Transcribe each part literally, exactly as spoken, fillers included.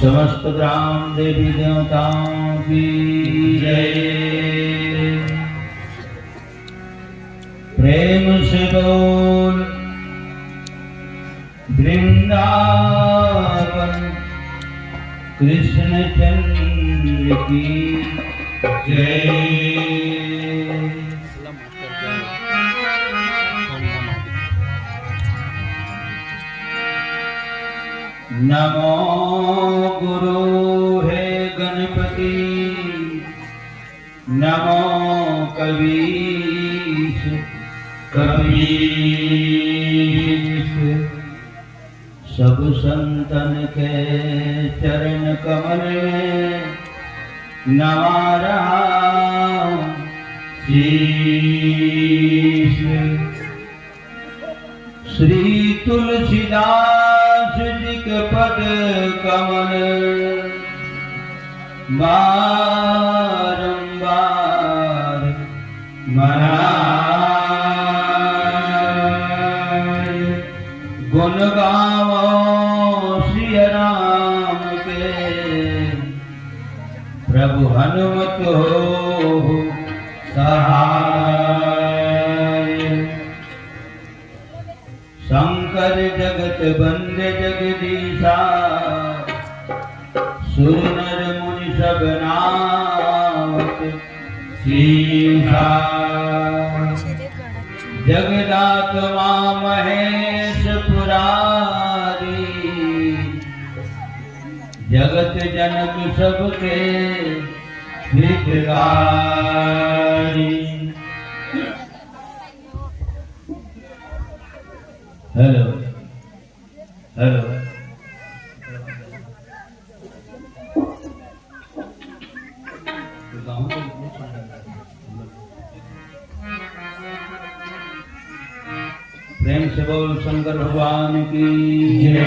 समस्त ग्राम देवी देवताओं की जय। प्रेम से बोल वृंदावन कृष्ण चंद्र की जय। नमो गुरु हे गणपति, नमो कवीश कपीश। सब संतन के चरण कमल में नवा रहा शीश। श्री तुलसीदास जी के पद कमल बारंबार मनाए। गुण गावो सिया राम के, प्रभु हनुमत हो सहाय। शंकर जगत बंद जगदीशा, सुर नर मुनि सब नावत शीशा। जगदात्मा महेश पुरारी, जगत जनक सबके हितकारी। Hello, hello. प्रेम से बोल शंकर भगवान की जय।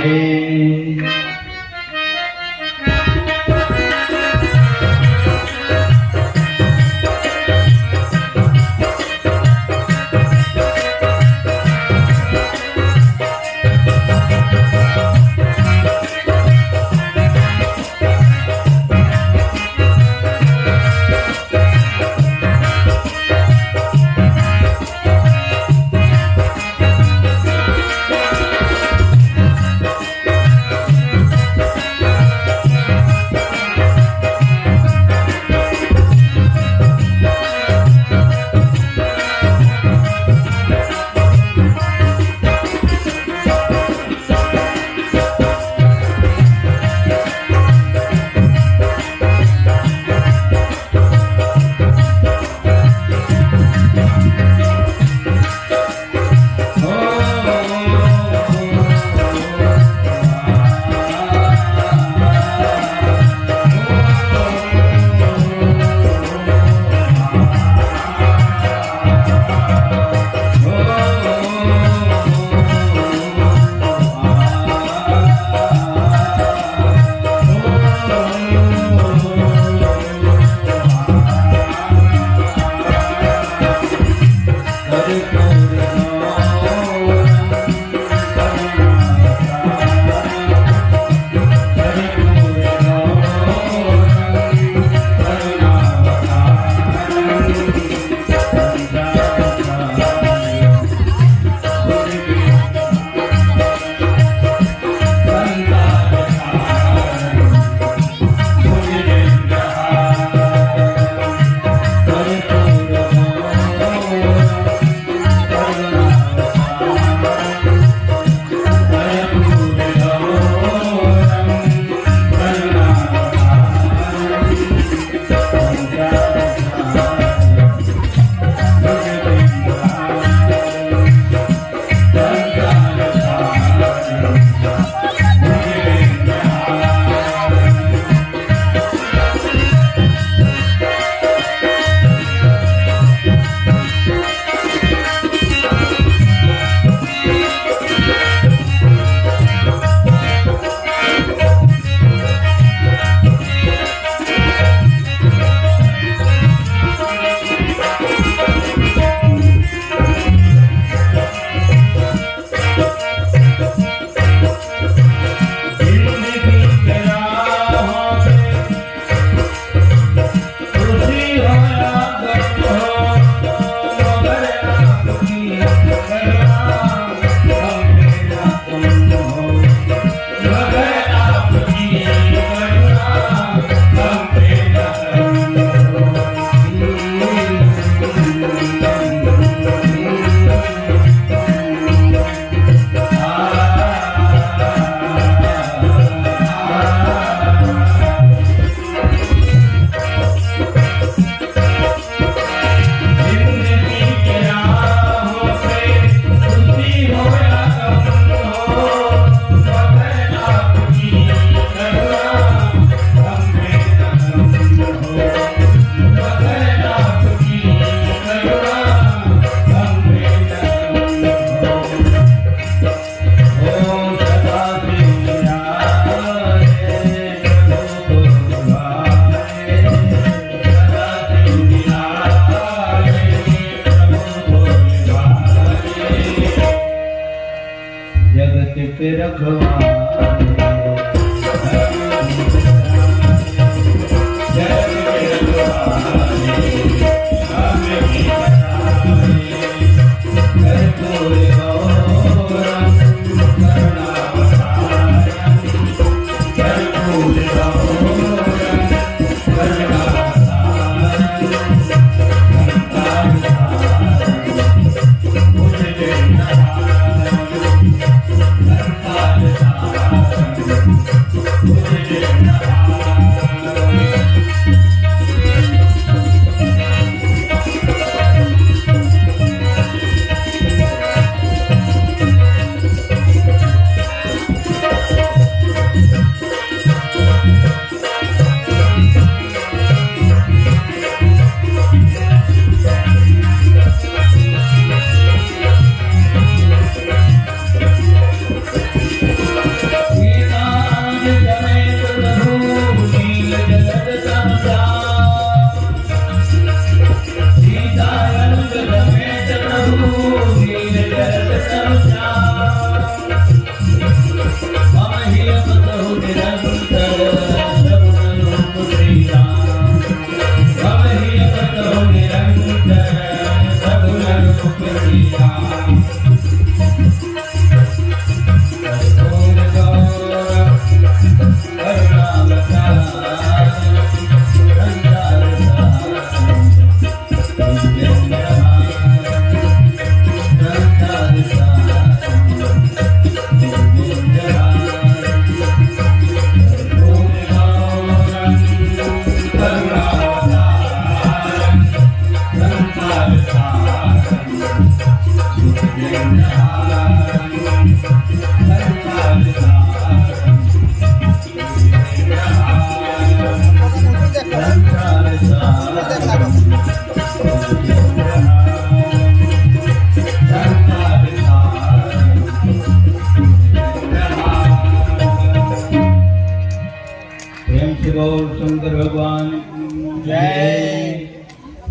प्रेम से बोल शंकर भगवान की जय।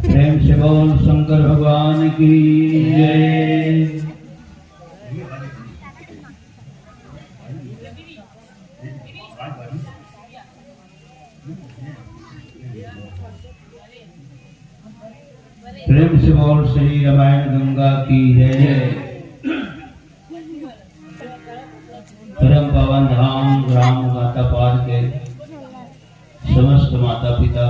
प्रेम से बोल शंकर भगवान की जय। प्रेम से बोल श्री रामायण गंगा की जय। परम पावन धाम ग्राम गातापार के समस्त माता पिता,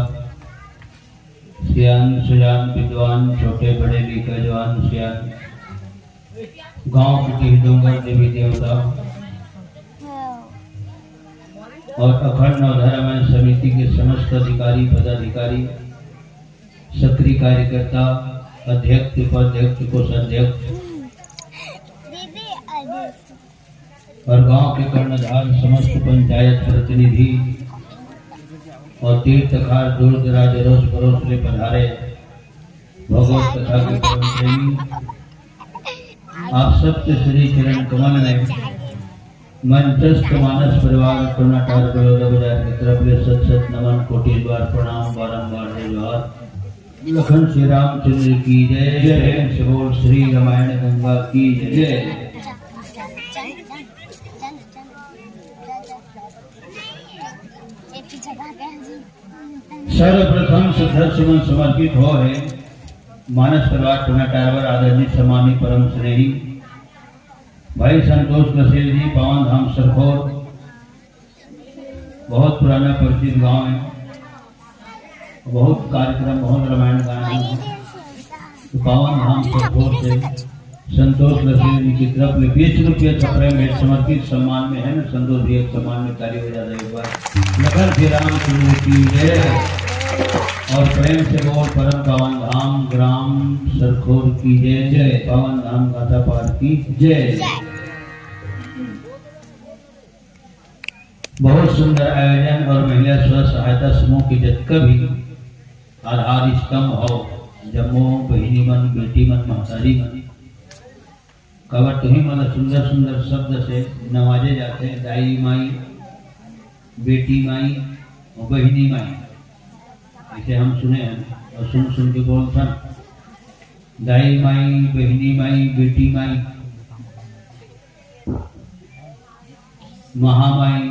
सियान सुजान विद्वान, छोटे बड़े लइका जवान सियान, गांव के डीह डोंगर देवी देवता और अखंड नवधारा माई समिति के समस्त अधिकारी पदाधिकारी, सक्रिय कार्यकर्ता, अध्यक्ष उपाध्यक्ष कोषाध्यक्ष और गांव के कर्णधार समस्त पंचायत प्रतिनिधि और तीर्थकार दूर दराज अरोस परोस ले पधारे भगवत कथा के परम प्रेमी, आप सबके श्री चरण कमल में मंचस्थ मानस परिवार टोनाटार बड़ौदा बाजार की तरफ ले सत सत नमन, कोटि बार प्रणाम, बारंबार जय जोहार। लखन श्री रामचंद्र की जय। जय। प्रेम से बोल श्री रामायण गंगा की जय। जय। सर्वप्रथम श्रद्धा सुमन समर्पित हो है मानस परिवार टोनाटार बर आदरणीय सम्मानित परम स्नेही भाई संतोष लसेल जी, पावन धाम सरखोर, बहुत पुराना परिचित गांव है, बहुत कार्यक्रम, बहुत रामायण गान है। तो पावन धाम सरखोर से संतोष लसेल जी की तरफ में बीस रुपये का प्रेम भेंट समर्पित सम्मान में है ना, संतोष जी के सम्मान में ताली बजा दे एक बार। लखन श्री रामचंद्र की जय और प्रेम से बोल परम पावन धाम ग्राम सरखोर की जय, जय पावन धाम गातापार की जय। बहुत सुंदर आयोजन और महिला स्व सहायता समूह के जतका भी आधार स्तंभ हो, जम्मो बहिनी मन, बेटी मन, महतारी मन, काबर तुही मन ल सुंदर सुंदर शब्द से नवाजे जाथे, दाई माई, बेटी माई और बहिनी माई, ऐसे हम सुने हैं और सुन सुन के बोलथन, दाई माई, बहिनी माई, बेटी माई। महामाई,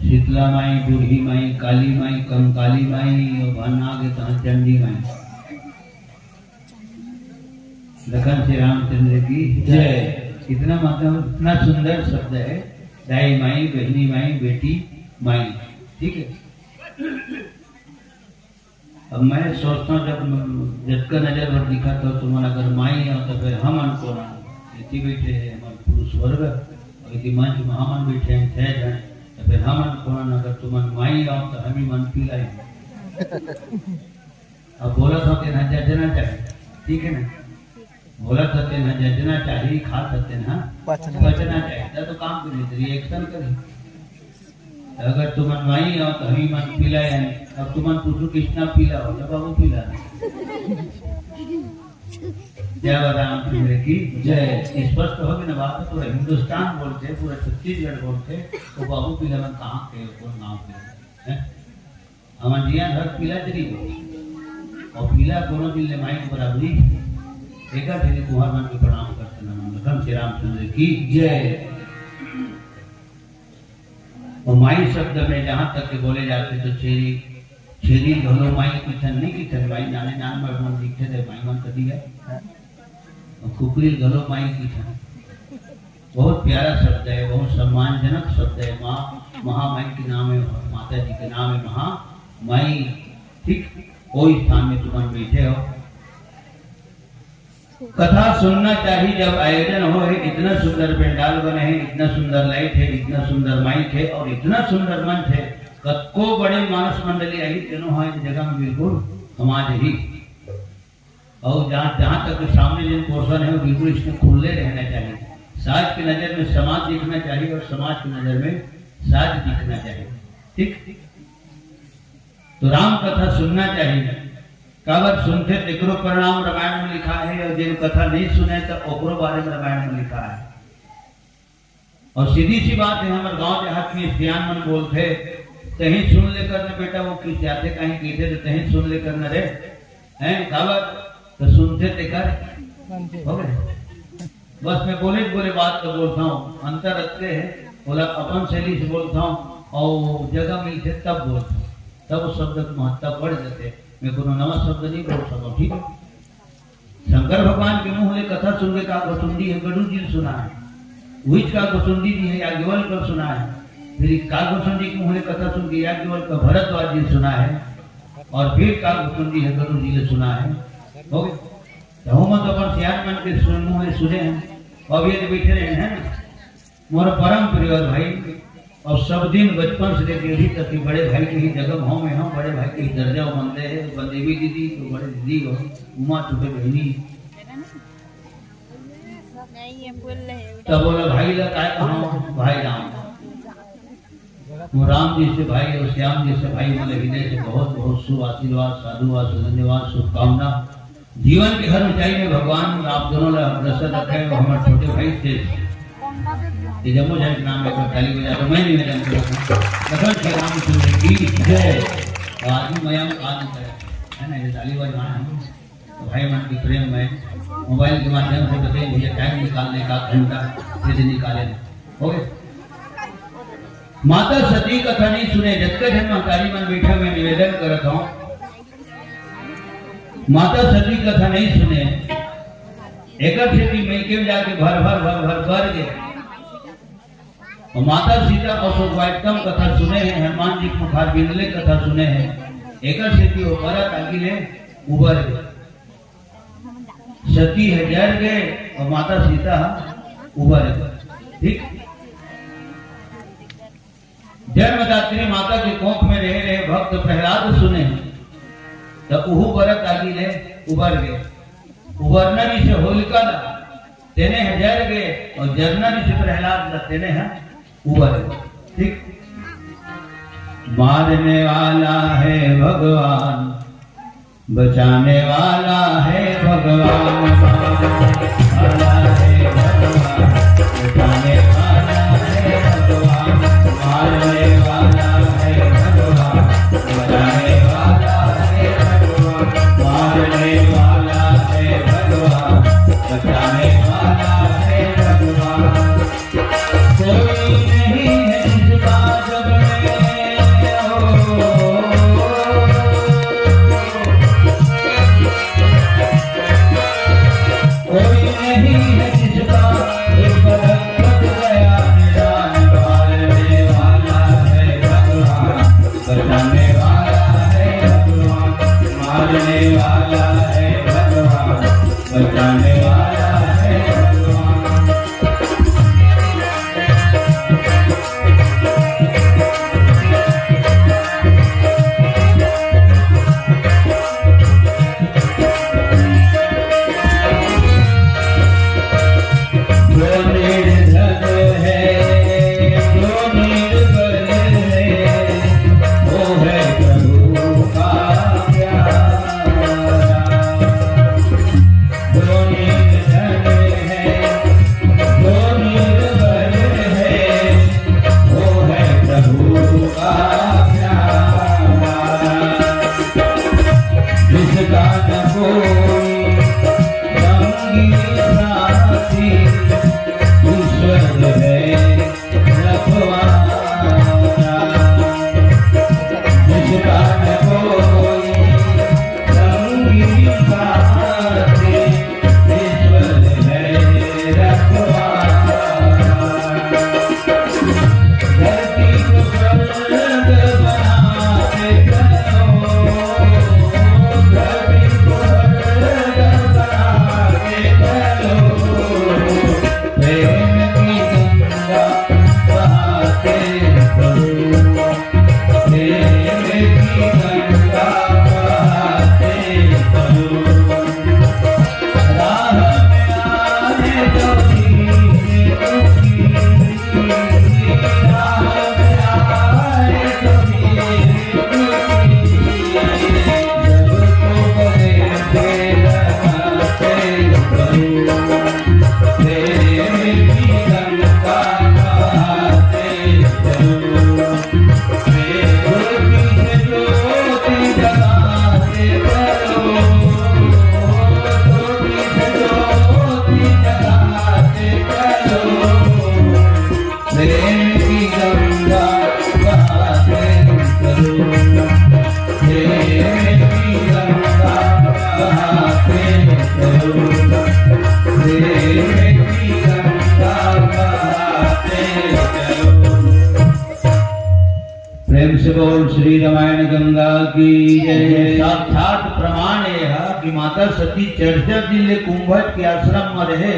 शीतला माई, बूढ़ी माई, काली माई, कंकाली माई और भरना आगे तहाँ चंडी माई। लखन श्री रामचंद्र की जय। इतना, मतलब, इतना सुंदर शब्द है, दाई माई, बहनी माई, बेटी माई। ठीक है, अब मैं सोचता हूँ, जब जतका नजर भर दिखा तो तुमन अगर माई हो तो फिर हमन कोन? इति बैठे हैं हमारे पुरुष वर्ग, और इति मंच में हमन बैठे हैं छह जन, तो फिर हमन कोन? अगर तुमन माई हो तो हम ही मन पिलाई। अब बोला था तेना जजना चाहिए, ठीक है ना? बोला था तेना जजना चाहिए, खा था तेना पचना। पचना चाहिए। तो काम करिए, रिएक्शन करिए। अगर तुमन माई हो तो हम ही मन पिलाए हैं। अब तुमन पूछो कितना पिला हो, जब बाबू पिला। जय रामचंद्र की जय। स्पष्ट हो गई ना बात? पूरा हिंदुस्तान बोलते, पूरा छत्तीसगढ़ बोलते, तो बाबू पिला मन कहाँ के, कौन गाँव के हैं? हमर जिया घर पिला जरी हो, और पिला कोनो दिन ले माई के बराबरी। एकर फिर कुंवर मन के प्रणाम करते, नमन लखन श्री रामचंद्र की जय। और माई शब्द में जहाँ तक के बोले जाते तो छेरी, छेरी घलो माई किथन नहीं किथन, माई नाने नान मर मन दिखे दे, माई मन कदी है। और कुकरी घलो माई किथन। बहुत प्यारा शब्द है, बहुत सम्मानजनक शब्द है। माँ, महामाई के नाम है, माता जी के नाम है महामाई। ठीक, कोई स्थान में तुमन बैठे हो, कथा सुनना चाहिए। जब आयोजन हो है, इतना सुंदर पंडाल बने हैं, इतना सुंदर लाइट है, इतना सुंदर माइक है और इतना सुंदर मंच है, कतको बड़े मानस मंडली आई, तेनो हाँ, इस जगह में बिल्कुल समाज ही। और जहाँ, जहाँ तक सामने जिन पोर्शन है, वो बिल्कुल इसमें खुले रहना चाहिए। साज की नजर में समाज दिखना चाहिए और समाज की नजर में साज दिखना चाहिए। ठीक, तो राम कथा सुनना चाहिए। काबर सुनथे तेकरो परिणाम रामायण में लिखा है, और जिन कथा नहीं सुने तो ओकरो बारे में रामायण में लिखा है। और सीधी सी बात है, हमर गांव देहात में सियान मन बोलथे, "तहीं सुन लेकर न बेटा, वो किस जाथे कहीं कीथे, तो तहीं सुन लेकर न रे।" हैं, काबर? तो सुनथे तेकर। हो गए। बस मैं बोले बोले बात तो बोलता हूँ, अंतर रखते हैं, बोला अपन शैली से बोलता हूँ और जगह मिलते तब बोलता हूँ, तब उस शब्द का महत्ता बढ़ जाते। मैं कोनो नवा शब्द नहीं बोल सकता, ठीक है? शंकर भगवान के मुंह ले कथा सुन के का गोसुंडी है, गडू जी सुना है, उहिच का गोसुंडी जी है, याज्ञवल्क सुना है, फिर का गोसुंडी के मुंह ले कथा सुन के याज्ञवल्क का भरद्वाज जी सुना है, और फिर का गोसुंडी है, गडू जी ने सुना है। हो गए? तो हम तो अपन सियान मन के सुन, मुंह ले सुने हैं, अब ये तो बैठे रहे हैं ना। मोर परम प्रिय भाई, और सब दिन बचपन से लेके अभी तक के बड़े भाई के ही जगह भाव में हम, बड़े भाई के ही दर्जा वो मनते हैं, बंदेवी दीदी तो बड़े दीदी हो, उमा छोटे बहनी। नहीं, ये बोल रहे हैं। तब बोला, "भाई ला काय कहा, भाई राम।" वो राम जी से भाई और श्याम जी से भाई, बोले, हृदय से बहुत बहुत शुभ आशीर्वाद, साधुवाद, धन्यवाद, शुभकामना। जीवन के हर ऊंचाई में भगवान आप दोनों ला अग्रसर रखे और हमारे छोटे भाई से ये जम्मो जन के नाम लेकर ताली बजा दो। मैं निवेदन करता हूँ, लखन श्री रामचंद्र की जय। और आदमी मया में बात नहीं करे, है ना, ये ताली बजवाना है। तो भाई मन के प्रेम में मोबाइल के माध्यम से बताइए भैया, टाइम निकालने का घंटा कैसे निकाले, हो गए? माता सती कथा नहीं सुने, जतके जन महतारी मन बैठे, मैं निवेदन करत हूँ, माता सती कथा नहीं सुने, एकर सेती मइके में जाके भर भर भर भर कर गए। और माता सीता अशोक वाटिका में कथा सुने हैं, हनुमान जी के मुखार बिंदले कथा सुने हैं, एकर सेती वो बरत आगी ले उबर गए। सती ह जर गए और माता सीता ह उबर गए। ठीक, जन्मदात्री माता के कोख में रहे रहे भक्त प्रहलाद सुने, त उहू बरत आगी ले उबर गए। उबरना रिहिसे होलिका ला, तेने ह जर गए, और जरना रिहिसे प्रहलाद ला, तेने ह उबर गए। ठीक, मारने वाला है भगवान, बचाने वाला है भगवान, मारने वाला है भगवान, बचाने वाला है भगवान, मारने वाला है भगवान, बचाने वाला है भगवान, मारने वाला है भगवान, बचाने वाला है भगवान। कोई प्रेम से बोल श्री रामायण गंगा की जय। साक्षात प्रमाण यह कि माता सती चरचर दिन ले कुंभज के आश्रम में रहे।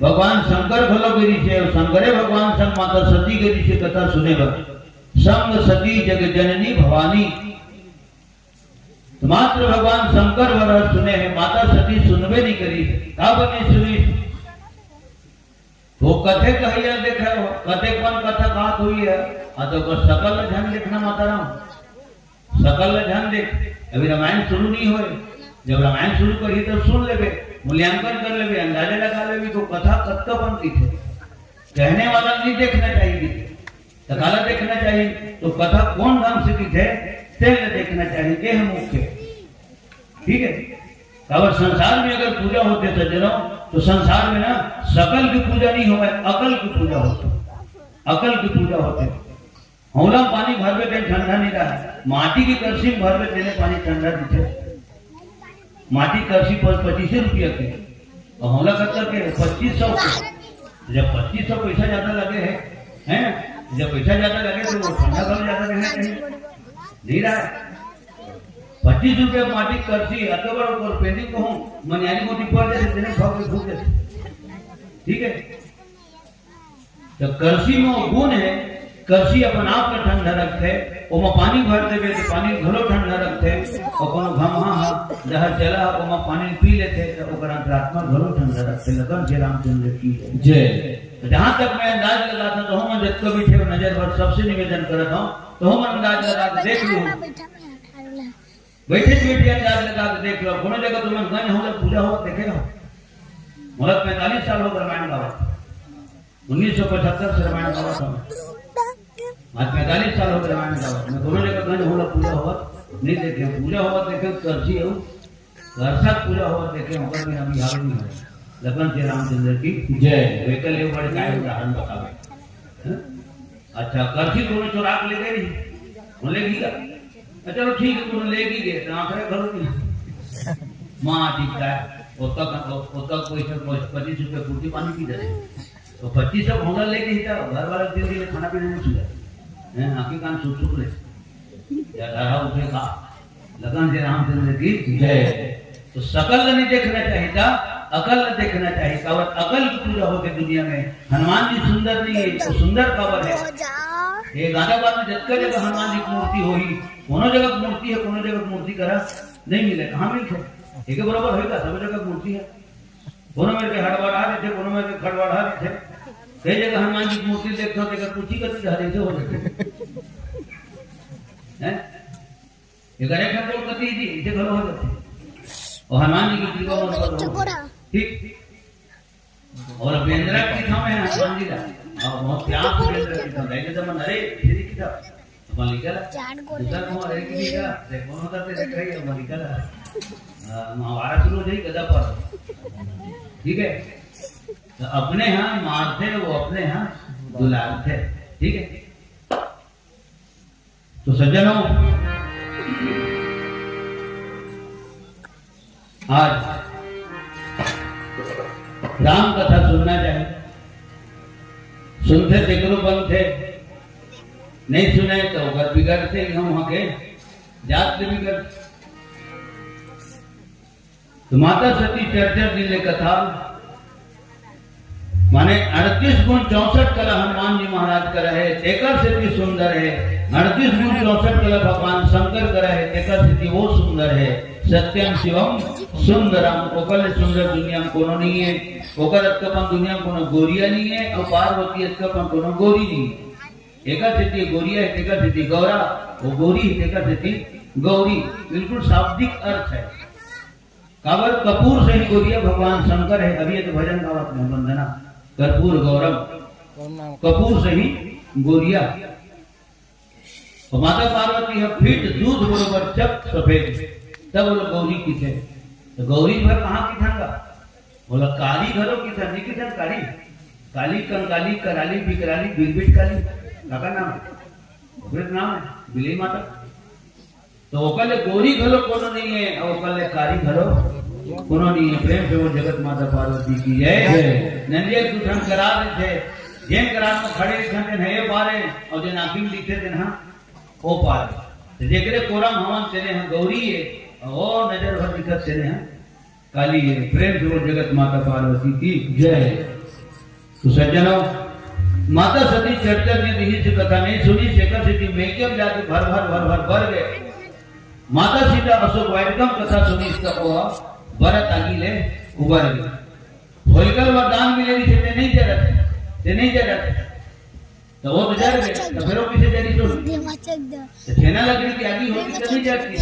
भगवान शंकर घलो गे रिहिसे अउ शंकरे भगवान संग माता सती गे रिहिसे कथा सुने बर। संग सती जग जननी भवानी। तो मात्र भगवान शंकर बर सुने हे, माता सती सुनबे नहीं करी। काबर नहीं सुनी? वो कथे कहिया देखे हो, कतेक मन कथा बात हुई है, आ तो ओकर सकल ल झन देखना माता राम, सकल ल झन देख। अभी रामायण शुरू नहीं होए, जब रामायण शुरू करी तो सुन लेबे, मूल्यांकन कर लेबे, अंदाजा लगा लेबे, तो कथा कतका बन दिखे। कहने वाला नहीं देखना चाहिए, तो काला देखना चाहिए, तो कथा कौन ढंग से दिखे, तेल देखना चाहिए, ये है मुख्य। ठीक है, काबर संसार में अगर पूजा होथे सज्जनों, तो संसार में ना सकल की पूजा नहीं होवे, अकल की पूजा होथे, अकल की पूजा होथे। हौला पानी भरबे तेन ठंडा नहीं रहा, माटी की करसी में भरबे तेने पानी ठंडा दिखे। माटी करसी पर पच्चीस रुपया की, और हौला कत्तर के पच्चीस सौ के। जब पच्चीस सौ पैसा ज्यादा लगे है, हैं, जब पैसा ज्यादा लगे तो वो ठंडा कम ज्यादा रहना चाहिए, नहीं रहा। पच्चीस रुपया माटी करसी, अतबर ऊपर पेंडिंग को हूँ, मनियारी मोटी पड़ जाए, तेने भाव के फूट जाए। ठीक है, तो करसी में वो गुण है, करसी अपन आप के ठंडा रखथे, ओमा पानी भर देबे तो पानी घलो ठंडा रखथे, और कोनो घमहा हा जहर चला हा, ओमा पानी पी लेथे तो ओकर अंतरात्मा घलो ठंडा रखथे। लगन से रामचंद्र की जय। जय। तो जहाँ तक मैं अंदाज लगाता तो हम जतको भी थे नजर भर सबसे निवेदन करत हूँ, तो हम अंदाज लगा के देख लूँ। बैठे बैठे अंदाज लगा के देख लो, कोनो जगह तुमन गंज हो पूजा हो देखे हो? मोला पैंतालीस साल हो रामायण गावत, उन्नीस सौ पचहत्तर से रामायण गावत हूँ। आज पैंतालीस साल हो रामायण गावत, मैं कोनो जगह गंज हो पूजा हो नहीं देखे, पूजा हो देखे करसी हो, करसा पूजा हो देखे, ओकर भी हम याद नहीं है। लगन से रामचंद्र की जय। वेकल ये बड़े काय उदाहरण बतावे। हैं? अच्छा, करसी कोनो चोरा के ले गए नहीं? वो ले गया? अच्छा, चलो ठीक है, कोनो ले भी गए, तो आखिर घर में माँ ठीक है, ओतक, ओतक कोई से कोई पच्चीस रुपये पूर्ति पानी पी जाए। तो पच्चीस सौ घोड़ा लेके ही था, घर वाला तीन दिन खाना पीना नहीं छुआ। हैं, आंखें कान सूख सूख ले। या धारा उठे खा। लगन से रामचंद्र की जय। तो सकल नहीं देखना चाहिए था, अकल देखना चाहिए। काबर अकल की पूजा होती दुनिया में। हनुमान जी सुंदर नहीं है, तो सुंदर काबर है। ये गांधीनगर में जतका जगह हनुमान जी की मूर्ति होही, कोनो जगह मूर्ति है, कोनो जगह मूर्ति करा नहीं मिले, कहाँ मिलथे? एक बराबर होएगा, सब जगह मूर्ति है। कोनो मेर के हड़बड़ा देथे, कोनो मेर के खड़बड़ा देथे। कई जगह हनुमान जी की मूर्ति देखथो, तेकर पूछी कति हरे से हो जाथे। हैं? एकर एक ठन गोड़ कति जी, इसे घलो हो जाथे। और हनुमान जी की कृपा मन पर हो। ठीक। और बेंदरा की था मैं हनुमान जी का। और बहुत प्यार से बेंदरा की था। लेकिन जब मन, अरे, इसे नहीं की था। अपन लिखा ला। चार गोड़ दूसरा को अरे की था। देखो ना, तो तेरे कहीं अपन लिखा ला। आ, महाभारत शुरू हो जाई गदा पर। ठीक है? तो अपने यहाँ मारथे, वो अपने यहाँ दुलारथे। ठीक है? तो सज्जनों, आज राम कथा सुनना चाहिए। सुनथे तेकरो बनथे, नहीं सुने तो ओकर बिगड़थे, हम वहाँ के जात ले बिगड़। तो माता सती चरचर दिन ले कथा माने अड़तीस गुण चौसठ कला हनुमान जी महाराज करा हे, तेकर सेती सुंदर हे। अड़तीस गुण चौसठ कला भगवान शंकर करा हे, तेकर सेती वो सुंदर हे। सत्यम शिवम सुंदरम, ओकर ले सुंदर दुनिया में कोनो नहीं हे। ओकर अतका पन दुनिया में कोनो गोरिया नहीं हे, अउ पार्वती अतका पन कोनो गोरी नहीं हे। एकर सेती गोरिया हे, तेकर सेती गौरा, वो गोरी हे, तेकर सेती गौरी। बिल्कुल शाब्दिक अर्थ हे। काबर कपूर सही गोरिया भगवान शंकर हे। अभी ये तो भजन गावत हे, वंदना कर्पूर गौरम, कपूर सही गोरिया। तो माता पार्वती हे फिट दूध बरोबर चक सफेद, तब वो गौरी किथे। तो गौरी भर कहाँ किथन का? बोला काली घलो किथन, नहीं किथन काली? काली, कंकाली, कराली, बिकराली, बिलबिट काली, काकर नाम हे? ओकरे तो नाम हे बिलई माता। तो ओकर ले गोरी घलो कोनो नहीं हे, अउ ओकर ले कारी घलो कोनो नहीं हे। प्रेम से बोल जगत माता पार्वती की जय। जय। नंदिया के दुठन करा देथे, जेन करा में खड़े रहिथन तेन ह ए पार हे, अउ जेन आँखी में दिखथे तेन ह ओ पार हे। तो जेकरे कोरा में हवन तेने ह गौरी हे, अउ ओ नजर भर दिखत तेने ह काली हे। प्रेम से बोल जगत माता पार्वती की जय। तो सज्जनों, माता सती चर्चा के दिहिस कथा नहीं सुनिस, एकर सेती मइके में जाके भर भर भर भर बर गे। माता सीता अशोक वाटिका में कथा सुनिस त ओ बरत आगी ले उबर गे। होलिका ल वरदान मिले रिहिस, ते नहीं जरत, ते नहीं जरत। तो वो तो जर गे, तो फिर वो किसे जरी सुन? तो छेना लकड़ी की आगी होती तो नहीं जरती।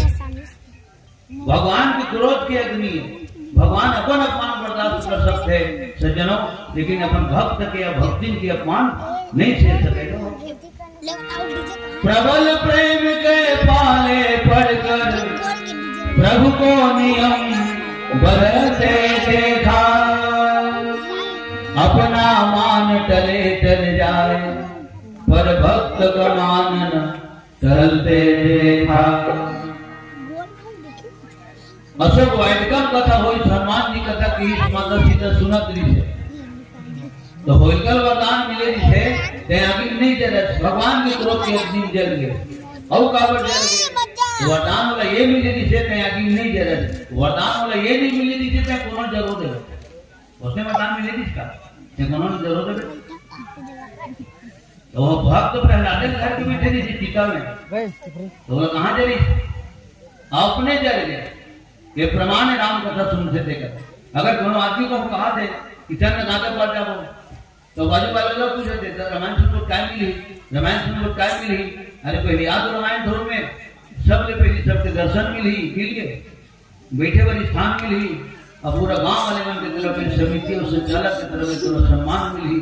भगवान के क्रोध के अग्नि हे। भगवान अपन अपमान बर्दाश्त कर सकथे सज्जनों, लेकिन अपन भक्त के या भक्तिन के अपमान नहीं झेल सके। प्रबल प्रेम के पाले पड़कर प्रभु को नियम बदलते देखा। अपना मान टले टल जाए, पर भक्त का मान न टलते देखा। अशोक वाटिका में कथा होइस, हनुमान जी कथा किहिस, माता सीता सुनत रिहिस हे। तो होलिका ल वरदान मिले रिहिस हे, ते आगी में नहीं जरस, भगवान के क्रोध के अग्नि में जर गे। अउ काबर जर गे? वरदान वाला ये मिले रिहिस हे, ते आगी में नहीं जरस। वरदान वाला ये नहीं मिले रिहिस हे, ते कोनो जरूर दे। उसने वरदान मिले रिहिस का? ते कोनो जरूर दे। तो वो भक्त प्रहलाद के घर के बैठे नहीं चिता में। तो वो कहाँ जरी? अपने जर गे। ये प्रमाण हे राम कथा सुनथे तेकर। अगर कोनो आदमी को हम कहा थे कि चल ना गांजा पार जाबो, तो बाजू वाले लोग पूछे थे, "तो रामायण सुनबो त काय मिलही? रामायण सुनबो त काय मिलही?" अरे पहले याद रामायण धर्म में सबले पहले सबके दर्शन मिलही, मिल गे। बैठे बर स्थान मिलही, अउ पूरा गांव वाले मन के तरफ से, समिति अउ संचालक के तरफ से पूरा सम्मान मिलही।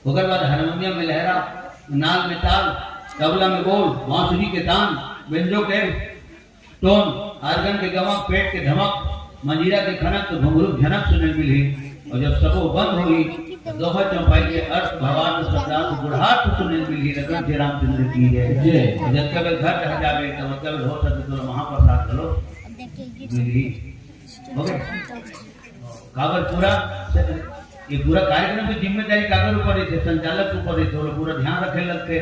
ओकर बाद हारमोनियम में लहरा, नाल में ताल, तबला में बोल, बांसुरी के तान, बेंजो के टोन, आर्गन के गमक, पेट के धमक, मंजीरा के खनक, तो घुंघरू के झनक सुने मिलही। अउ जब सबो बंद होही, दोहा चौपाई के अर्थ भावार्थ शब्दार्थ गूढ़ार्थ सुने मिलही। रतन श्री रामचंद्र की जय। जय। जब तक घर रह जावे, तब तक हो सके तो महाप्रसाद घलो मिलही। हो गए? काबर पूरा, ये पूरा कार्यक्रम की जिम्मेदारी काकर ऊपर रहिथे? संचालक के ऊपर रहिथे। वो लोग पूरा ध्यान रखे लगथे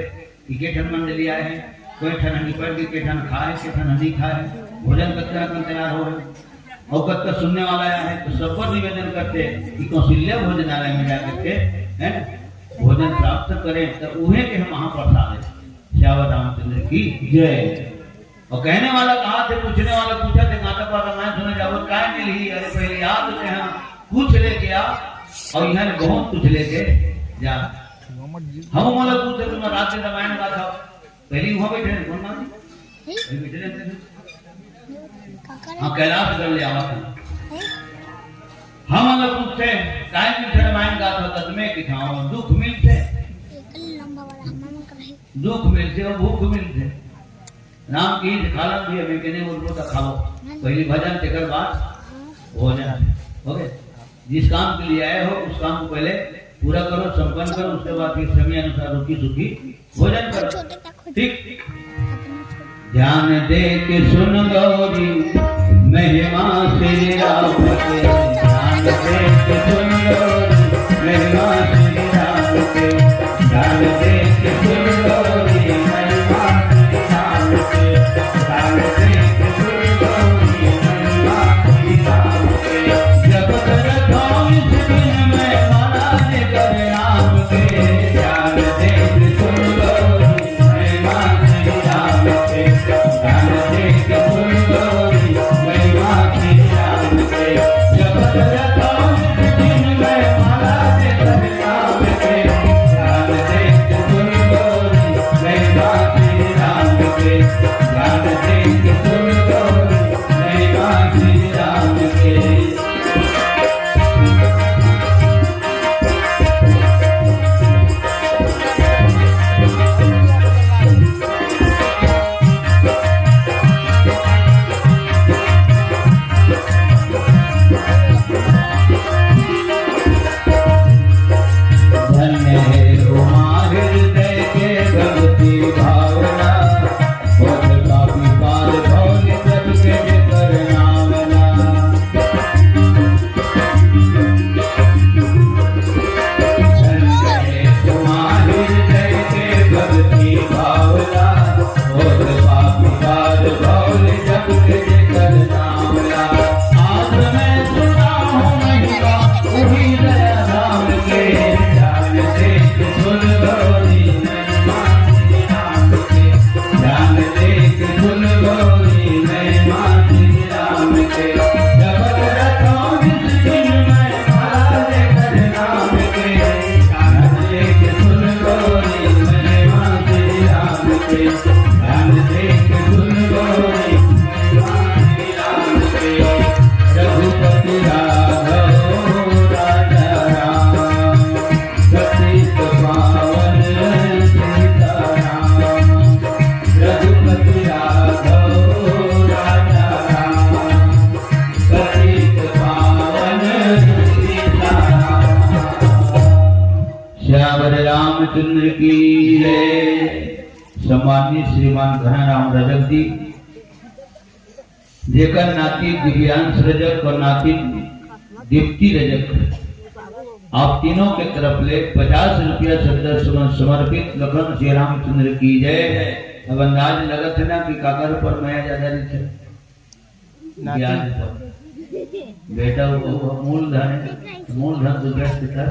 कि के ठन मंडली आए हे, कोई ठन ह निपट के, के ठन खाए, के ठन ह नहीं खाए, भोजन कतका अकन तैयार हो रहे, अउ कतका सुनने वाला आया है, तो सब पर निवेदन करथे कि कौशल्या भोजनालय में जा करके, है ना, भोजन प्राप्त करें, तो उहे के हम महाप्रसाद हे। श्यावर रामचंद्र की जय। अउ कहने वाला कहा थे, पूछने वाला पूछा थे, गांजा पार रामायण सुने जाबो, काय मिलही? अरे पहले याद से हम कुछ लेके आ, अउ इहाँ ले बहुत कुछ लेके जा। हम वाला पूछे, तुम रात के रामायण गाथा, पहले वहाँ बैठे हैं, कौन मानी? अभी बैठे रहते हैं। हाँ, कैलाश कर ले आवा था। हम अगर पूछते हैं, काय मिलथे रामायण गाथा, तब में किथाओ दुख मिलथे। दुख मिलथे अउ भूख मिलथे। राम की खालन भी हमें कहने बोल तो खाओ। पहले भजन, तेकर बाद भोजन। हो गए? जिस काम के लिए आए हो, उस काम को पहले पूरा करो, संपन्न करो, उसके बाद फिर समय अनुसार रुकी सुखी भोजन करो। ठीक? ध्यान दे के सुन गौरी महिमा श्री राम के। ध्यान दे के सुन गौरी महिमा श्री राम के। ध्यान दे के सुन गौरी महिमा श्री राम के। ध्यान दे के सुन गौरी महिमा श्री राम के। जब कर था इस दिन में महाराज करे ध्यान दे के सुन लो रे, रघुपति राघव राजा राम, पतित पावन सीताराम। रघुपति राघव राजा राम, पतित पावन सीताराम। श्यावर रामचंद्र की जय। सम्मानित श्रीमान घनाराम रजक जी, जेकर नाती दिव्यांश रजक और नाती दीप्ति रजक, आप तीनों के तरफ ले पचास रुपया श्रद्धा सुमन समर्पित। लखन श्री रामचंद्र की जय। अब अंदाज लगत है ना कि काकर पर मया ज्यादा रहिथे। नाती। ब्याज पर। बेटा वो मूलधन है, मूलधन तो व्यस्त कर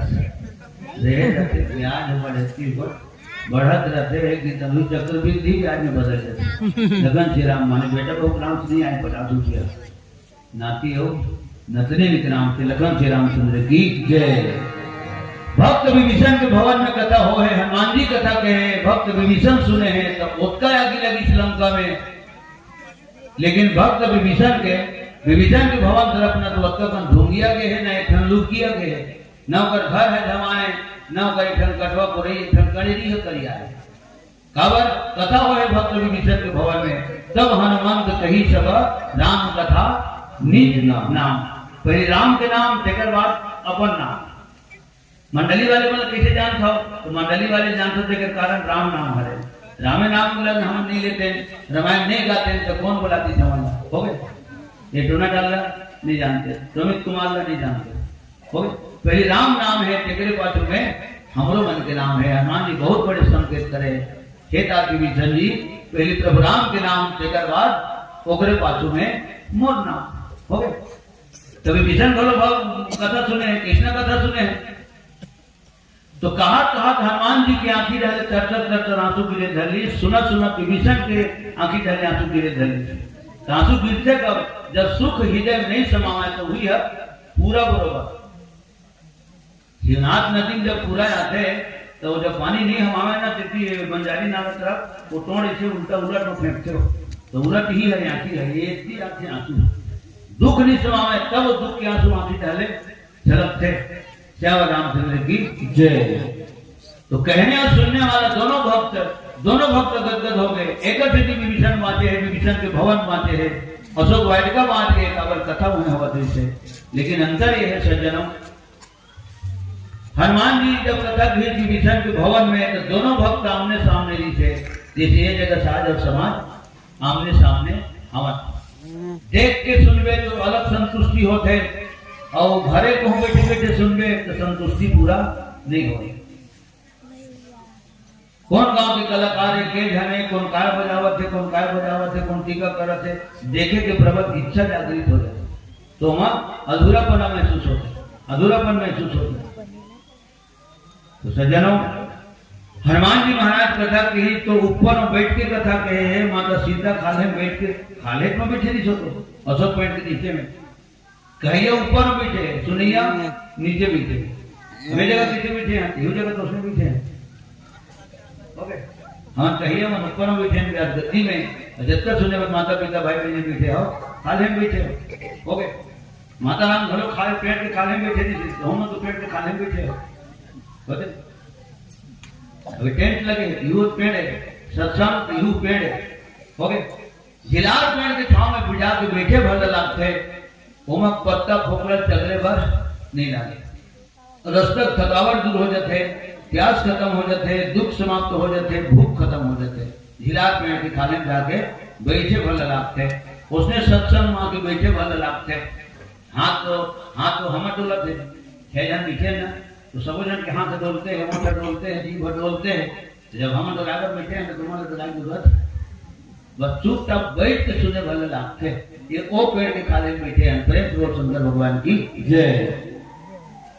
रहे रहते, ब्याज बढ़ती पर बढ़त रहते हैं कि तभी चक्रवृद्धि ब्याज में बदल जाते। लखन श्री राम माने बेटा को नाम से नहीं आए, पचास रुपया। नाती हो, नतने के नाम से लखन श्री रामचंद्र की जय। भक्त विभीषण के भवन में कथा हो है, हनुमान जी कथा कहे हैं, भक्त विभीषण सुने हैं, तब ओतका आगी लगी इस लंका में। लेकिन भक्त विभीषण के, विभीषण के भवन तरफ न तो ओतका कन ढोंगिया गे है, न एक ठन लुकिया गे है, न ओकर घर है धमाए, न ओकर एक ठन कठवा पुरई, एक ठन कड़ेरी है करिया है। काबर कथा होए भक्त विभीषण के भवन में, तब हनुमंत कही सब राम कथा निज नाम। पहले राम के नाम, तेकर बाद अपन नाम। मंडली वाले मन कैसे जानत हो? तो मंडली वाले जानत हो, तेकर कारण राम नाम हरे। रामे नाम ला हम नहीं लेते, रामायण नहीं गाते, तो कौन बुलाती जमाना? हो गए? ये टोना डालना नहीं जानते, प्रमित कुमार ला नहीं जानते। हो गए? पहले राम नाम है, तेकरे पाछू में हमरो मन के नाम है। हनुमान जी बहुत बड़े संकेत करे, हे तात विभीषण जी, पहले प्रभु राम के नाम, तेकर बाद ओकरे पाछू में मोर नाम। हो गए? तभी विभीषण घलो भाव कथा सुने हैं, कृष्ण कथा सुने हैं। तो कहत कहत हनुमान जी के आंखी डाले तर तर तर तर आंसू गिरे धरली, सुनत सुनत विभीषण के आंखी डाले आंसू गिरे धरली। तो आंसू गिरते कब? जब सुख हृदय में नहीं समावे तो हुई है पूरा बरोबर। शिवनाथ नदी में जब पूरा आते, तो जब पानी नहीं हमावे ना, क्योंकि ये बंजारी नाला तरफ, वो टोड़ इसे उल्टा उलट में फेंकते हो, तो उलट ही है, आंखी है, ये इतनी आंखी आंसू। दुख नहीं समावे, तब वो दुख के आंसू आंखी डाले छलकते। श्यावर रामचंद्र की जय। तो कहने और सुनने वाला दोनों भक्त, दोनों भक्त गदगद हो गए। एक स्थिति विभीषण बांचे है, विभीषण के भवन बांचे है, अशोक वाटिका बांच गए, काबर कथा हुए हवा जैसे। लेकिन अंतर यह है सज्जनों, हनुमान जी जब कथा कही विभीषण के भवन में, तो दोनों भक्त आमने सामने जी थे, जैसे ये जगह साज और समाज आमने सामने हवन। देख के सुनबे तो अलग संतुष्टि होथे, और घरे कहूँ बैठे बैठे सुनबे तो संतुष्टि पूरा नहीं होय। कौन गांव के कलाकार है, के झन है, कौन काय बजावत है, कौन काय बजावत है, कौन टीका करत है, देखे के प्रबल इच्छा जागृत हो जाए, तो वहाँ अधूरापना महसूस होता है, अधूरापन महसूस होता है। तो सज्जनों, हनुमान जी महाराज कथा कही तो ऊपर में बैठ के कथा कहे है, माता सीता खाल्हे में बैठ के, खाल्हे में बैठे नहीं सो तो, अशोक पेड़ के नीचे में। कहिया ऊपर में बैठे, सुनैया नीचे बैठे। हमें जगह कैसे बैठे हैं, यू जगह तो उसमें बैठे हैं। ओके, हम कहिया मन ऊपर में बैठे हैं, गद्दी में, और जब तक सुने में माता पिता भाई बहन बैठे हो, खाल्हे में बैठे हो। ओके, माता राम घलो खाल्हे पेड़ के खाल्हे में बैठे नहीं थे, हम तो पेड़ के खाल्हे में बैठे हो। बते? अभी टेंट लगे, यू पेड़ है, सत्संग यू पेड़ है। ओके, झिलार पेड़ के छांव में बुझा के बैठे भर लागथे, ओमा पत्ता फोकला चगले बर नहीं लागे। रस्तक थकावट दूर हो जाथे, प्यास खत्म हो जाथे, दुख समाप्त हो जाथे, भूख खत्म हो जाथे। झिलार पेड़ के खाल्हे में जाके बैठे भर लागथे, उसने सत्संग में आके बैठे भर लागथे। हाथ तो, हाथ तो हमर डोलत है, छह जन बैठे ना, तो सबो जन के हाथ डोलते हैं, ओठ डोलते हैं, जीभ डोलते हैं। तो जब हम डोलाकर बैठे हैं, तो तुम्हारे डोलाने की जरूरत है? बस चुपचाप बैठ के सुने भर लागथे। ये ओ पेड़ के खाल्हे में बैठे हैं, प्रेम से बोल शंकर भगवान की जय।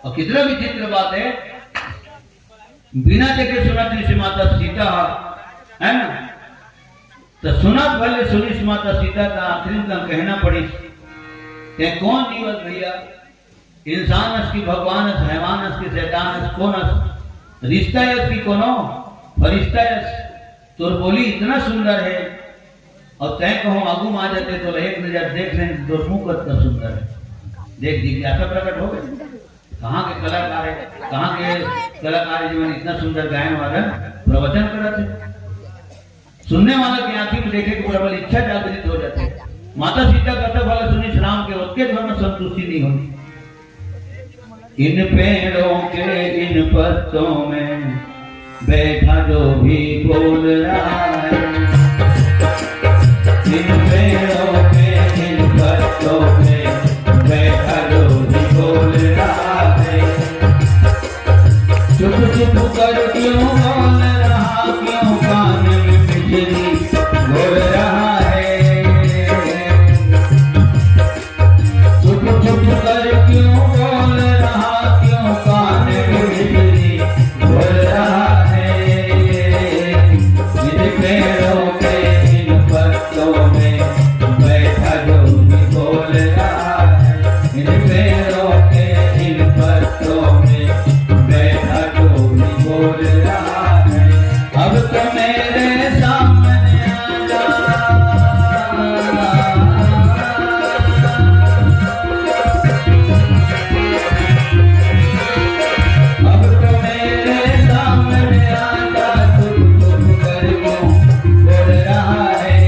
और कितना विचित्र बात है, बिना देखे सुनत रिस माता सीता, है ना? तो सुनत भले सुनिस माता सीता, तो आखिरी में कहना पड़िस, "ते कौन जीवत भैया? इंसान अस की भगवान अस, हैवान अस की शैतान अस, कौन अस? रिश्ता अस की कोनो फरिश्ता अस?" तोर बोली इतना सुंदर है, और तैं कहूँ आगू में आ जाते तो एक नजर देख लें, तोर मुंह कतका सुंदर है। देख जिज्ञासा प्रकट हो गई, कहाँ के कलाकार है, कहाँ के कलाकार है, जो इतना सुंदर गायन वादन प्रवचन करत है। सुनने वाला के आंखी में देखे के प्रबल इच्छा जागृत हो जाती है। माता सीता कथा भला सुनी, राम के ओतके धर्म संतुष्टि नहीं होती। इन पेड़ों के इन पत्तों में बैठा जो भी बोल रहा है, इन पेड़ों के इन पत्तों में बैठा जो भी बोल रहा है, चुप चुप कर क्यों बोल रहा, क्यों कान में बिजली बोल रहा है। चुप चुप कर क्यों बोल रहा, क्यों कान में बिजली बोल रहा है। इन पेड़ों के इन पत्तों में बैठा जो भी बोल रहा है। इन पेड़ों के इन पत्तों में बैठा जो भी बोल रहा है। अब तो मेरे सामने आ जा। अब तो मेरे सामने आ जा, चुप चुप कर क्यों बोल रहा है।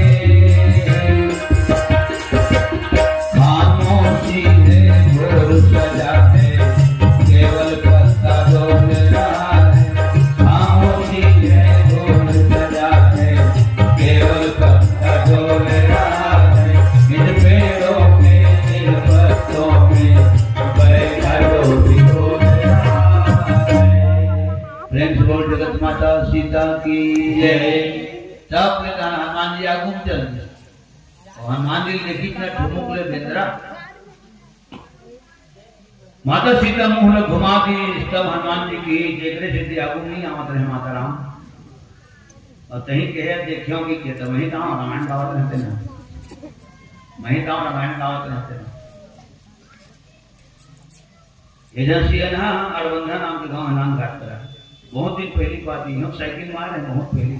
खामोशी है घोर सजा है, केवल पत्ता डोल रहा है। खामोशी है घोर सजा है, केवल पत्ता डोल रहा है। इन पेड़ों में, इन पत्तों में बैठा जो भी बोल रहा है। प्रेम से बोल जगत माता सीता की जय। तब ले कहा हनुमान जी आगू में चल दिया। अउ हनुमान जी ल देखिस ना ठुमुक ले बेंदरा। माता सीता मुंह ल घुमा दिस, तब हनुमान जी कहिस, "जेकरे सेती आगू नइ आवत रहे माता राम।" अउ तहीं कहे, "देखियो कि के त मही ताव रामायण गावत रहते ना, मही ताव रामायण गावत रहते ना।" ये जन सियनहा अड़बंधा नाम के गांव है, नांदघाट करा। बहुत दिन पहली बात, इहों साइकिल मारे हैं, बहुत पहली,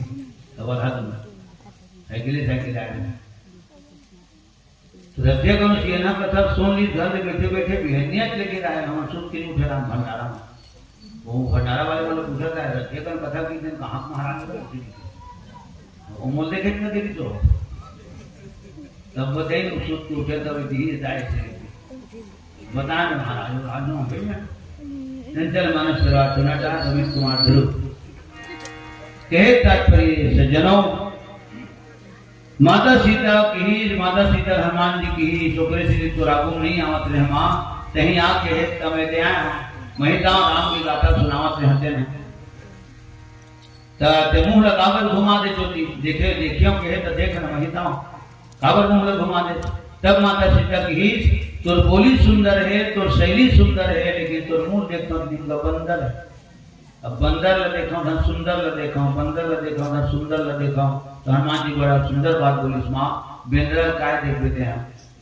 तब आधा दिन साइकिल ही साइकिल आए हैं। तो रद्या कौन सियनहा कथा सुन ली, घर में बैठे बैठे बिहनिया लेके आए, हम सुन के उठे राम भंडारा में। वो भंडारा वाले वाले पूछा था, "रद्या कौन कथा की दिन कहाँ महाराज को बैठी?" वो मोल देखे ना देवी तो। तब बताइए, सुत के उठे तब दी जाए से। बता न महाराज, आज नो हो गया। चंचल मानस करवा सुना था अमित कुमार ध्रुव। कहे तात्पर्य सज्जनों, माता सीता कहिस, माता सीता हनुमान जी कहिस, "ओकरे सेती तोर आगू नइ आवत रहे माँ, तहीं आ कहे, त मैं दे आए हंव। मही ताव राम के गाथा सुनावत रहे हते न।" त ते मुंह ला काबर घुमा दे चोती? देखे, देखियो कहे त देख न मही ताव। काबर मुंह ला घुमा दे? तब माता सीता कहिस, "तोर बोली सुंदर है, तोर शैली सुंदर है, लेकिन तोर मुंह देखथंव त निमगा बंदर है। अब बंदर ला देखंव, धन सुंदर ला देखंव, बंदर ला देखंव, धन सुंदर ला देखंव।" त हनुमान जी बड़ा सुंदर बात बोलिस, माँ, बेंदरा ल काय देखबे ते ह?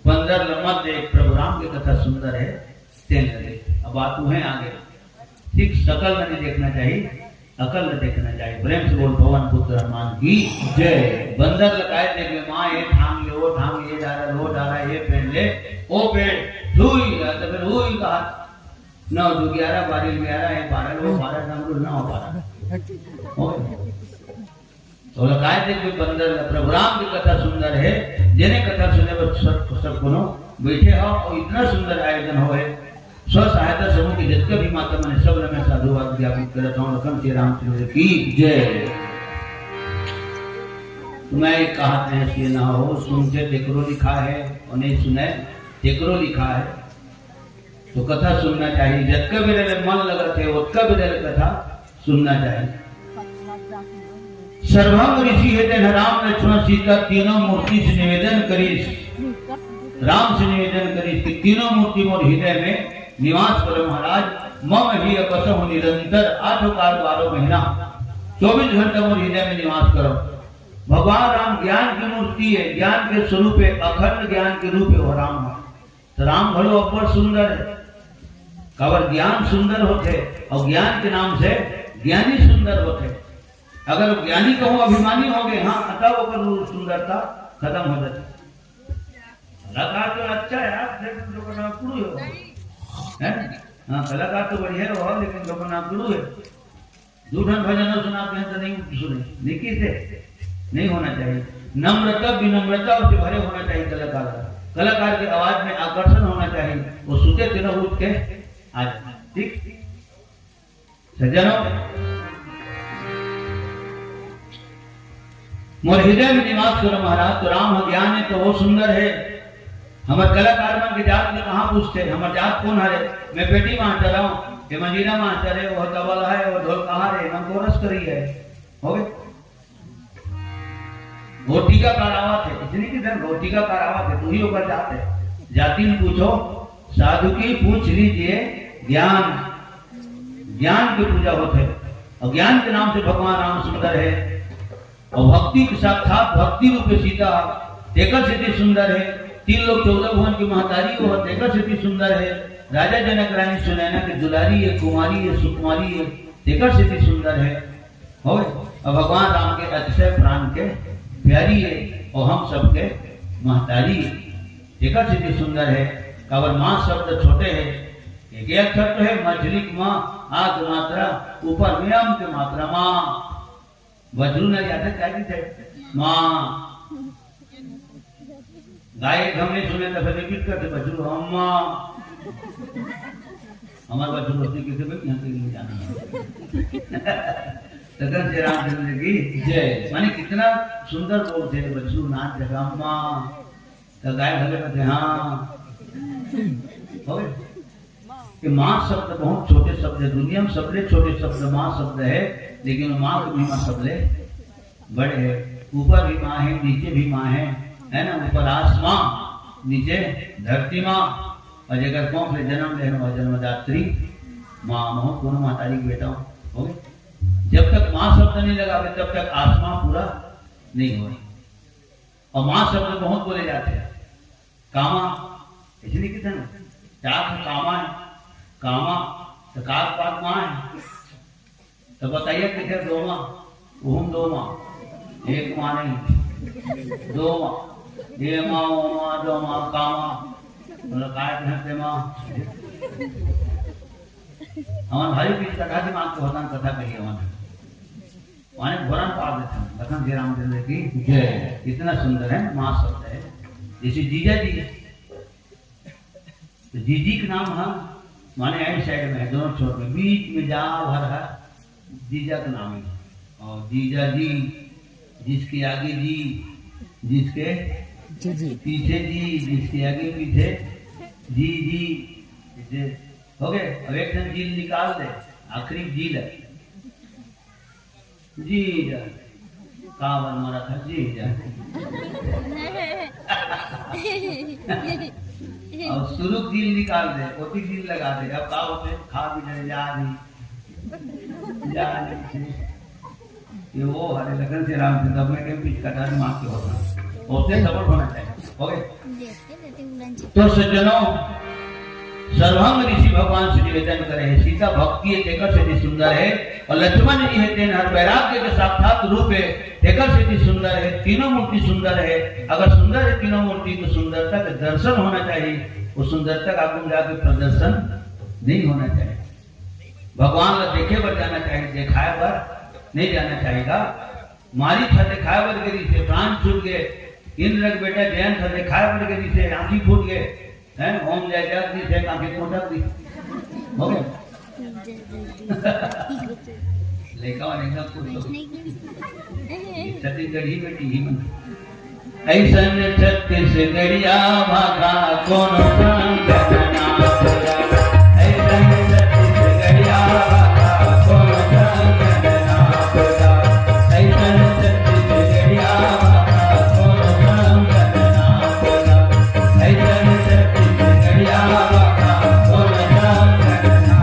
बंदर ला मत देख, प्रभु राम के कथा सुंदर है, तेन ला देख। अब बात उहें आ गे। ठीक शकल ला नइ देखना चाहिए, अकल ला देखना चाहिए। प्रेम से बोल पवन पुत्र हनुमान की जय। बंदर ला काय देखबे माँ, ये ठांग ले, वो ठांग ले, ये डारा, वो डारा, ये पेड़ ले, वो पेड़, छुई, या तो फिर हुई कहा, नौ दू ग्यारह, बारह ग्यारह, ये बारह, वो बारह, नौ दू नौ बारह। हो गया। तो लगाए थे कोई बंदर, प्रभु राम की कथा सुंदर है, जेने कथा सुने बर सब, सब कोनो बैठे हो और इतना सुंदर आयोजन हो है। स्व सहायता समूह के जितने भी माता मन हे, सब ल मैं साधुवाद ज्ञापित करत हूँ। लखन श्री रामचंद्र की जय। तो मैं एक कहा तैं से ना हो, सुनते तेकरो लिखा है और नहीं सुने तेकरो लिखा है। तो कथा सुनना चाहिए, जतका बेरा ले मन लगत हे, ओतका बेरा ले कथा सुनना चाहिए। सर्वभंग ऋषि हे तेन राम लक्ष्मण सीता तीनों मूर्ति से निवेदन करिस, राम से निवेदन करिस कि तीनों मूर्ति मोर हृदय में निवास करो महाराज। मम ही अपसहु निरंतर, आठों काल बारह महीना, चौबीस घंटा मोर हृदय में निवास करो। भगवान राम ज्ञान की मूर्ति है, ज्ञान के स्वरूप है, अखंड ज्ञान के रूप है वो राम है। तो राम घलो अब्बड़ सुंदर है। काबर ज्ञान सुंदर होथे और ज्ञान के नाम से ज्ञानी सुंदर होथे। अगर ज्ञानी कहूँ अभिमानी हो गए, हाँ, तब ओकर सुंदरता खत्म हो जाती। कलाकार तो अच्छा है यार, देख, लोग ना कुड़ू है, है ना? हाँ, कलाकार तो बढ़िया है, लेकिन लोग ना कुड़ू है। दो ढंग भजन सुनाते हैं तो नहीं सुने, नहीं कीथे, नहीं होना चाहिए। नम्रता, विनम्रता से भरे होना चाहिए कलाकार का। कलाकार की आवाज में आकर्षण होना चाहिए, वो सुते तेरा उठ के आ जाए। ठीक, सज्जनों, मोर हृदय में निवास करो महाराज, तो राम ह ज्ञान है तो वो सुंदर है। हमर कलाकार मन के जात में कहाँ पूछते, हमर जात कौन हरे? मैं पेटी मास्टर हूँ, ये मंजीरा मास्टर है, वो तबला है, वो ढोलकहा रे, मन कोरस करी है। हो गए? घोटिका करावत है, इतनी की धन घोटिका करावत है, तू ही ओकर जात है। जाति में पूछो, साधु की पूछ लीजिए ज्ञान, ज्ञान की पूजा होते है। और ज्ञान के नाम से भगवान राम सुंदर है। और भक्ति के साक्षात भक्ति रूपे सीता, तेकर सेती सुंदर है। तीन लोग चौदह भुवन की महतारी वो, तेकर सेती सुंदर है। राजा जनक रानी सुनैना के दुलारी है, कुमारी है, सुकुमारी है, तेकर सेती सुंदर है। हो, और भगवान राम के अतिशय प्राण के प्यारी है और हम सबके महतारी है। तेकर सेती सुंदर है। काबर माँ शब्द छोटे है, एक ही अक्षर तो है, मछली के माँ, आ के मात्रा, ऊपर में अम के मात्रा, माँ। बछरू न जाते क्या की थे? माँ। गाय एक हम नहीं सुने तो फिर रिपीट करते, बछरू, अम्मा। हमारे बछरू होती किसी को यहाँ से नहीं जाना। तो कहते रामचंद्र की जय। माने कितना सुंदर बोलते हैं, बछरू नाच जगह अम्मा। तो गाय भले कहते, हाँ। हो गए? कि माँ शब्द बहुत छोटे शब्द है, दुनिया में सबले छोटे शब्द माँ शब्द है, लेकिन माँ की महिमा सबले बड़े है। ऊपर भी माँ है, नीचे भी माँ है, है ना? ऊपर आसमां, नीचे धरती माँ, और जेकर कोख ले जन्म लेना, वह जन्मदात्री माँ। महूँ कोनो महतारी के बेटा हूँ, हो गए? जब तक माँ शब्द नहीं लगावे, तब तक आसमां पूरा नहीं हो। और माँ शब्द बहुत बोले जाते हैं। कामा, इसलिए कितने चार से कामा है, कामा, तो कार पाक माँ है। तो बताइए कितने दो माँ? वो हम दो माँ, एक माँ नहीं, दो माँ। ये माँ, वो माँ, दो माँ, कामा। बोला, "काय कहते माँ?" हमारे भाई की कथा, दिमाग को होता कथा कही हमारे। माने घोरन पार देते हैं। लखन श्री रामचंद्र की जय। इतना सुंदर है, माँ शब्द है। जैसे जीजा जी, तो जीजी के नाम है, माने ऐन साइड में है, दोनों छोर में, बीच में जा भर है, जीजा का नाम है। और जीजा जी, जिसके आगे जी, जिसके जी, जी। पीछे जी, जिसके आगे पीछे जी, जी। इसे हो गए। अब एक दिन जील निकाल दे, आखिरी जील है। जी जा, काबर मरा था जी जा। और शुरू दिल निकाल दे, ओती दिल लगा दे। अब का होते, खा भी जाए, जा नहीं, जा नहीं। ये वो हरे लगन से राम से तब मैं के पीछ कटा दिमाग के होता, उससे सफल होना चाहिए। ओके। तो सज्जनों, सर्वांग ऋषि भगवान से निवेदन करे है, सीता भक्ति है, तेकर से भी सुंदर है, और लक्ष्मण जी है, तेन हर वैराग्य के साक्षात रूप है, तेकर से भी सुंदर है, तीनों मूर्ति सुंदर है। अगर सुंदर है तीनों मूर्ति, तो सुंदरता का दर्शन होना चाहिए, वो सुंदरता का आगू जाके प्रदर्शन नहीं होना चाहिए। भगवान ला देखे बर जाना चाहिए, दिखाए बर नहीं जाना चाहिएगा। मारीच ह दिखाए बर गे रिहिसे, प्राण छूट गए। इंद्र के बेटा जयंत ह दिखाए बर गे रिहिसे, आंखी फूट गए। हैं, ओम जय जगदीश है, आंखी फूटक दी। हो गया? लइका मन एकदम खुश हो गए। छत्तीसगढ़ी बेटी ही मन। ऐसन छत्तीसगढ़िया भाखा कोनो संग ना होला। ऐसन छत्तीसगढ़िया भाखा कोनो संग ना होला। ऐसन छत्तीसगढ़िया भाखा कोनो संग ना होला। ऐसन छत्तीसगढ़िया भाखा कोनो संग ना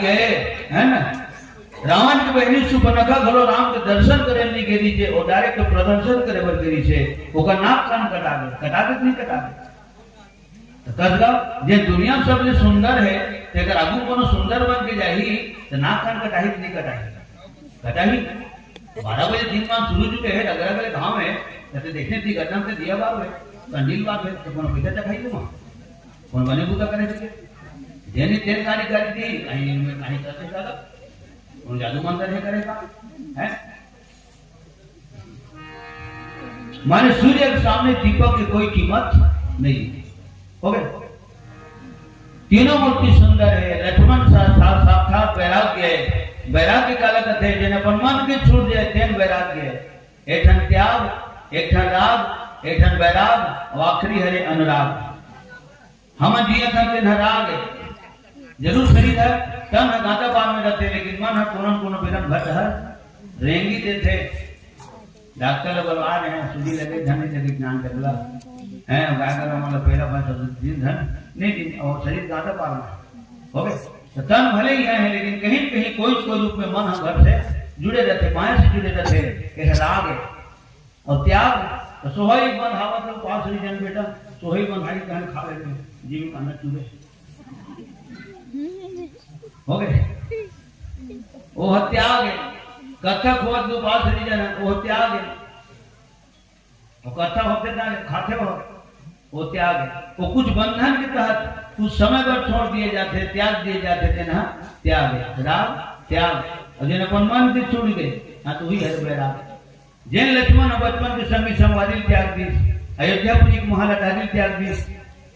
गए, है ना? रावण के बहिनी सुपनखा घलो राम के दर्शन करे नहीं गे रिहिसे, वो direct प्रदर्शन करे बर गे रिहिसे, ओकर नाक कान कटा दे, कटा दे कि नहीं कटा दे? तो कस गा, जे दुनिया में सबले सुंदर है, तेकर आगू कोनो सुंदर बन के जाही, तो नाक कान कटाही कि नहीं कटाही? कटाही। बारह बजे दिन मान शुरू चुके है, रगड़ा गले घाम है, तो देखने दी गड्ढा से दिया बार है, कंडील बार है, तो कोनो पैसा चखाई तुम? कौन बने बूता करे थे? जेनी तेल गाड़ी गाड़ी दी, कहीं में कहीं करते ज्यादा। कौन जादू मंत्र है करे का? है? माने सूर्य के सामने दीपक की कोई कीमत नहीं। हो गए? तीनों मूर्ति सुंदर है। लक्ष्मण सा-, सा-, साक्षात वैराग्य है। वैराग्य काला कथे, जेन अपन मन के छूट जाए, तेन वैराग्य है। एक ठन त्याग, एक ठन राग, एक ठन वैराग, और आखिरी हरे अनुराग। हमन जियत हन तेन ह राग ए। जरूर शरीर ह, तन ह गांजा बार में रथे, लेकिन मन ह कोनो न कोनो बेरा म घट हर रेंगी देथे। डॉक्टर ल बलवा रहे हैं, सूजी लगे, धनी लगे, ज्ञान टकला। हैं, गाय गरु हमन ल पहला पाँच सौ दिन धन, नहीं दिन, और शरीर गांजा बार में। हो गए? तो तन भले ही है, लेकिन कहीं न कहीं कोई न कोई रूप में मन ह घर से जुड़े रहते, माया से जुड़े रहते। एक राग है। और त्याग, तो सोहई बंधावत है उपास रही जन बेटा, सोहई बंधाई कहन खा लेते हैं, जीव का न चूहे। हो गए? वो ह त्याग है। कत्था खोवत के उपास रही जन, वो त्याग है। और कत्था होते ना खाते हो, वो त्याग है। वो कुछ बंधन के तहत कुछ समय भर छोड़ दिए जाते, त्याग दिए जाते थे ना, त्याग है। राग, त्याग। और जिन अपन मन के छूट गए, हाँ, तो वही है वैराग। जेन लक्ष्मण ह बचपन के संगी संगवारी ल त्याग दीस, अयोध्यापुरी के महल अटारी ल त्याग दीस,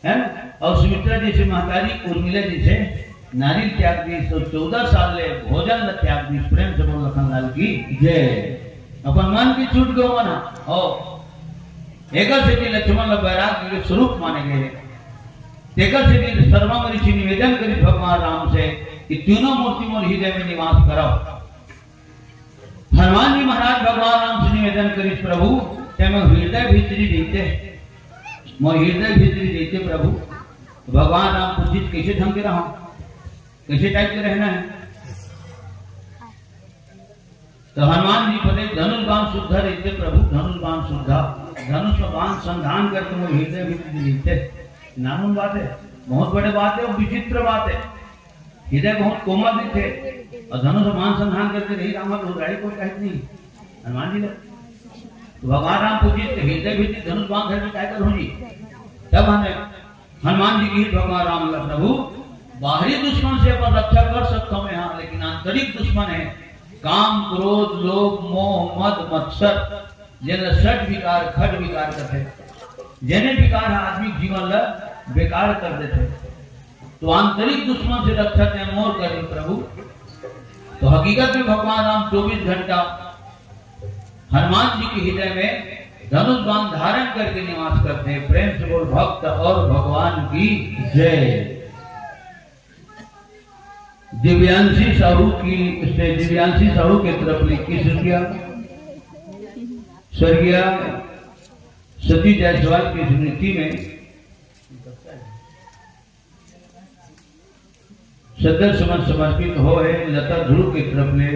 है ना? और सुमित्रा जैसे महतारी, उर्मिला जैसे नारी ल त्याग दीस, और चौदह साल ले भोजन ल त्याग दीस। प्रेम से बोल लखन लाल की जय। अपन मन की छूट गयो मन ह। और एकर सेती लक्ष्मण ल वैराग्य के स्वरूप माने गए हे। तेकर सेती शर्मा ऋषि निवेदन करिस भगवान राम से कि तीनों मूर्ति मोर हृदय में निवास करव। हनुमान जी महाराज भगवान राम से निवेदन करिस, "प्रभु, ते मोर हृदय भीतरी रहिते, मोर हृदय भीतरी रहिते प्रभु।" तो भगवान राम पूछिस, "कैसे ढंग के रहा, कैसे टाइप के रहना है?" तो हनुमान जी बोले, "धनुष बाण शुद्ध रहिते प्रभु, धनुष बाण शुद्ध, धनुष में बाण संधान करके मोर हृदय भीतरी रहिते।" नानून बात है, बहुत बड़े बात है और विचित्र बात है। हृदय बहुत कोमल भी थे और धनुष बाण संधान करके नहीं रामा घबराई कोई कहत नहीं। हनुमान जी ने तो भगवान राम पूछे, "तो हृदय भी धनुष बाण धर के काय करूँ जी?" तब हमें हनुमान जी की भगवान राम लगा, "प्रभु, बाहरी दुश्मन से अपन रक्षा कर सकता हूँ मैं, हाँ, लेकिन आंतरिक दुश्मन है काम, क्रोध, लोभ, मोह, मद, मत्सर, जेन ल षट विकार, खट विकार कहते, जेने विकार है आदमी के जीवन ल बेकार कर देते।" तो आंतरिक दुश्मन से रक्षा ते मोर करी प्रभु। तो हकीकत में भगवान राम चौबीस घंटा हनुमान जी के हृदय में धनुष बाण धारण करके निवास करते हैं। प्रेम से बोल भक्त और भगवान की जय। दिव्यांशी साहू की, उसने दिव्यांशी साहू के तरफ ले इक्कीस रुपया, स्वर्गीय सती जायसवाल की स्मृति में सदर समझ समर्पित हो है। लता ध्रुव की तरफ ले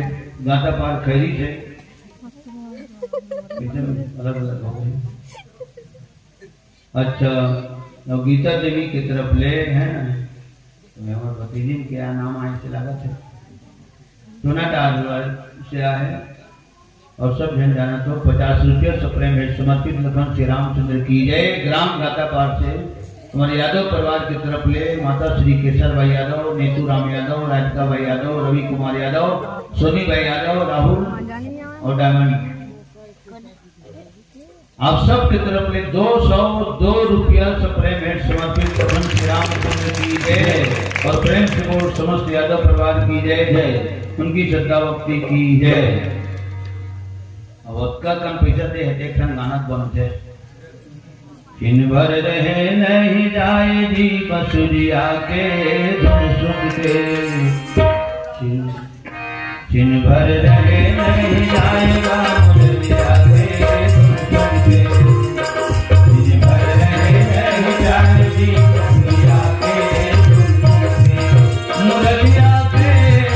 गांधापार खैरी से एकदम अलग अलग हो गए। अच्छा, अब गीता देवी की तरफ ले है ना, तो मैं और भतीजी में क्या नाम आए से लगा थे, टोना टार से आए। और सब जन जाना तो पचास रुपया सप्रेम भेंट समर्पित लखन श्री रामचंद्र की जय। ग्राम गातापार से हमारे यादव परिवार की तरफ ले माता श्री केसर भाई यादव, नेतू राम यादव, राधिका भाई यादव, रवि कुमार यादव, सोनी भाई यादव, राहुल और डायमंड, आप सब की तरफ ले दो सौ दो रुपया सप्रेम भेंट समर्पित लखन श्री रामचंद्र की जय। और प्रेम से बोल समस्त यादव परिवार की जय जय, उनकी श्रद्धा भक्ति की जय। अब ओतका कन पैसा दे हे, एक ठन गाना बन जाए। दिन भर रहे नहीं जाए जी बसुरिया के धुन सुन के। दिन, दिन भर रहे नहीं जाए बसुरिया के धुन सुन के। दिन भर रहे नहीं जाए जी बसुरिया के धुन सुन के। मुरलिया के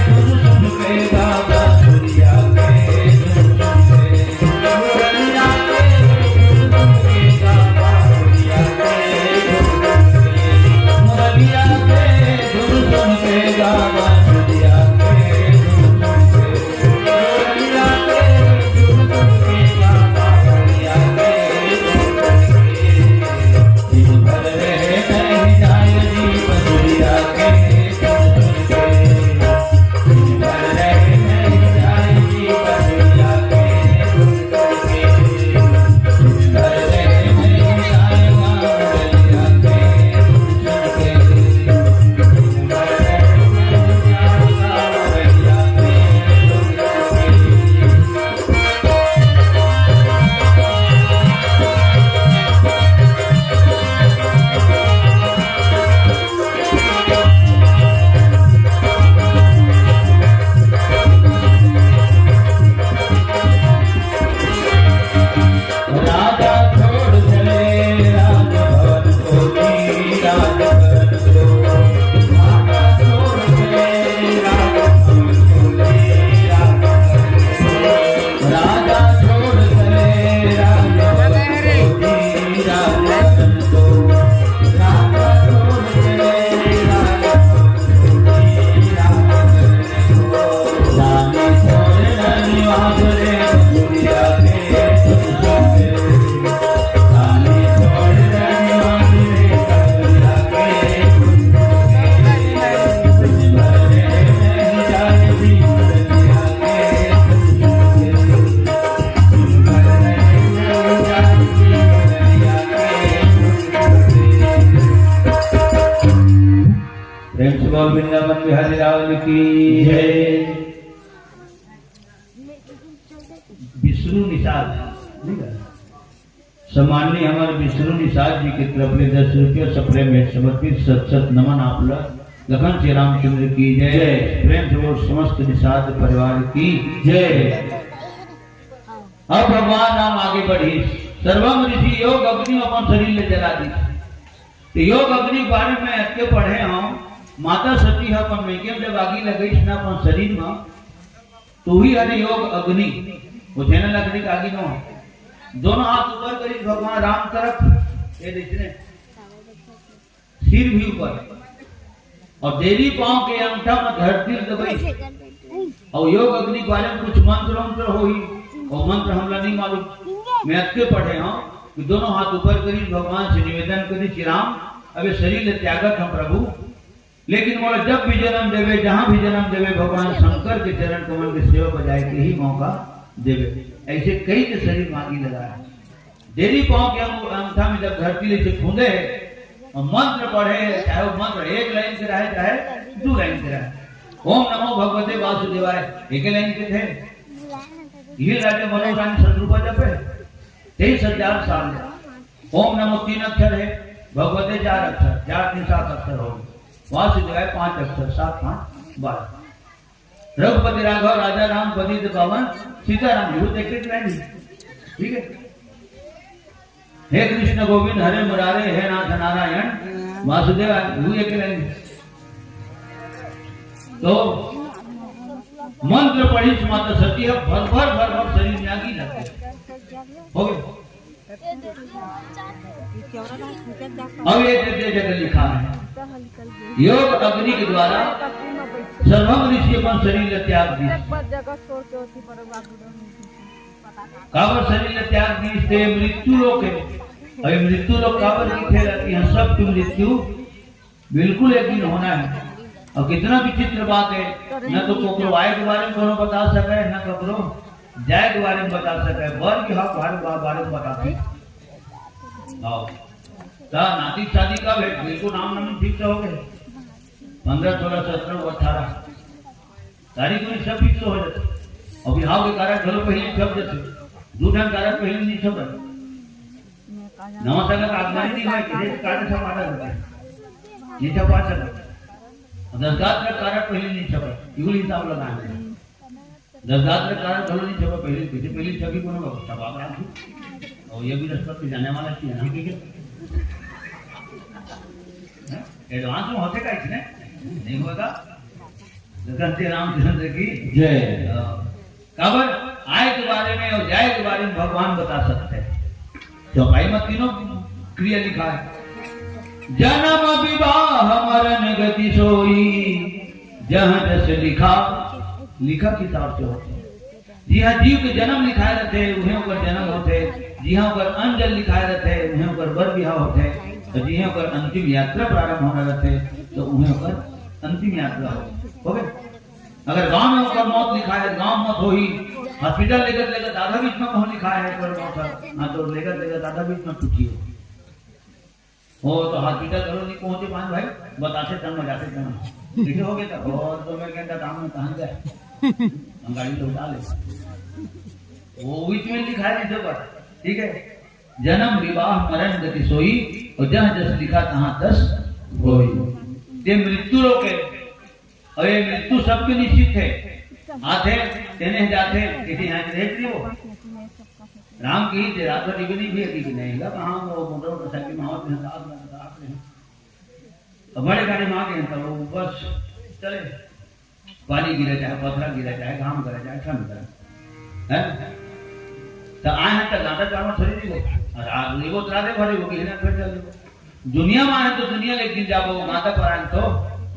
की जय। विष्णु निषाद, ठीक है? सम्माननीय हमर विष्णु निषाद जी के तरफ ले दस रुपया सप्रेम भेंट समर्पित। सत सत नमन आप ला। लखन श्री रामचंद्र की जय। जय। प्रेम से बोल समस्त निषाद परिवार की जय। अब भगवान राम आगे बढ़िस। सर्वम ऋषि योग अग्नि अपन शरीर ले जला दी। तो योग अग्नि के बारे में अतके पढ़े हंव, माता सती ह अपन मइके में जब आगी लगइस ना अपन शरीर में, तो ही हरे योग अग्नि, वो छेना लकड़ी का आगी नो। दोनों हाथ ऊपर करिस भगवान राम तरफ, ये देखने सिर भी ऊपर, और देवी पांव के अंगठा में धरती दबाई। और योग अग्नि के बारे में कुछ मंत्र उंत्र होही, वो मंत्र हमला नहीं मालूम। मैं अतके पढ़े हंव कि दोनों हाथ ऊपर करिस, भगवान से निवेदन करिस कि राम, अबे शरीर ले त्यागत हंव प्रभु, लेकिन मोला जब भी जन्म देवे, जहां भी जन्म देवे, भगवान शंकर के चरण कमल के सेवा बजाए के ही मौका देवे। ऐसे कई के शरीर में आगी लगाए। देवी पांव के अंग-, अंगठा में जब धरती ले से खूंदे और मंत्र पढ़े, चाहे वो मंत्र एक लाइन के रहे, चाहे दो लाइन के रहे, ओम नमो भगवते वासुदेवाय, एक लाइन के थे। ये राजे मनोरानी शत्रुपा जपे, तेईस हजार साल। ओम नमो तीन अक्षर है, भगवते चार अक्षर, चार तीन सात अक्षर हो गए। वासुदेवाय पांच अक्षर, सात पांच बारह। रघुपति राघव राजा राम पतित पावन, सीताराम जी, वो देख के नहीं, ठीक है। हे कृष्ण गोविंद हरे मुरारे, हे नाथ नारायण वासुदेव, वो एक नहीं। तो मंत्र पढ़िस माता सती ह, भर भर भर भर शरीर में आगी लग गई। हो गए। अब ये जगह जगह लिखा है, योग अग्नि के द्वारा सर्वम ऋषि अपन शरीर ला त्याग दी। काबर शरीर ला त्याग दी? इससे मृत्यु लोक है। अभी मृत्यु लोक काबर लिखे रहती है? सबकी मृत्यु बिल्कुल एक दिन होना है। और कितना विचित्र बात है, न तो कोकरो आए के बारे में कोनो बता सके, न ककरो जाए के बारे में बता सके। बर के हक बारे, बारे में बता सके। आओ। ता नाती शादी कब है? बिल्कुल नाम नाम ठीक से हो गए। पंद्रह, सोलह, सत्रह, अठारह तारीख में सब फिक्स हो जाते। और बिहाव के कारड घलो पहले छप जाते। दू ठन कारड पहले नहीं छपे। नवा साल का आगमन नहीं हुआ, किसी के कारड छपा जाते। नहीं छपा सकते। दस गात का कारड पहले नहीं छपे। इगुल हिसाब लगाना है। दस गात का कारड घलो नहीं छपे पहले, किसी पहले छपी को ना छपा रहा थी। और ये भी रस्ता तो जाने वाला थी ना, ठीक है? हैं? एडवांस में होते का इसने? नहीं होगा। गणपति रामचंद्र की जय। हाँ। काबर आए के बारे में और जाए के बारे में भगवान बता सकते हैं। चौपाई में तीनों क्रिया लिखा है, जन्म विवाह मरण गति सोई, जहाँ जस लिखा, लिखा किताब से होते हैं। जिहाँ जीव के जन्म लिखाए रहते, उहें ओकर जन्म होते, जिहाँ ओकर अंजल लिखाए रहते, उहें ओकर बर बिहाव होते, और जिहाँ ओकर अंतिम यात्रा प्रारंभ होना रहते, तो उहें ओकर अंतिम यात्रा होते। हो गए? अगर गांव में ओकर मौत लिखाए, गांव मौत होही, हॉस्पिटल लेकर लेकर दादा बीच में कहूँ लिखाए है ओकर मौत है, हाँ, तो लेकर लेकर दादा बीच में टूटी हो। वो तो हॉस्पिटल घलो नहीं पहुंचे पाए भाई, बताते तंग, बजाते तंग। ठीक हो गया था, और तो मैं कहता काम में कहाँ गया, हम गाड़ी लौटा ले। वो बीच में लिखा है नहीं सब, ठीक है। जन्म विवाह मरण गति सोई, और जहाँ जस लिखा तहाँ तस होई। ये मृत्यु लोक है, और ये मृत्यु सबके निश्चित है। आथे, तेने जाथे, किसी यहाँ देख लियो। राम की जे रात भर डिगनी भी है कि नहीं, लगा कहाँ वो मोटर मोटरसाइकिल में आवत हैं, रात में रात में। तो बड़े गाड़ी में आ गए, तो वो बस चले। पानी गिरे चाहे पथरा गिरे, चाहे घाम करे, चाहे ठंड करे, हैं? तो आए हैं तो गांधा चारों थोड़ी नहीं हो। और आज नहीं वो तो राधे भरे वो गिरे फिर चल दो। दुनिया में आए तो दुनिया ले एक दिन जाबो, गांधा पर आए तो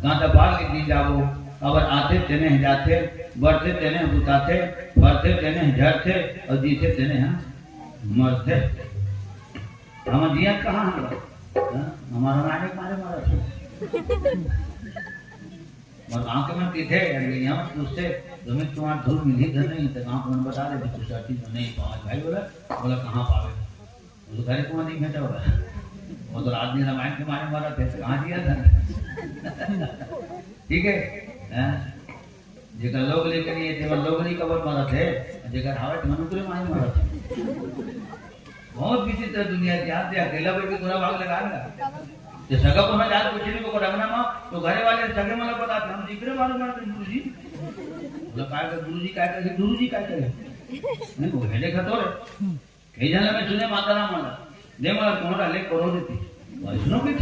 गांधा पार ले एक दिन जाबो। अगर आथे तेने हैं जाथे, बढ़थे तेने हैं बुताथे, फरथे तेने हैं झरथे, और जीथे तेने हैं मरथे। हम जिया कहाँ हम लोग? हाँ? हमारा मारे मारे मारा था। और गांव के मन कहिथे, "अरे, यहाँ मत पूछते, तुम्हें तुम्हारा धूल मिली धन नहीं, तो गांव के मन बता दे, "तू सर्दी में नहीं पावे।" भाई बोला, बोला, "कहाँ पावे?" वो तो घरे कुआं नहीं भेजा होगा। वो तो रात दिन रामायण के मारे मारा थे, तो कहाँ दिया था? ठीक है? हैं? जेकर लोग लेके नहीं है, तेमन लोग नहीं कबर मरत है, जेकर हावत मनुकरे मारे मरत है। बहुत विचित्र दुनिया के, आप दे अकेला बैठ के थोड़ा भाग लगा ना। तो सगा को ना जात पूछने को रखना माँ, तो घरे वाले सगे मला बताते, "हम जिक्र मालूम है गुरु जी।" बोला, "काय कर गुरु जी, काय कर गुरु जी, काय करे?" नहीं, वो हेडे खतोर है। कई जने में सुने माता राम वाला, दे मला कोहरा ले करो देती। वैष्णव के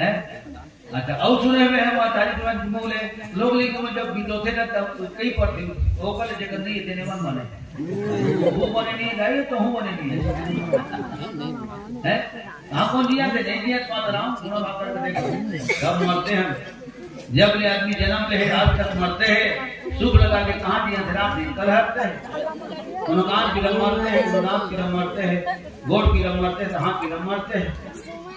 हैं? अच्छा, अउ सुने हुए हैं, वहाँ तारीख में बोले, लोग लेके में जब बितोते ना, तब कई पढ़ते, वो कल जगत नहीं, इतने मन माने। वो बने नहीं जाए, तो हूँ बने नहीं है। हैं? हाँ, कौन दिया थे? नहीं दिया, तो माता राम, सुना बात करके देखो। कब मरते हैं? जब ले आदमी जन्म ले है, आज तक मरते हैं। सुख लगा के कहाँ दिया थे? रात दिन कल हरते हैं। कोनो कान की रंग मरते हैं, कोनो नाक की रंग मरते हैं, गोड़ की रंग मरते हैं, तो हाथ की रंग मरते हैं।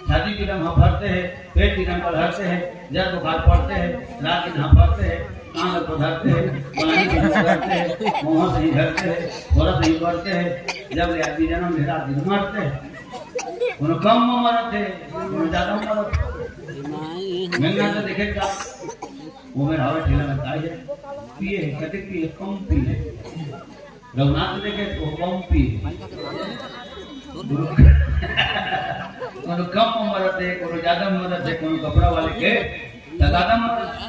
छाती की रंग हम भरते हैं, पेट की रंग कल हरते हैं, जर बुखार पड़ते हैं, रात दिन हम भरते हैं, कान को धरते हैं, पानी को धरते हैं, मुँह से ही धरते हैं, थोड़ा से ही करते हैं। जब ले आदमी जन्म ले, रात दिन मरते हैं। कोनो कम में मरत है, कोनो ज्यादा में मरत है। महंगा तो देखे का, वो मेरा हवा ठेला में काय है, पिए है, कते पिए, कम पिए। रघुनाथ देखे तो कम पिए। कोनो कम में मरत है, कोनो ज्यादा में मरत है, कोनो कपड़ा वाले के तगादा मरत है।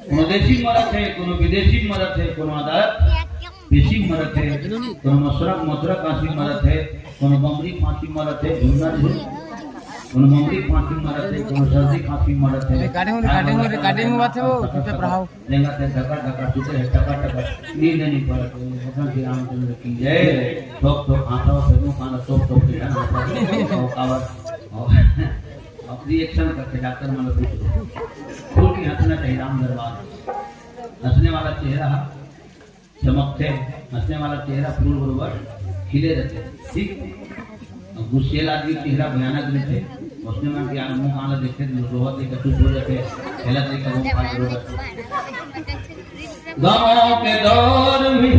कोनो देसी मरत है, कोनो विदेशी मरत है, कोनो आदत देसी मरत है, कोनो मसुरा, मसुरा काशी मरत है, कोनो बमरी फांसी मरत है, झुंडा झुंड, कोनो बमरी फांसी मरत है, कोनो सर्दी खांसी मरत है। रिकॉर्डिंग, रिकॉर्डिंग, रिकॉर्डिंग हुआ था वो, कितना पढ़ाओ। लेंगा ते धका धका सुते है, टका टका, नींद नहीं पड़त है। भगवान श्री रामचंद्र की जय। ठोक ठोक हाथा हो, फेंको कान, ठोक ठोक के जाना पड़ता है। और कावर, और, और रिएक्शन करके डॉक्टर मन पूछ लो। फूल की हंसना चाहिए राम दरबार। हंसने वाला चेहरा चमकते, हंसने वाला चेहरा फूल बरोबर खिले रहते, ठीक? अब गुस्सेल आदमी चेहरा भयानक रहते, उसने मन के आंख मुंह कान देखते तो रोहत लेकर चुप हो जाते, खेलत लेकर वो पास हो जाते। गमों के दौर भी,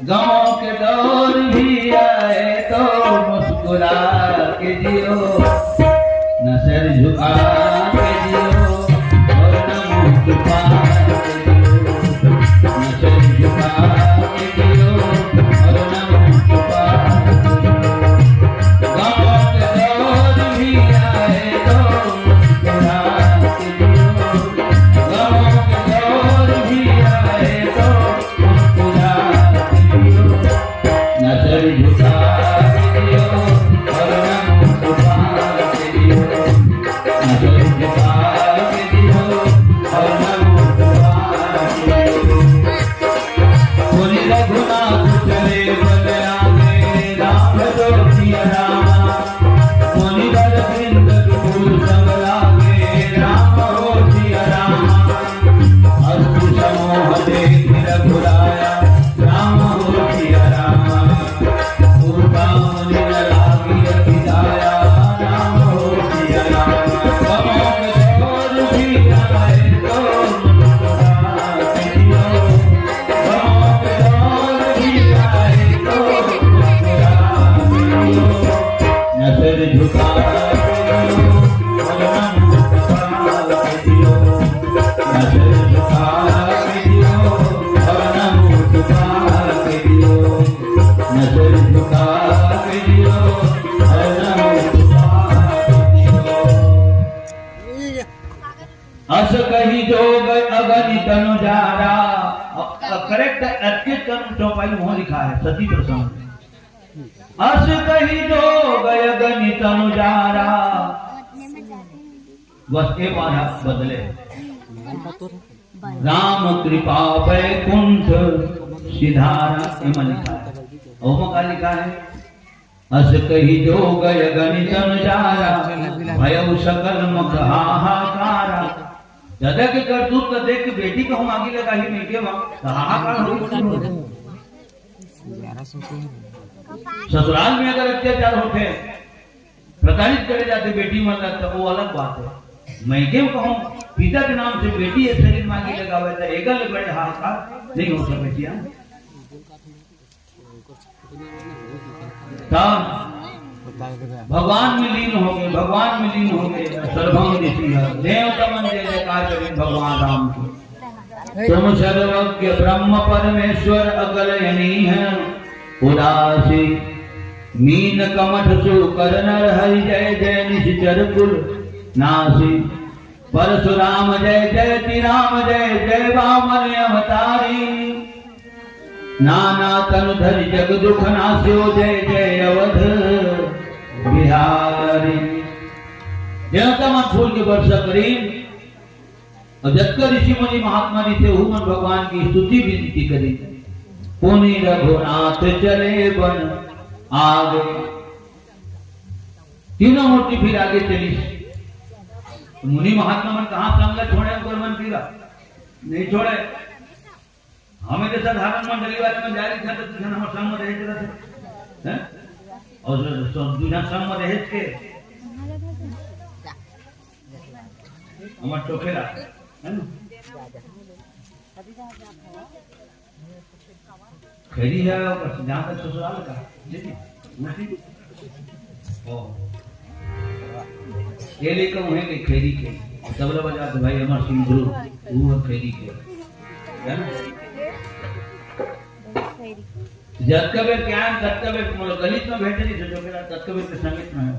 गमों के दौर भी आए तो मुस्कुरा के जियो, न सर झुका के जियो और न मुंह छुपा के जियो, न सर झुका के जियो और न मुंह छुपा के जियो। गमों के दौर भी आए तो मुस्कुरा के जियो, गमों के दौर भी आए तो मुस्कुरा के जियो। न सर झुका के जियो और न मुंह छुपा के जियो। न सर झुका के जियो और न मुंह छुपा के जियो। बोली रघुनाथ चले बलरामे, राम जो सिया रामा। मुनिवर वृंद विपुल संग लागे, राम हो सिया राम। अस्तु समूह देखि रघुराया, राम हो सिया राम। पूर्वा मुनि न लागी अति दाया, राम हो सिया राम। गमों के दौर भी आए तो मुस्कुरा के जियो। नजर झुका के जियो, और नम झुका के जियो। नजर झुका के जियो, और नम झुका के जियो। नजर झुका के जियो, और नम झुका के जियो। अस कही जोग अगनि तनु जारा। करेक्ट, अद्वैत तनु चौपाई वहां लिखा है, सती प्रसंग। अस कही जोग अगनि तनु जारा। बस ये बार बदले। राम कृपा बैकुंठ सिधारा, ये में लिखा है। और में का लिखा है? अस कही जोग अगनि तनु जारा, भयउ सकल मख हाहाकारा। दादा के करतूत ल देख के बेटी कहूँ आगी लगाही नहीं के बा, तो हाहाकार हो गई। ससुराल में अगर अत्याचार होते, प्रताड़ित करे जाते बेटी मन ला, तो वो अलग बात है। मैं के कहूँ, पिता के नाम से बेटी ये शरीर में आगी लगावे, तो एकर ले बड़े हाहाकार नहीं हो सके क्या? तब भगवान में लीन हो गए, भगवान में लीन हो गए। सर्वम ऋषि देवता मन जय जयकार करें भगवान राम को। तुम सर्वज्ञ ब्रह्म परमेश्वर अकलयनीय उदासी। मीन कमठ सो कर नर हरि जय जय निशिचर कुल नासी। परशुराम जय जय ती राम जय जय वामन अवतारी। नाना तनु धरि जग दुख नास्यो जय जय अवध बिहारी। देवता मन फूल के वर्षा करीन। अउ जतका ऋषि मुनि महात्मा जी थे, उहू मन भगवान की स्तुति विनती करीन। पुनि रघुनाथ चले वन आगे। तीनों मूर्ति फिर आगे चली। तो मुनि महात्मा मन कहाँ संग छोड़े, उनकर मन पीरा नहीं छोड़े। हमें तो साधारण मंडली वाले मन जा रही था, तो तुझे हमारे संग में रहे तेरा से, हैं? और जो, जो तुझे संग में रहे के, हमारे टोकेला, है ना? खैरी है, और जहाँ तक ससुराल का, ठीक है? उसी, ओ। ये लेकर उन्हें के खैरी के, तबला बजा दे भाई, अमर सिंह गुरु, वो है खैरी के, है ना? जतका बेर के आन, ततका बेर, मतलब, गली में बैठे नहीं थे, जो मेरा ततका बेर के संगीत में है।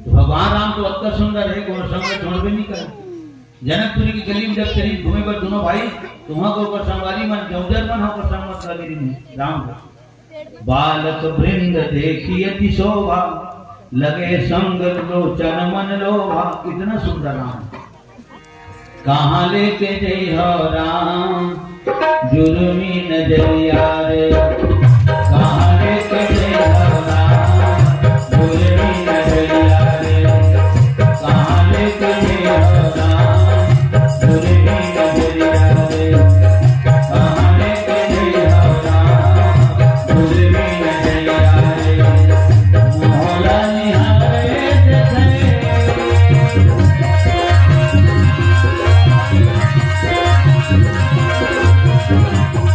तो भगवान राम तो अतका सुंदर है, कोनो संग छोड़बे नहीं करे। जनकपुरी की गली में जब चली घूमे बर दोनों भाई, तो वहां को ओकर संगवारी मन, जौजर मन ओकर संग मत लगे रही राम का। बालक वृंद देखी अति शोभा, लगे संग लोचन मन लोभा। इतना सुंदर राम। कहाँ लेके जइहो राम जुलमी नजरिया रे, कहाँ लेके जइहो राम जुलमी नजरिया रे, कहाँ लेके जइहो राम जुलमी नजरिया रे, कहाँ लेके जइहो राम जुलमी नजरिया रे। मोहला निहारे देखे,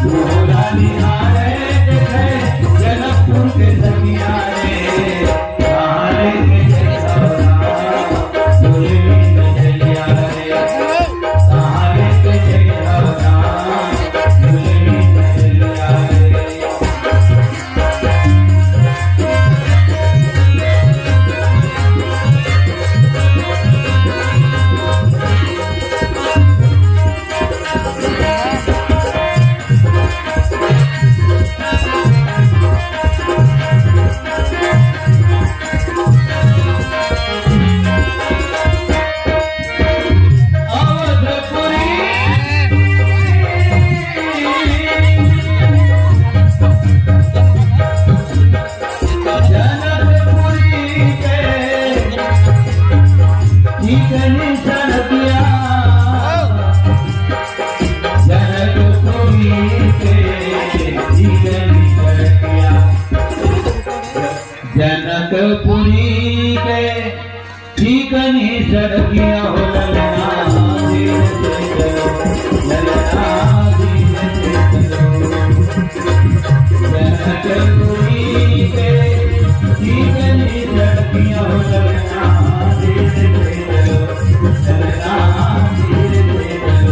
मोहला निहारे देखे, जनकपुर के सखिया रे, कहाँ लेके जइहो राम जुलमी नजरिया रे, कहाँ लेके जइहो राम जुलमी नजरिया रे। जनकपुरी के चिकनी सड़किया, जनकपुरी के चिकनी सड़किया, जनकपुरी के चिकनी सड़किया हो ललना धीरे से चलो, ललना धीरे से चलो। जनकपुरी के चिकनी सड़किया हो ललना धीरे से चलो, ललना धीरे से चलो।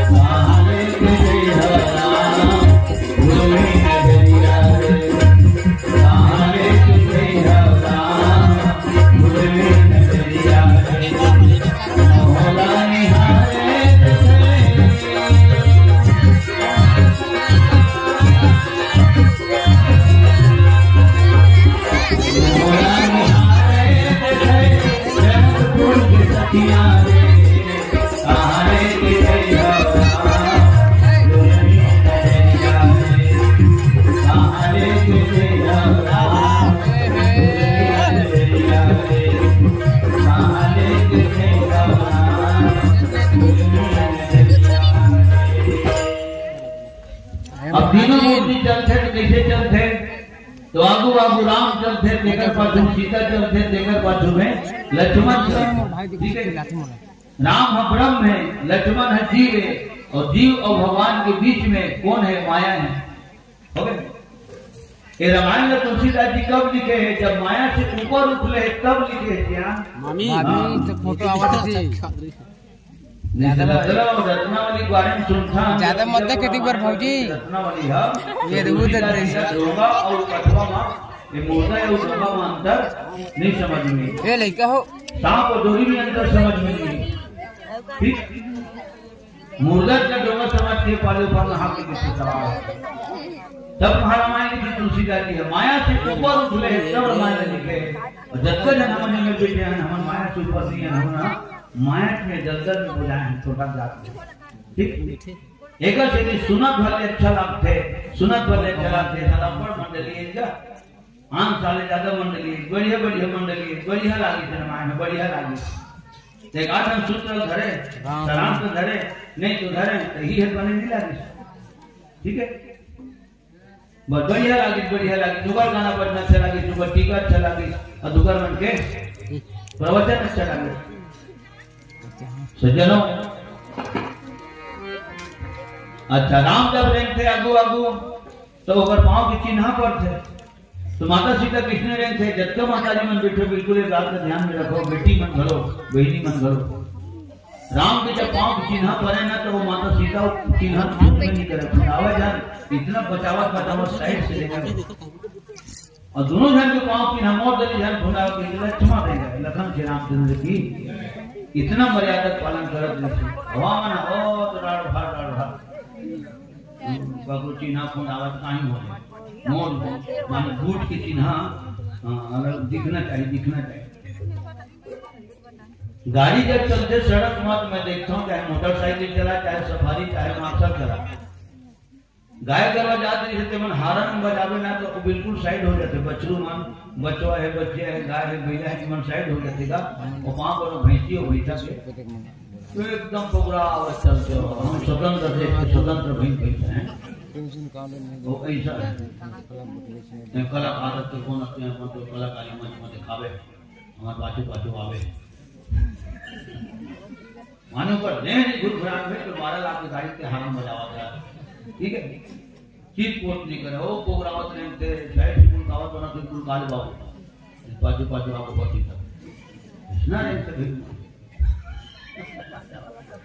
कहाँ लेके जइहो राम जुलमी नजरिया रे, कहाँ लेके जइहो राम जुलमी नजरिया रे। मोहला निहारे देखे, मोहला निहारे देखे, जनकपुर के सखिया रे। अब तीनों मूर्ति चलथे तो कैसे चलथे? तो आगू आगू राम चलथे, तेकर पाछू सीता चलथे, तेकर पाछू में लक्ष्मण चलथे। ठीक है, राम ह ब्रह्म है, लक्ष्मण ह जीव है, और जीव और भगवान के बीच में कौन है? माया है। हो गए? ये रामायण ला तुलसीदास जी कब लिखे हे? जब माया से ऊपर उठले हे, तब लिखे हे क्या? मामी, मामी, तो फोटो आवत हे। ज्यादा मत दे। रत्नावली ग्वारे में सुनता। ज्यादा मत दे, कतिक बार भौजी। रत्नावली, हाँ। ये तो उधर तुलसीदास जी का दोहा और कठवा मा, ये मोटा या उठवा मा अंतर नहीं समझ में। ये लइका हो। सांप और डोरी में अंतर समझ में नहीं। ठीक? मुर्दा का डोंगा समझ के पाले ऊपर नहा के किसको चढ़ाओ। तब महारामायण की तुलसीदास जी हे, माया से ऊपर उठले हे, तब रामायण लिखे। और जब तक हम मन में बैठे हैं, हम माया से ऊपर नहीं है, हम ना माया में दलदल में बुझाए हैं, छोटा जात में। ठीक? एक से भी सुनत भले अच्छा लगथे, सुनत भले अच्छा लगथे, साला बड़ मंडली है इनका। आन साले ज्यादा मंडली, बढ़िया, बढ़िया मंडली, बढ़िया लागिस रामायण, बढ़िया लागिस। ते एकाध सूत्र धरे, राम। सारांश धरे, नहीं तो धरे, तो ही है बने नहीं लागिस। ठीक है? बस बढ़िया लागिस, बढ़िया लागिस। दुगर गाना बजना अच्छा लागिस, दुगर टीका अच्छा लागिस, और दुगर मन के प्रवचन अच्छा लागिस। सज्जनों, अच्छा, राम जब रेंगथे आगू आगू, तो ओकर पाँव के चिन्हा पड़थे। तो माता सीता किसने रेंगथे? जतका माता जी मन बैठे, बिल्कुल एक बात का ध्यान में रखो, बेटी मन घलो, बहिनी मन घलो। राम के जब पाँव के चिन्हा पड़े ना, तो वो माता सीता वो चिन्हा छूट में नहीं करे, फुटावे जान, इतना बचावत बचावत साइड से लेकर। और दोनों जन के पाँव चिन्हा मोर दली जन फुटावे के लिए क्षमा देगा, लखन श्री रामचंद्र की इतना मर्यादा पालन करत नहीं। हवा मना, ओ, तो राड़ भाड़, राड़ भाड़। बाबू चिन्हा फुटावत काहे हो? मोर, माने बूट के चिन्हा, हाँ, अलग दिखना चाहिए, दिखना चाहिए। गाड़ी जब चलथे सड़क म, मैं देखता हूँ, चाहे मोटरसाइकिल चला, चाहे सफारी, चाहे मार्शल चला, गाय गरवा जात रहिथे, तेमन हारन बजावे ना, तो बिल्कुल साइड हो जाथे। बछरू मन, बचवा हे, बच्चे हे, गाय हे, बइला हे, तेमन साइड हो जाथे गा। वो पाँव पर भैंसी हो, भैंसा के, तो एकदम बगरा आवाज चलथे हो, हम स्वतंत्र देश के स्वतंत्र भई, भई हैं। वो ऐसा है। कलाकार के कौन अपने अपन तो कलाकारी मंच में दिखावे, हमारे पाछू पाछू आवे। माने ऊपर लेह नहीं घुरघुरात में तो बारह लाख की गाड़ी के हारन बजावत रहा। ठीक है? चीत पोत नहीं करे, वो प्रोग्राम नहीं थे, शायद स्कूल का आवत बना तो स्कूल काले बाबू। पाछू पाछू आपको पति था। ना रे, तो फिर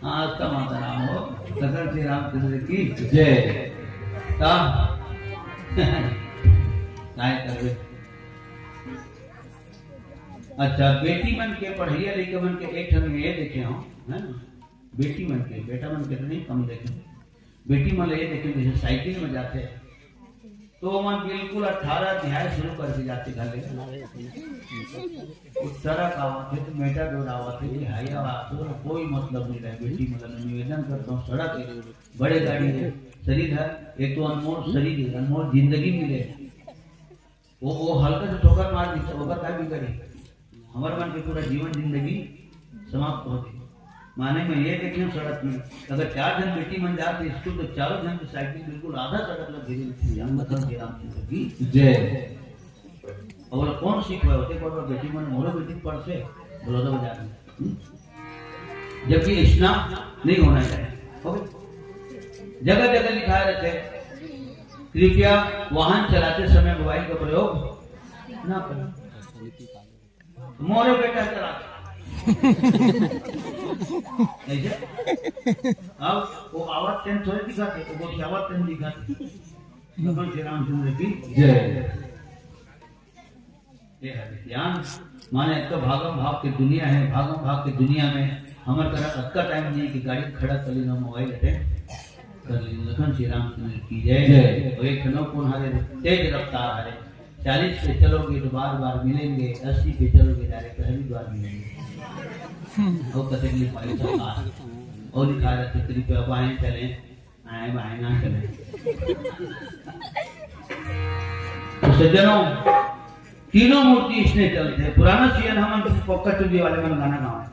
हाँ, आज का माता राम हो, सकल श्री रामचंद्र की जय। का? काय करबे? अच्छा, बेटी मन के पढ़इया लइका मन के एक ठन में ये देखे हो, है ना? बेटी मन के, बेटा मन के तो नहीं कम देखे। बेटी मन ल ये देखे, जैसे साइकिल में जाथे, तो मन बिल्कुल अठारह अध्याय शुरू करके जाथे घर ले। वो सड़क आवत हे, तो मेटाडोर आवत हे, कि हाईवा आवत हे, कोई मतलब नहीं रहे। बेटी मन ल निवेदन करता हूँ, सड़क हे, बड़े गाड़ी हे, शरीर हे, एक तो अनमोल शरीर हे, अनमोल जिंदगी मिले। वो, वो हल्का से ठोकर मार दी, तो ओकर का बिगड़ी? हमर मन के पूरा जीवन जिंदगी समाप्त हो गई। माने मैं ये देखे हूँ सड़क में, अगर चार जन बेटी मन जाते स्कूल, तो चारों जन की साइकिल बिल्कुल आधा सड़क लग गिरी थी। हम मतलब कि रामचंद्र की जय। और कौन सीख हुआ होते, पर बेटी मन मोरो बेटी पढ़ से बड़ौदा बाजार में। हम्म? जबकि ऐसा नहीं होना चाहिए। ओके? जगह जगह लिखा रहते, कृपया वाहन चलाते समय मोबाइल का प्रयोग ना करें। मोरे बेटा चला। ऐसे? अब वो आवाज तेन थोड़े दिखाते, वो गोष्ठी आवाज तेन दिखाते। भगवान श्री रामचंद्र की जय। ये है ज्ञान, माने अतका भागम भाग के दुनिया है, भागम भाग के दुनिया में हमर करा अतका टाइम नहीं कि गाड़ी खड़ा कर लेना, मोबाइल अटेंड कर लेना। लखन श्री रामचंद्र की जय। जय। और एक ठन अउ कोन हरे, तेज रफ्तार हरे, चालीस पे चलोगे तो बार बार मिलेंगे, अस्सी पे चलोगे डायरेक्ट हरिद्वार मिलेंगे। और कते के लिए पाई सरकार। और लिखा रहते कृपया बाएं चलें, आए बाएं ना चले। तो सज्जनों, तीनों मूर्ति इसने चलते हैं। पुराना सीएन हमन पक्का चुंदी वाले मन गाना गावे।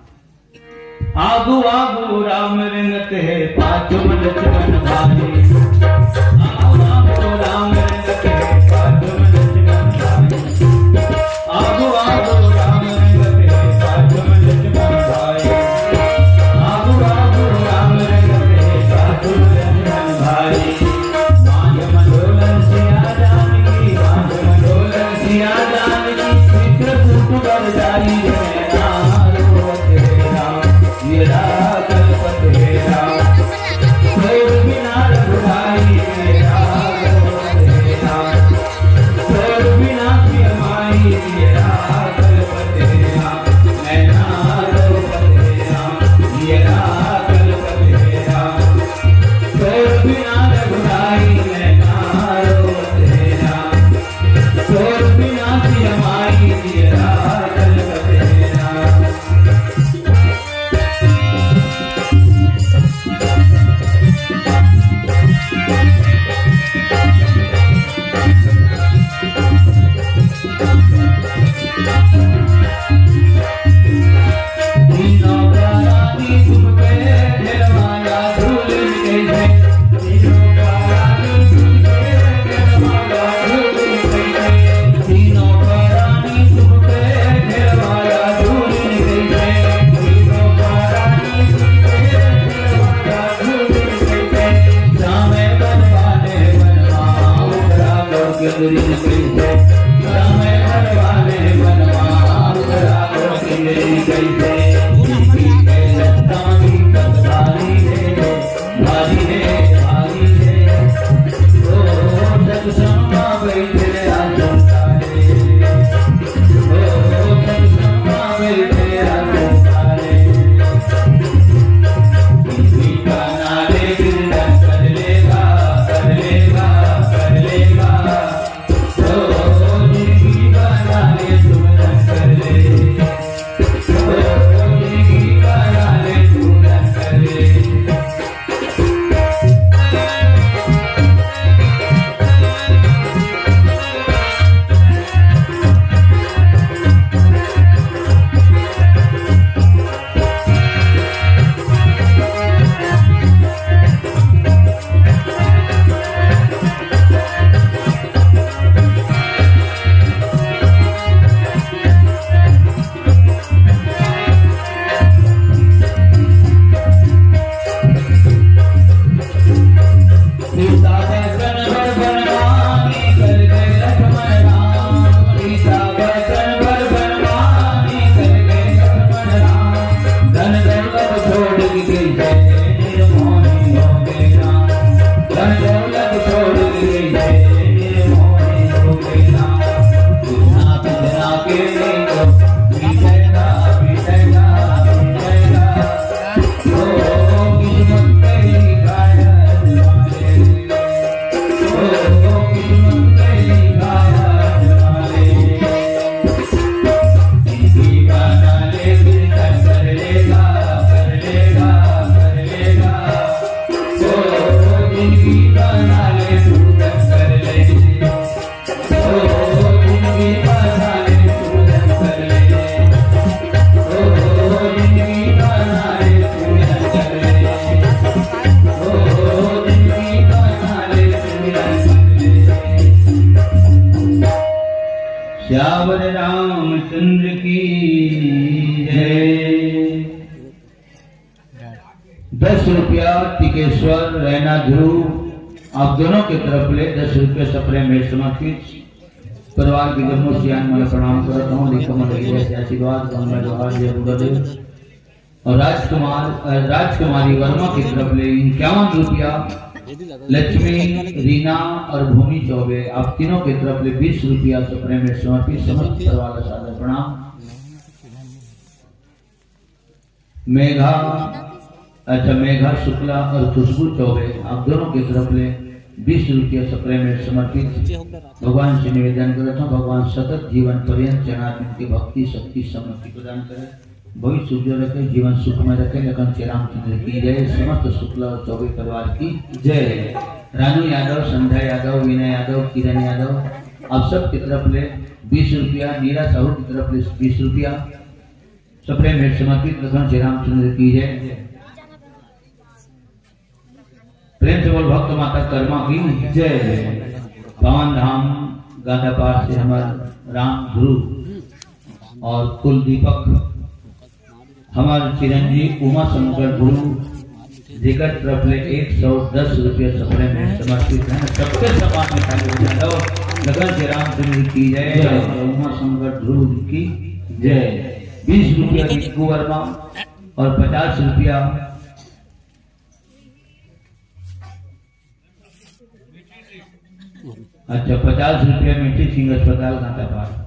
आगू आगू राम रेंगत हे, पाछू में लक्ष्मण भाई। आगू आगू राम रेंगत हे, पाछू में लक्ष्मण भाई। आगू आगू राम रेंगत हे, पाछू में लक्ष्मण भाई। आगू आगू राम रेंगत हे, पाछू में लक्ष्मण भाई। मांझ मंझोलन सिया जान की, मांझ श्यावर रामचंद्र की जय। दस रुपया टिकेश्वर, रैना ध्रुव, आप दोनों के तरफ ले दस रुपया सप्रेम भेंट समर्पित। परिवार के जम्मो सियान मन प्रणाम करत हूँ, लेकर मन लगे से आशीर्वाद, गंगा जवाहर जय गुरुदेव। और राजकुमार, अ, राजकुमारी वर्मा की तरफ ले इक्यावन रुपया, लक्ष्मी, रीना और भूमि चौबे, आप तीनों की तरफ ले बीस रुपया सप्रेम भेंट समर्पित। समस्त परिवार का सादर प्रणाम। मेघा, अच्छा, मेघा शुक्ला और खुशबू चौबे, आप दोनों की तरफ ले बीस रुपया सप्रेम भेंट समर्पित। भगवान से निवेदन करत हूँ, भगवान सतत जीवन पर्यंत जनार्दन के भक्ति शक्ति समृद्धि प्रदान करे, भविष्य उज्जवल रखे, जीवन सुखमय रखे। लखन श्री रामचंद्र की जय। समस्त शुक्ला और चौबे परिवार की जय। रानू यादव, संध्या यादव, वीना यादव, किरण यादव, आप सब की तरफ ले बीस रुपया, नीरा साहू की तरफ ले बीस रुपया, सप्रेम भेंट समर्पित। लखन श्री रामचंद्र की जय। प्रेम से बोल भक्त माता कर्मा की जय। पावन धाम गांधापार से हमार राम ध्रुव और कुल दीपक, हमार चिरंजीव उमा शंकर गुरु, जेकर तरफ ले एक सौ दस रुपया सप्रेम भेंट समर्पित है। सबके समान में ताली बजा दो। लखन श्री रामचंद्र की जय और उमा शंकर ध्रुव की जय। बीस रुपया रिंकू वर्मा और पचास रुपया, अच्छा, पचास रुपया मीठी सिंह अस्पताल गांधापार,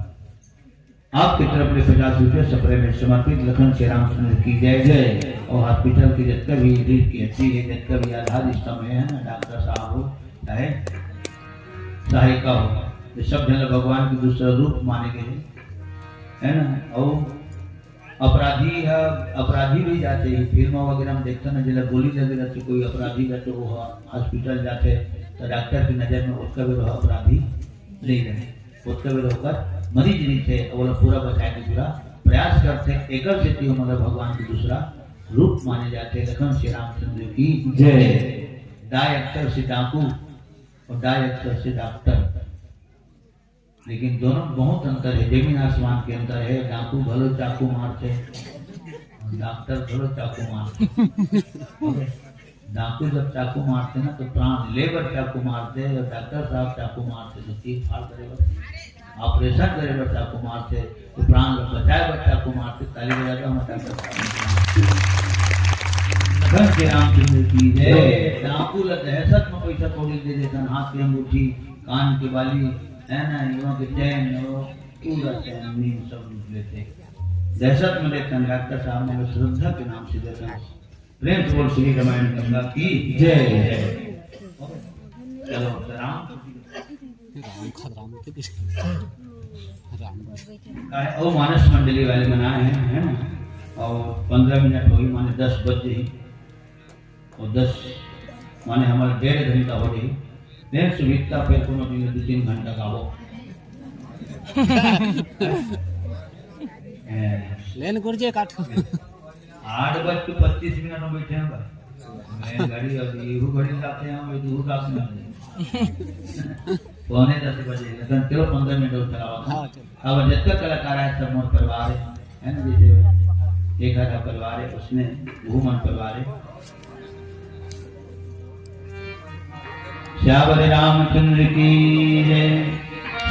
आपके तरफ ले पचास रुपया सप्रेम भेंट समर्पित। लखन श्री रामचंद्र की जय जय। और हॉस्पिटल के जितना भी रीढ़ की हड्डी है, जितना भी आधार स्तंभ है ना, डॉक्टर साहब हो चाहे सहायिका हो, ये सब जन भगवान के दूसरा रूप माने गए हैं, है ना। और अपराधी ह, अपराधी भी जाथे, फिल्म वगैरह में देखथन ना, जेला गोली लगे रहथे, कोई अपराधी रहथे, वो ह-, हॉस्पिटल जाथे, तो डॉक्टर की नजर में ओतका बेर वो अपराधी नहीं रहे, ओतका बेर ओकर मरीज रहिथे, ओला पूरा बचाए के पूरा प्रयास करथे। एकर सेती ओमन ला भगवान के दूसरा रूप माने जाथे। लखन श्री रामचंद्र की जय। डायरेक्टर से डाकू और डायरेक्टर से डॉक्टर, लेकिन दोनों बहुत अंतर है, जमीन आसमान के अंतर है। डाकू घलो चाकू मारथे, डॉक्टर घलो चाकू मारथे। डाकू जब चाकू मारथे ना, तो प्राण ले बर चाकू मारथे, अउ डॉक्टर साहब चाकू मारथे, तो चीर फाड़ करे बर, ऑपरेशन करे बर चाकू मारथे, तो प्राण ल बचाए बर चाकू मारथे। ताली बजा दो हम डॉक्टर साहब। धन श्री रामचंद्र की जय। डाकू ल दहशत में पैसा कौड़ी दे देथन, हाथ के अंगूठी, कान के बाली, है ना, युवा के चैन, वो पूरा चैन नींद सब लूट लेथे। दहशत में देथन डॉक्टर साहब, मगर श्रद्धा के नाम से देथन। प्रेम से बोल श्री रामायण गंगा की जय। चलो, राम राम खद राम के किस राम का है? ओ, मानस मंडली वाले मनाए हैं, है ना? और पन्द्रह मिनट होई, माने दस बज गई, और दस माने हमारा डेढ़ घंटा हो गई। प्रेम से बीतता, फिर कोनो दिन दो तीन घंटा का हो। हैं। लेन गुरजे काट। आठ बज के पच्चीस मिनट में बैठे हैं भाई। मैं घड़ी, अब यहू घड़ी जाते हैं, मैं दूर रात में। पौने दस बजे, लेकिन चलो, पन्द्रह मिनट और चलाओ। हाँ, चलो। अब जितना कलाकार है, सब मोर परिवार है, है ना? जैसे एक आधा परिवार है, उसमें वो मन परिवार है। सियावर रामचंद्र की जय।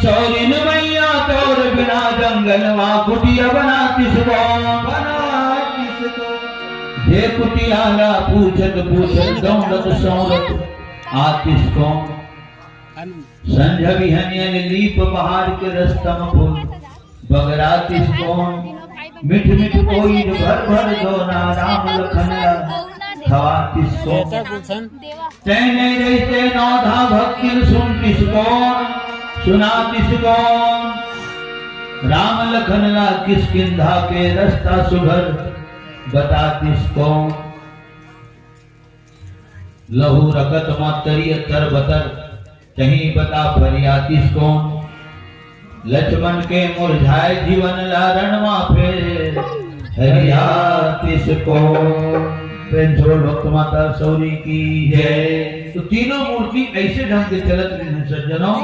सौरिन मैया तोर बिना जंगल मा कुटिया बनातिस कौन? बनातिस कौन? जे कुटिया ला पूछत पूछत दौड़त सौरत आतिस कौन? संझा बिहनिया ले लीप बहार के रस्ता म फूल बगरातिस कौन? मिठ मिठ कोई भर भर दोना राम लखन ला खवातिस कौन? तैं नइ रहिते नौधा भक्तिन सुनतिस कौन? सुनातिस कौन? राम लखन ला किष्किंधा के रस्ता सुघर बतातिस कौन? लहू रकत मा तरिय तर बतर, कहीं बता फरियातिस कौन? लक्ष्मण के मुरझाए जीवन ला रण मा फेर हरियातिस कौन? प्रेम से बोल भक्त माता सौरी की जय। तो तीनों मूर्ति ऐसे ढंग से चलत रहे हैं सज्जनों।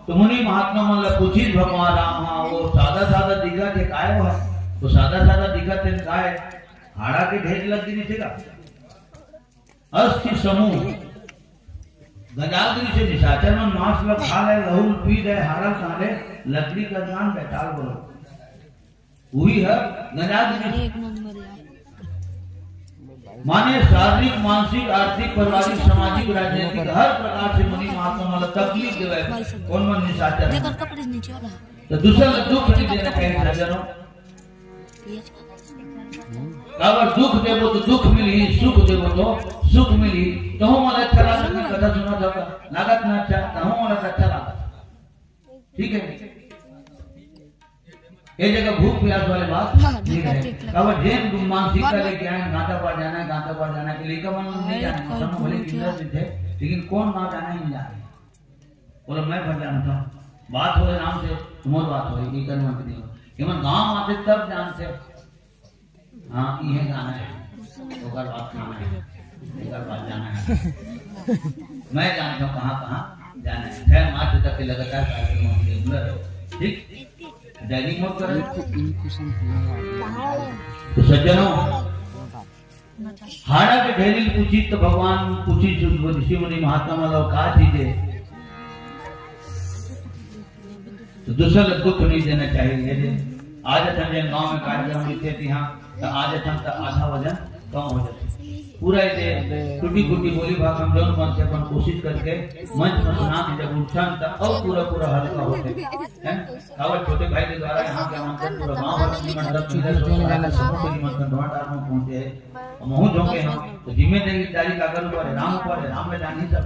तो मुनि महात्मा मन ला पूछिस भगवान राम, हाँ, वो सादा सादा दिखत हे काय? वो सादा सादा दिखत हे काय? हाड़ा के ढेर लग गे निचे का? अस्थि समूह। गंजा गे निचे, निशाचर मन मांस ल खा ले, लहू ल पी ले, हाड़ा ल खा ले, लकड़ी कर जान बैठाल बोलो। उही ह गंजा गे निचे। एक नंबर यार। माने शारीरिक, मानसिक, आर्थिक, पारिवारिक, सामाजिक, राजनीतिक हर प्रकार से मुनि महात्मा मन ल तकलीफ देवे। कोन मन निशाचर हे? तो दूसर ल दुख नहीं देना चाहिए सज्जनों। काबर दुख देबो तो दुख मिलही, सुख देबो तो सुख मिलही। तहूं मन अच्छा लागत ना कथा सुनत हव, लागत ना अच्छा, तहूं मन अच्छा लागत। ठीक है, ये जगह भूख प्यास वाले बात नहीं है। काबर जेन मानसिकता लेके आए, गांता पार जाना है, गांता पार जाना है, कि लइका मन नहीं जाना है, मौसम भले किंजर से थे, लेकिन कोन गांव जाना है, नहीं जाना है। बोलो, मैं भर जानता हूँ। बात हो राम से, तुम्हारी बात हो, ये कर्म नहीं हो। केवल गांव आते तब जानते। हाँ, ये गाना है। ओकर बाद खाना है। ओकर बाद जाना है। मैं जानता हूँ कहाँ कहाँ जाना है। छह मार्च तक के लगातार कार्यक्रम हम रेगुलर हो। ठीक? डायरी नोट कर। तो सज्जनों, हाड़ा के ढेरी ल पूछिस त भगवान पूछिस, ऋषि मुनि महात्मा मन ल, का चीज हे? तो दूसर ल दुख नहीं देना चाहिए। आज अपन जेन गांव में कार्यक्रम होथे तिहां, त आज अपन त आधा वजन कम हो जाथे। पूरा ये टूटी फूटी बोली भाखा हम जौन मन से अपन कोशिश करके मंच में सुना के जब उठन त अउ पूरा पूरा हल्का होथे, है ना? काबर छोटे भाई के द्वारा यहाँ के आमंत्रण पूरा गांव भर में मंडप में दस लोग आए, तो समूह के निमंत्रण धुआंधार में पहुंचे हैं। और महू झोंके हम, तो जिम्मेदारी काकर ऊपर है? राम ऊपर है, राम में जान ही सब।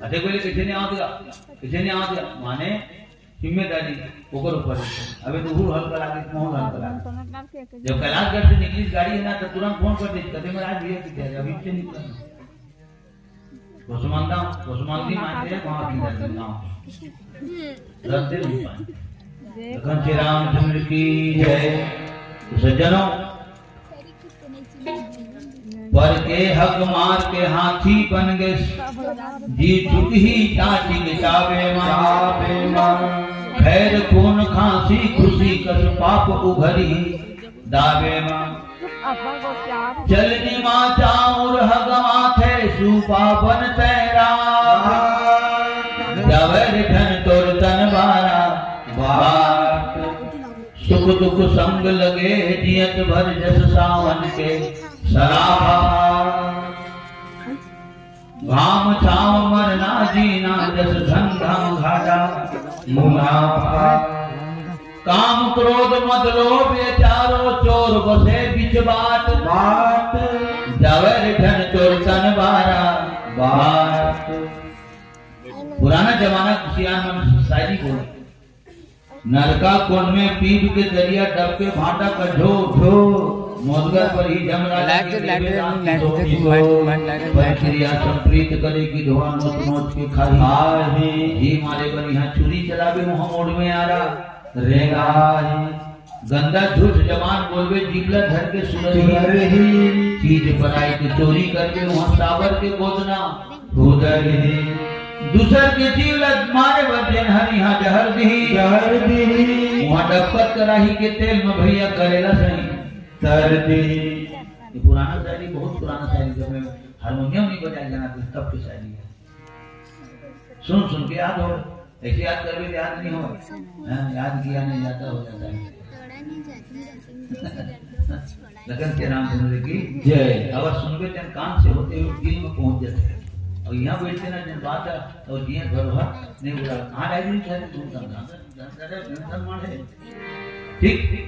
अरे बोले, "किसे नहीं आवत गा? किसे नहीं आवत गा?" माने जिम्मेदारी ओकर ऊपर है। अबे तो हूँ हल्का लागे, महू हल्का लागे। जब कैलाशगढ़ से निकली गाड़ी है ना, तो तुरंत फोन कर दे, "कदे में आज भैया किथे, अभी से निकल।" कुसुमंदा, कुसुमंदी मानते हैं, वहाँ की जाते हैं, गाँव। रद्दे नहीं पाए। लखन श्री रामचंद्र की जय। तो सज्जनों, पर के हक मार के हाथी बन गे, जी छुटही टाटी मिटावे मा। खैर खून खांसी खुशी कस पाप उघरी दावे मा। चल निमा चाउर हक पावन तैं राख। जावै रे धन तोर तन बारा बाट। सुख दुख संग लगे जियत भर जस सावन के सराफा। घाम छाव मरना जीना जस धन धाम घाटा मुनाफा। काम क्रोध मद लोभ ये चारों चोर बसे बिच बाट। बाट। जावै रे धन तोर तन बारा बाट। पुराना जमाना के सियान मन शायरी बोले। नरका कोन में पीप के दरिया डब के भांटा का झोर। झोर। मोदगर पर ही जमराजा के लाइट, देवे लाइट, राम लाइट, की लाइट, सोई। Light, light, light. परक्रिया संप्रीत करे की धोआ नोच नोच के खाई। खाई। जी मारे बर यहाँ छुरी चलावे, वहाँ मोड़ में आ रहा। रेंगाही। गंदा झूठ जबान बोलबे, जीभ ला धर के सुधरही। सुधरही। चीज पराई के चोरी करबे, वहाँ साबर के गोदना। उधरही। दूसर के जीव ला मारे बर जेन हर यहाँ जहर दिही। जहर दिही। वहाँ डबकत कराही के तेल में भैया करेला सही। तर दिही। ये पुराना शायरी, बहुत पुराना शायरी, जब मैं हारमोनियम नहीं बजाया जाना था, तब की शायरी है। सुन सुन के याद हो, ऐसे याद कर भी याद नहीं हो। हाँ, याद किया नहीं जाता, हो जाता है। लगन के रामचंद्र की जय। अब सुनबे तन कान से होते हुए दिल में पहुंच जाते हैं। और यहाँ बैठते ना जन बात है, और जिया घर हुआ नहीं बोला, कहाँ डायरी नहीं था, तुम समझा, समझा, समझा, मार है। ठीक।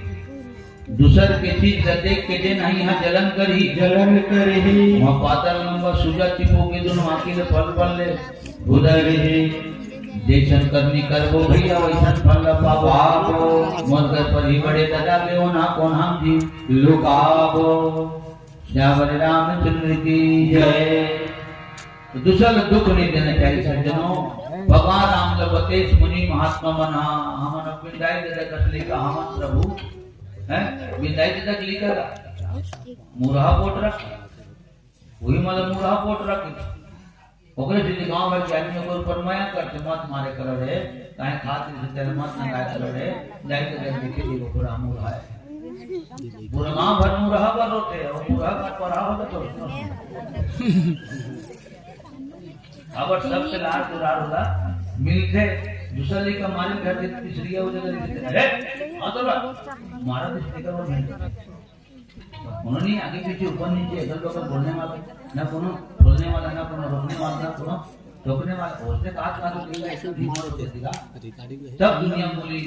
दूसर के चीज ला देख के जेन ह इहाँ जलन करही। जलन करही। वहाँ पातर लंबा सूजा टिपो के दुनो आँखी ले पल पल ले उदय रही। जैसन करनी करबो भैया वैसन फल ला पाबो। पाबो। मोर घर पर ही बड़े दादा के ओना कोन हम जी लुकाबो। सियावर रामचंद्र की जय। तो दूसर ला दुख नहीं देना चाहिए सज्जनों। भगवान राम ला बतेस मुनि महात्मा मन हा, हमन अब बिंदाई दे दे कसली का हमन प्रभु, हैं? बिंदाई दे दे कसली का मुरहा पोट रख, वही मतलब मुरहा पोट रख। ओकरे से गांव भर के आदमी ओकर ऊपर मया करते, मत मारे कर रे, काहे खातिर से तेरे मत नंगाए कर रे, जाई के देख देखे देखो पूरा मुरहा है। पूरा गांव भर मुरहा पर रोते, और मुरहा का पढ़ा हो तो अब सबसे लाड़ दुलार होला, मिलथे, दूसर लइका मारे घर के तीसरी हो जगह लिखते, "अरे, हाँ तो ला, मारा तो स्पीकर में नहीं।" कोनो नहीं, आगे पीछे, ऊपर नीचे, इधर उधर बोलने वाला, ना कोनो खोलने वाला, ना कोनो रोकने वाला, ना कोनो टोकने वाला, उसने कहा, कहा तो कहीं ऐसे भी मत होते सीधा। तब दुनिया बोली,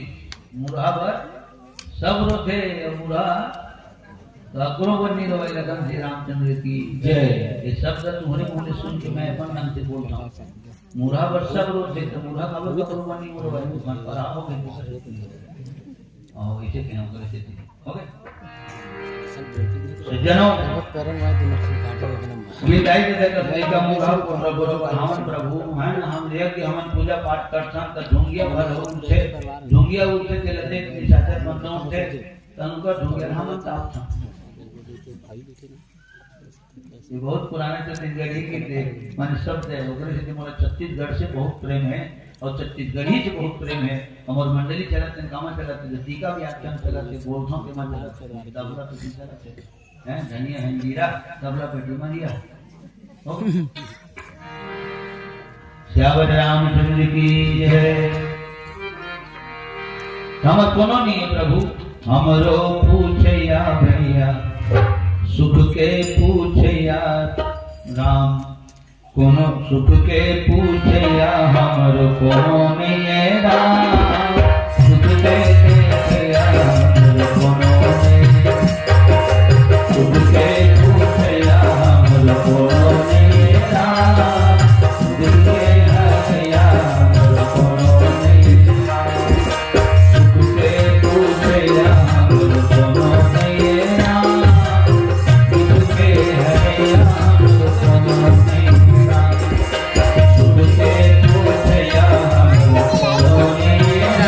"मुरहा बर सब रोथे, मुरहा तो अकरो बर नहीं रोवे।" लगन श्री रामचंद्र की जय। ये शब्द तुम्हारे मुंह से सुन के मैं अपन मन से बोल रहा हूँ। मुरहा बर सब रोथे, तो मुरहा का बर अकरो बर नहीं रोवे, मन पर आओगे। और इसे कहना करे से हो गए। सज्जनों, विदाई के देकर सही का मुरहा को प्रभु, हमन प्रभु हैं ना, हम ले के हमन पूजा पाठ करथन, त ढोंगिया भर उठे, ढोंगिया उठे के लते निशाचर बंद उठे, तनुका ढोंगिया हमन ताप था। ये बहुत पुराने छत्तीसगढ़ी गीत है, माने शब्द है, ओकरे से मोला छत्तीसगढ़ से बहुत प्रेम है और छत्तीसगढ़ी से बहुत प्रेम है। हमर मंडली चलत है, कामा चलत है, टीका भी आख्यान चलत है, बोलथों के मन चलत है, तबला तो चलत है, हैं, धनिया है जीरा, तबला पे डुमरिया। ओके। सियावर रामचंद्र की जय। हमर कोनो नहीं है प्रभु, हमरो पूछया भैया, सुख के पूछया राम, कोनो सुख के पूछया हमरो कोनो नहीं है राम, सुख के पूछया हमरो कोनो नहीं, सुख के पूछया हमरो कोनो नहीं है राम, सुख के पूछया हमरो कोनो नहीं है राम। सुख के पूछया हमरो कोनो नहीं है राम। सुख के हरया हमरो कोनो नहीं है राम। सुख के पूछया हमरो कोनो नहीं है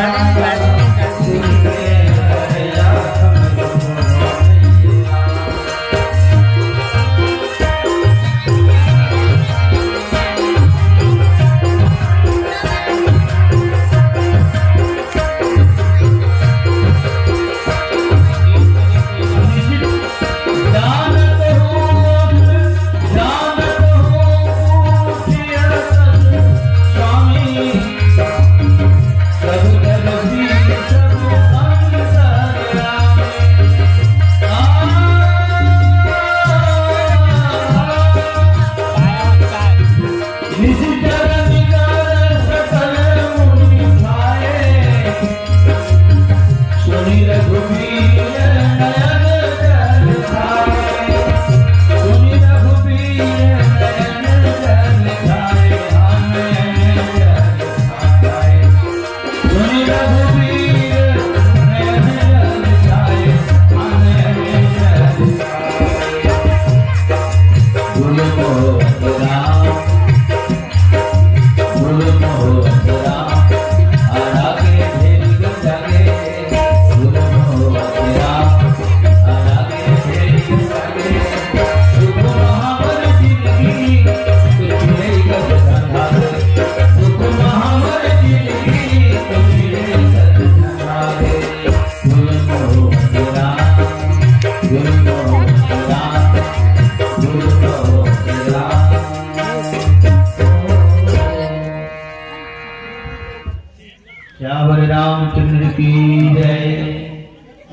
की जय।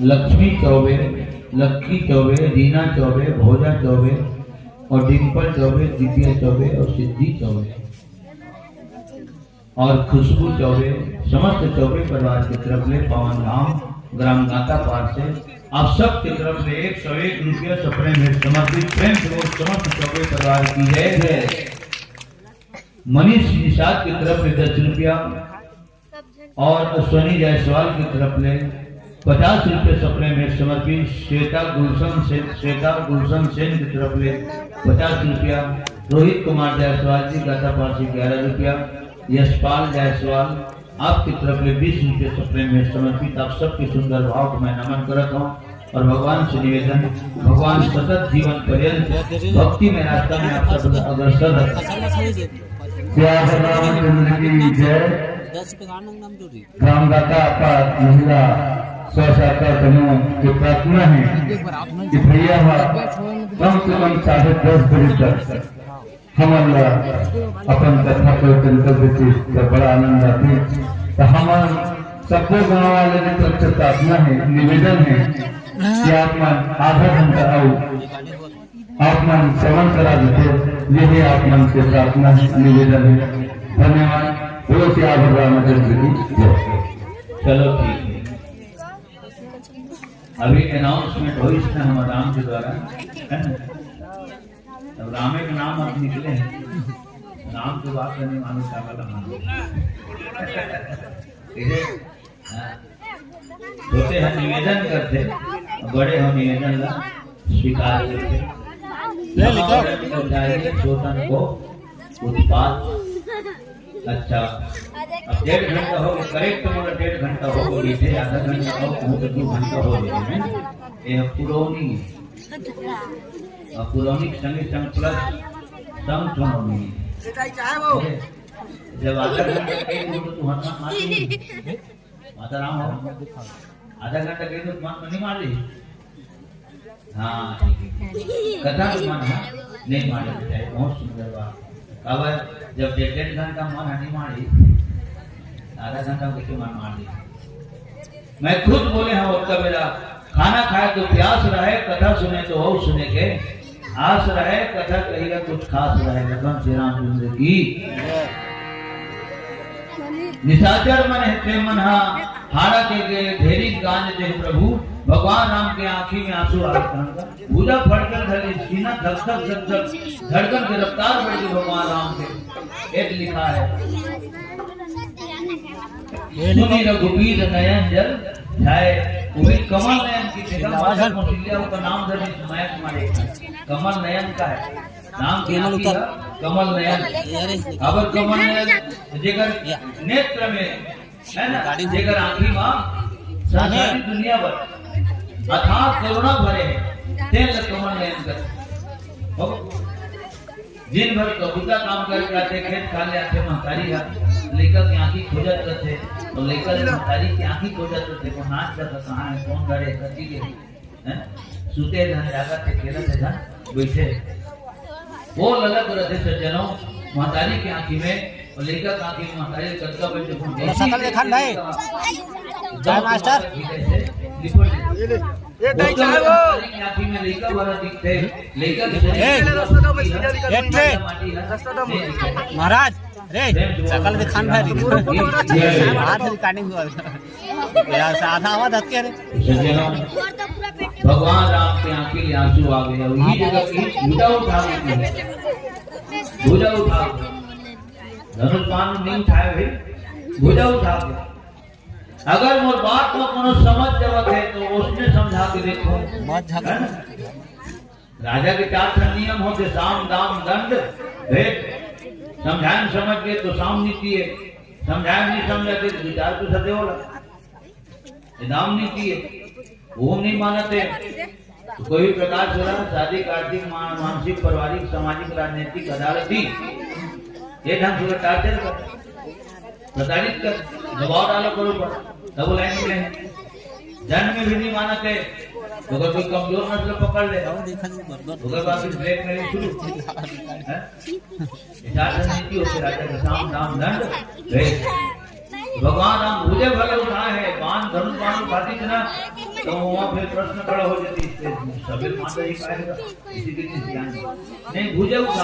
लक्ष्मी चौबे, लक्की चौबे, रीना चौबे, भोजा चौबे और डिम्पल चौबे, दिव्या चौबे और सिद्धि चौबे और खुशबू चौबे, समस्त चौबे परिवार के तरफ ले पावन धाम ग्राम गातापार से आप सब के तरफ ले एक सौ एक रुपया सप्रेम भेंट समर्पित। प्रेम से बोल समस्त चौबे परिवार की जय। जय। मनीष निषाद की तरफ ले दस रुपया और अश्वनी जायसवाल की तरफ ले पचास रुपये सप्रेम भेंट समर्पित। श्वेता गुलशन से, श्वेता गुलशन सेन की तरफ ले पचास रुपया। रोहित कुमार जायसवाल जी गातापार से ग्यारह रुपया। यशपाल जायसवाल आपकी तरफ ले बीस रुपये सप्रेम भेंट समर्पित। आप सबके सुंदर भाव को मैं नमन करत हूँ और भगवान से निवेदन, भगवान सतत जीवन पर्यंत भक्ति में रास्ता में आप सब अग्रसर रहे। श्री रामचंद्र की जय। ग्रामदाता आपा महिला स्व सहायता समूह के प्रार्थना हे कि भैया हा कम से कम साढ़े दस बजे तक हमन ला अपन कथा प्रवचन कर देते तो बड़ा आनंद आते। तो हमन सबो गांव वाले के तरफ से प्रार्थना हे, निवेदन हे कि आप मन आधा घंटा आओ, आप मन श्रवण करा देते, यही आप मन से प्रार्थना हे, निवेदन हे। धन्यवाद। बोलो श्री रामचंद्र की जय। चलो ठीक है, अभी अनाउंसमेंट होइस ना हमर राम के द्वारा, है ना? अब रामे के नाम अब निकले हे, राम के बात करने वाले का वाला मान लो। ठीक है? हाँ। छोटे ह निवेदन करथे, बड़े ह निवेदन ला स्वीकार करथे। ले लिखो। क्षमा और जाएंगे छोटन को उत्पाद। अच्छा, अब डेढ़ घंटा हो गया, करेक्ट मोला डेढ़ घंटा हो गया, बैठे आधा घंटा हो, कहूँ तो दो घंटा हो गया है। ये अब पुरौनी है। अब पुरौनी के संगे संग प्लस संग सुनौनी है। जब आधा घंटा कहीं हो तो तू हंसना मार नहीं। माता राम हो। आधा घंटा कहीं तो मन नहीं मार ली। हाँ, कथा के मन ह नहीं मारे के चाही। बहुत सुंदर बात। काबर जब डेढ़ डेढ़ घंटा मन ह नहीं मारी, आधा घंटा में कैसे मन मार ली? मैं खुद बोले हूँ, ओतका बेरा खाना खाए तो प्यास रहे, कथा सुने तो हो सुने के आस रहे, कथा कहिला कुछ खास रहे। लखन श्री रामचंद्र की। निशाचर मन हे ते मन हा हाड़ा के गे ढेरी गांज दे प्रभु। भगवान राम के आंखी में आंसू आ गए। भुजा फटकर धरी, सीना धक धक धक धक, धड़कन के रफ्तार बढ़ गई भगवान राम के। एक लिखा है, सुनी रघुबीर नयन जल छाए। वो भी कमल नयन की देखा, माता कौशल्या का नाम धरने से मयंक मारे। कमल नयन का है नाम, के कमल नयन। अबर कमल नयन जेकर नेत्र में है ना, जेकर आंखी में संसारी दुनिया भर अथाह करुणा भरे है, तेल कमल नयन कर। हो? दिन भर कबूता काम करके आथे, खेत खार ले आथे, महतारी हा लइका के आंखी खोजत रथे, तो लइका ले महतारी के आंखी खोजत रथे, वो नाच करता कहाँ है, कौन घर है, कति के है, हैं? सुते धन जागत है, खेलत है धन बैठे। वो ललक रथे सज्जनों, महतारी के आंखी में और लइका के आंखी में महतारी कतका बजे देखो, सकल देखान भाई। जय मास्टर। ये ताई चाहे वो। आंखी में लइका वाला दिखते, लइका के ए, रस्ता दो, मैं सीधा निकल एक थे। माटी है। रस्ता दो। महाराज, रे, सकल देखान भाई। आज रिकॉर्डिंग हुआ। यार, साधा आवाज हट के रे। सज्जनों, भगवान राम के आंखी में आंसू आ गए। वही जगह की भुजा उठा लेती है। भुजा उठा। धनुष बाण नहीं उठाए भाई, भुजा उठा के। अगर मोर बात को कोनो समझ जावत है तो उसने समझा के देखो। मत झगड़ा। है ना? राजा के चार ठन नियम होते, साम दाम दंड भेद। समझाए में समझ गए तो साम नीति है, समझाए में नहीं समझ गए तो विचार तो सत्य होला, ये दाम नीति है, वो नहीं मानते। तो कोई भी प्रकार से रहा, शादी, आर्थिक, मा-, मानसिक, पारिवारिक, सामाजिक, राजनीतिक, अदालती, ये ढंग से टार्चर कर, प्रताड़ित कर, दबाव डालो करो पर, तब वो लाइन में है। जन्म में भी नहीं मानते, तो अगर कोई कमजोर नस्ल पकड़ ले, तो अगर बात फिर ब्लैकमेलिंग शुरू, है? इजाजत नहीं थी, उसके राजा का साम दाम दंड भेद। भगवान राम भुजा भले उठाए हे, बाण, धनुष बाण उठातिस ना, त वहाँ फिर प्रश्न खड़ा हो जातिस, सबे माता जी का है, इसी के चीज ज्ञान नहीं। भुजा उठा के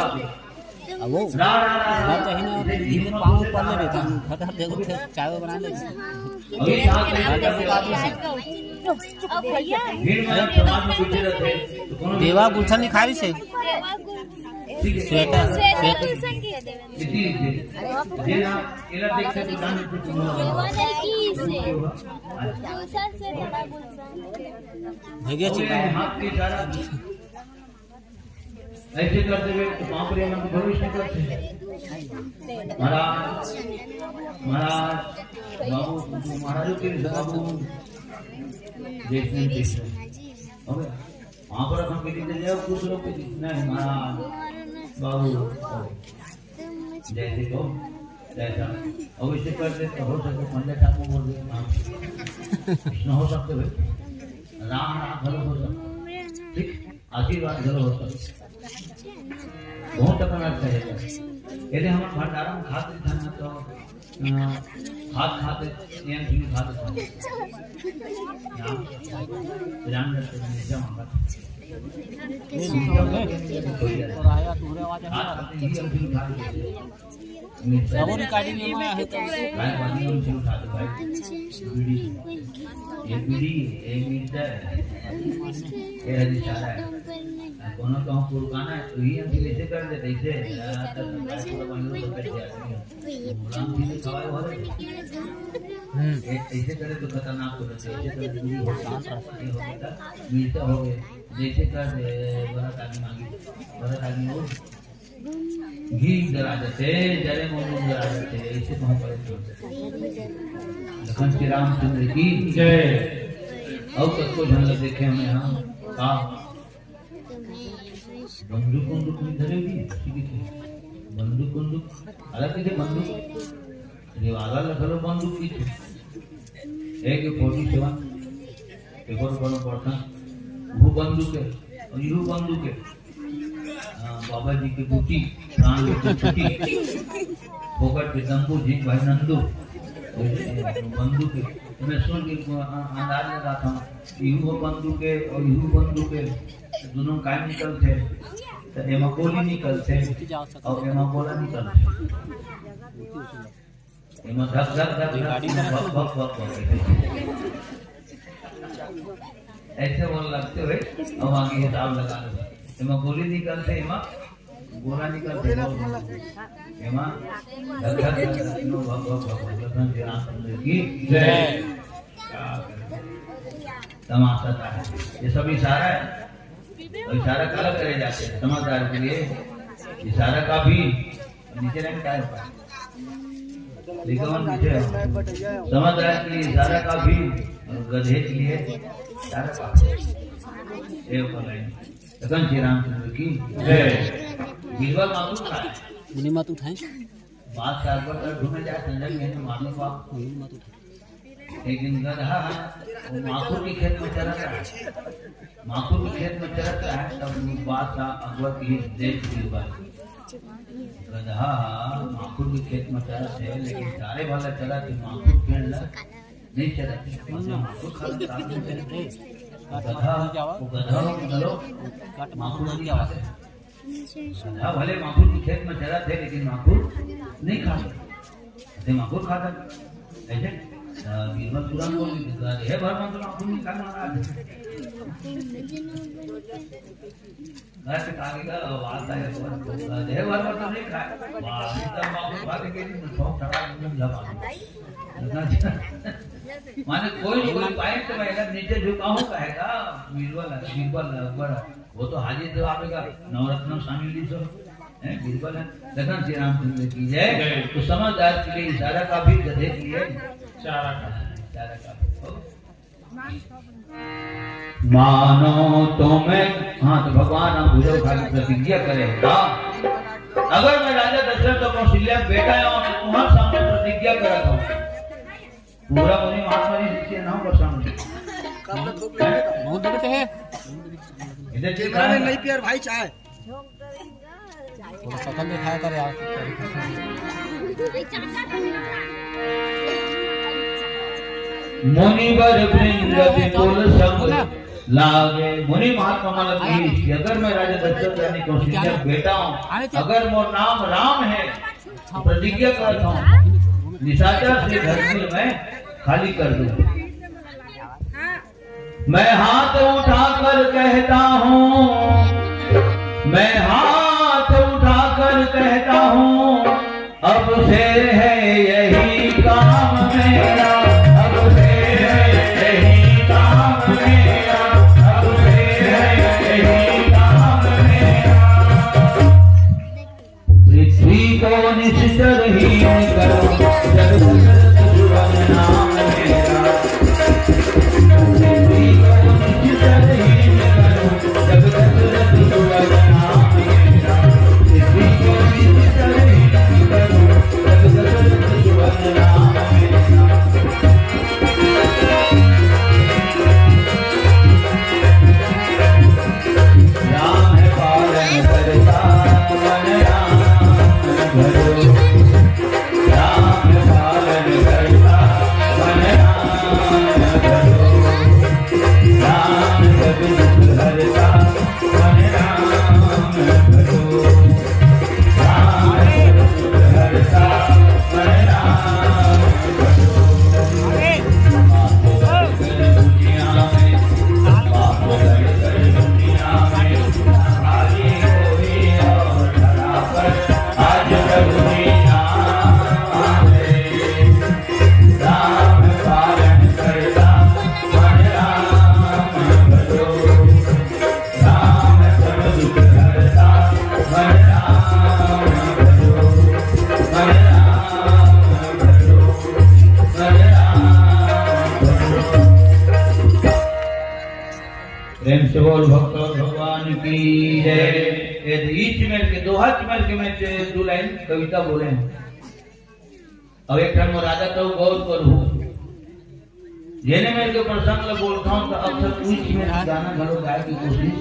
अब वो रा, रा, रा, रा, ना कहीं ना इसे कहीं भीम पाँव भुजा पर ले उठा। रहता हूँ, फटा दे उठे, चाय वो बना ले। अभी साथ में अब वो बात नहीं। भीड़ में समाज में पीछे रहते हैं, तो कोनो देवा गुलशन लिखा रही से। ठीक है। Sweater, sweater. इसी रीते जे ना, एला देख के दुकान में कुछ नहीं होगा। भैया जी, हाथ के इशारा ऐसे कर देवे तो बाप रे, हम भविष्य करते हैं। महाराज, महाराज, बाबू, महाराजों के बाबू, जय सिंह, जय सिंह। हो गया? वहाँ पर अपन के लिए जाओ, कुछ लोग के लिए, नहीं, महाराज, बाबू, जैसे को, जैसा, अवश्य कर दे, तो हो सके, पंडित आपको बोल दे, हाँ। कृष्ण हो सकते भाई, राम, राम भले हो सकते, ठीक? आशीर्वाद घलो हो सकते। बहुत अकन अर्थ है एकर। यदि हम भंडारा में खात रहिथन ना तो, अ, खात खात एम भी खात रहिथन। हाँ। जान करते हैं, नीचे मांगा। खात खात ही हम भी खात रहिथन। सबो recording में है तो। भाई, पानी हम शुरू खा दो भाई। बीड़ी। ये बीड़ी, ये मीटर। ये हरी सारा है। अब कोनो कहूँ पुरकाना है, तो ही हम कैसे कर दे, कैसे? आ, तब तो भाई पूरा बंद हो गया। राम जी ने खवाए वाले। हम्म। ये ऐसे करे तो खतरनाक हो जाता है, ऐसे करे तो ये हो जाता है, ये हो जाता है। मीठा हो गया। जैसे कर दे, बड़ा आदमी मांगी, बड़ा आदमी हो। घी जरा जते, जरे मोमो जरा जते, ऐसे कहूँ पड़े तो। लखन श्री रामचंद्र की जय। और सबको झलक देखे हमें हम का बंदूक, बंदूक नहीं धरे हुए, ठीक है? बंदूक, बंदूक, अलग से बंदूक, ये वाला लखलो बंदूक की थी। एक फोर्टी सेवन, पेपर पर पढ़ता, वो बंदूक है, और यू बंदूक है। हाँ, बाबा जी की बूटी, प्राण की छुट्टी। फोकट के तंबू, झिंक भाई नंदू। बंदूक है। मैं सुन के को-, अ-, अंदाज लगा था। इहू बंदूक है और इहू बंदूक है। दोनों काय निकलते? तो एमा गोली निकलते और एमा गोला निकलते। एमा धक, धक, धक, धक, भक, भक, भक, भक। ऐसे बोल लगते हुए, अब आगे हिसाब लगा लो। एमा गोली निकलते, एमा गोला निकलते, एमा धक, धक, धक, धक, भक, भक, भक, भक, लखन श्री रामचंद्र की जय। क्या करें? तमाशा का है, ये सब इशारा है। और इशारा काला करे जाते हैं, समझदार के लिए इशारा का भी नीचे रहने का है। लिखा हुआ नीचे है। समझदार के लिए इशारा का भी और गधे के लिए इशारा का। ये ऊपर लाइन। लखन श्री रामचंद्र की जय। बीरबल मातू का है। उन्हीं मातू था। बात का अकबर कर घूमे जाए, संजय में तो मालूम बाप। उन्हीं मातू था। लेकिन गधा वो माखुर के खेत में चरत रहा है। माखुर के खेत में चरत रहा है, तब वो बादशाह अकबर की देख ली बात। गधा माखुर के खेत में चरत है, लेकिन सारे वाला चरत है, माखुर पेड़ ला नहीं चरत है। मतलब माखुर खा लेता है। गधा, वो गधा हो, चलो, माखुर नहीं खाते। हाँ, भले माखुर के खेत में चरत है, लेकिन माखुर नहीं खाता। अरे माखुर खाता है। ऐसे, अ, बीरबल तुरंत बोल के, "अरे हे भगवान, तो माखुर नहीं खाना महाराज।" घर से कहा गया, "अब आता है, अरे हे भगवान, तो नहीं खाए।" वाह, एकदम माखुर खा के गेली, तो शौक खराब, एकदम लगा। माने कोई, कोई पाए तो मैं एकदम नीचे झुका हूँ, कहेगा, बीरबल, बीरबल, बड़ा। वो तो हाजिर जवाब है, नवरत्न शामिल ही सब, हैं, बीरबल है। लखन श्री रामचंद्र की जय। जय। तो समझदार के लिए इशारा काफी, गधे के लिए चारा काफी। चारा काफी। हो? मानो तो मैं, हाँ, तो भगवान राम भुजा उठा के प्रतिज्ञा करे, का? अगर मैं राजा दशरथ का कौशल्या बेटा हूँ, तो तुम्हारे सामने प्रतिज्ञा करा था। पूरा मुनि महात्मा जी के नाम पर समझ। बहुत दूर से है। इधर देखा नहीं, नहीं पियर भाई चाय। थोड़ा शकल दिखाया कर यार। मुनिवर वृंद विपुल संग लागे। मुनि महात्मा मन ल कहिस कि अगर मैं राजा दशरथ रानी कौशल्या के बेटा हूँ, अगर मोर नाम राम है, तो प्रतिज्ञा करता हूँ, निशाचर से धरती मैं खाली कर दूँ। मैं हाथ उठाकर कहता हूँ, मैं हाथ उठाकर कहता हूँ, अब से है यही काम मेरा, अब से है यही काम मेरा, अब से है यही काम मेरा। पृथ्वी को निश्चर हीन करो, जग दशरथ सुवन नाम मेरा। पृथ्वी को निश्चर हीन करो, जग दशरथ सुवन नाम मेरा। पृथ्वी को निश्चर हीन करो, जग दशरथ सुवन नाम मेरा। राम है पालन करता, मन राम भजो। राम है पालन करता, मन राम भजो। राम सब दुख हरता, मन राम भजो। राम सब दुख हरता, मन राम भजो। पाप बढ़ कर दुनिया में, पाप बढ़ कर दुनिया में, भारी कोई और धरा पर आज प्रभु जी नाम है। राम पालन करता, मन राम भजो। राम सब दुख हरता, मन राम भजो, मन राम भजो, मन राम भजो। प्रेम से बोल भक्त भगवान की जय। ये ईच मेर के, दोहच मेर के मैं ते दो लाइन कविता बोले हूँ। अब एक ठन मोर आदत हे, गौर करहू। जेने मेर के प्रसंग ल बोलथंव, त अक्सर उहीच मेर गाना घलो गाए के कोशिश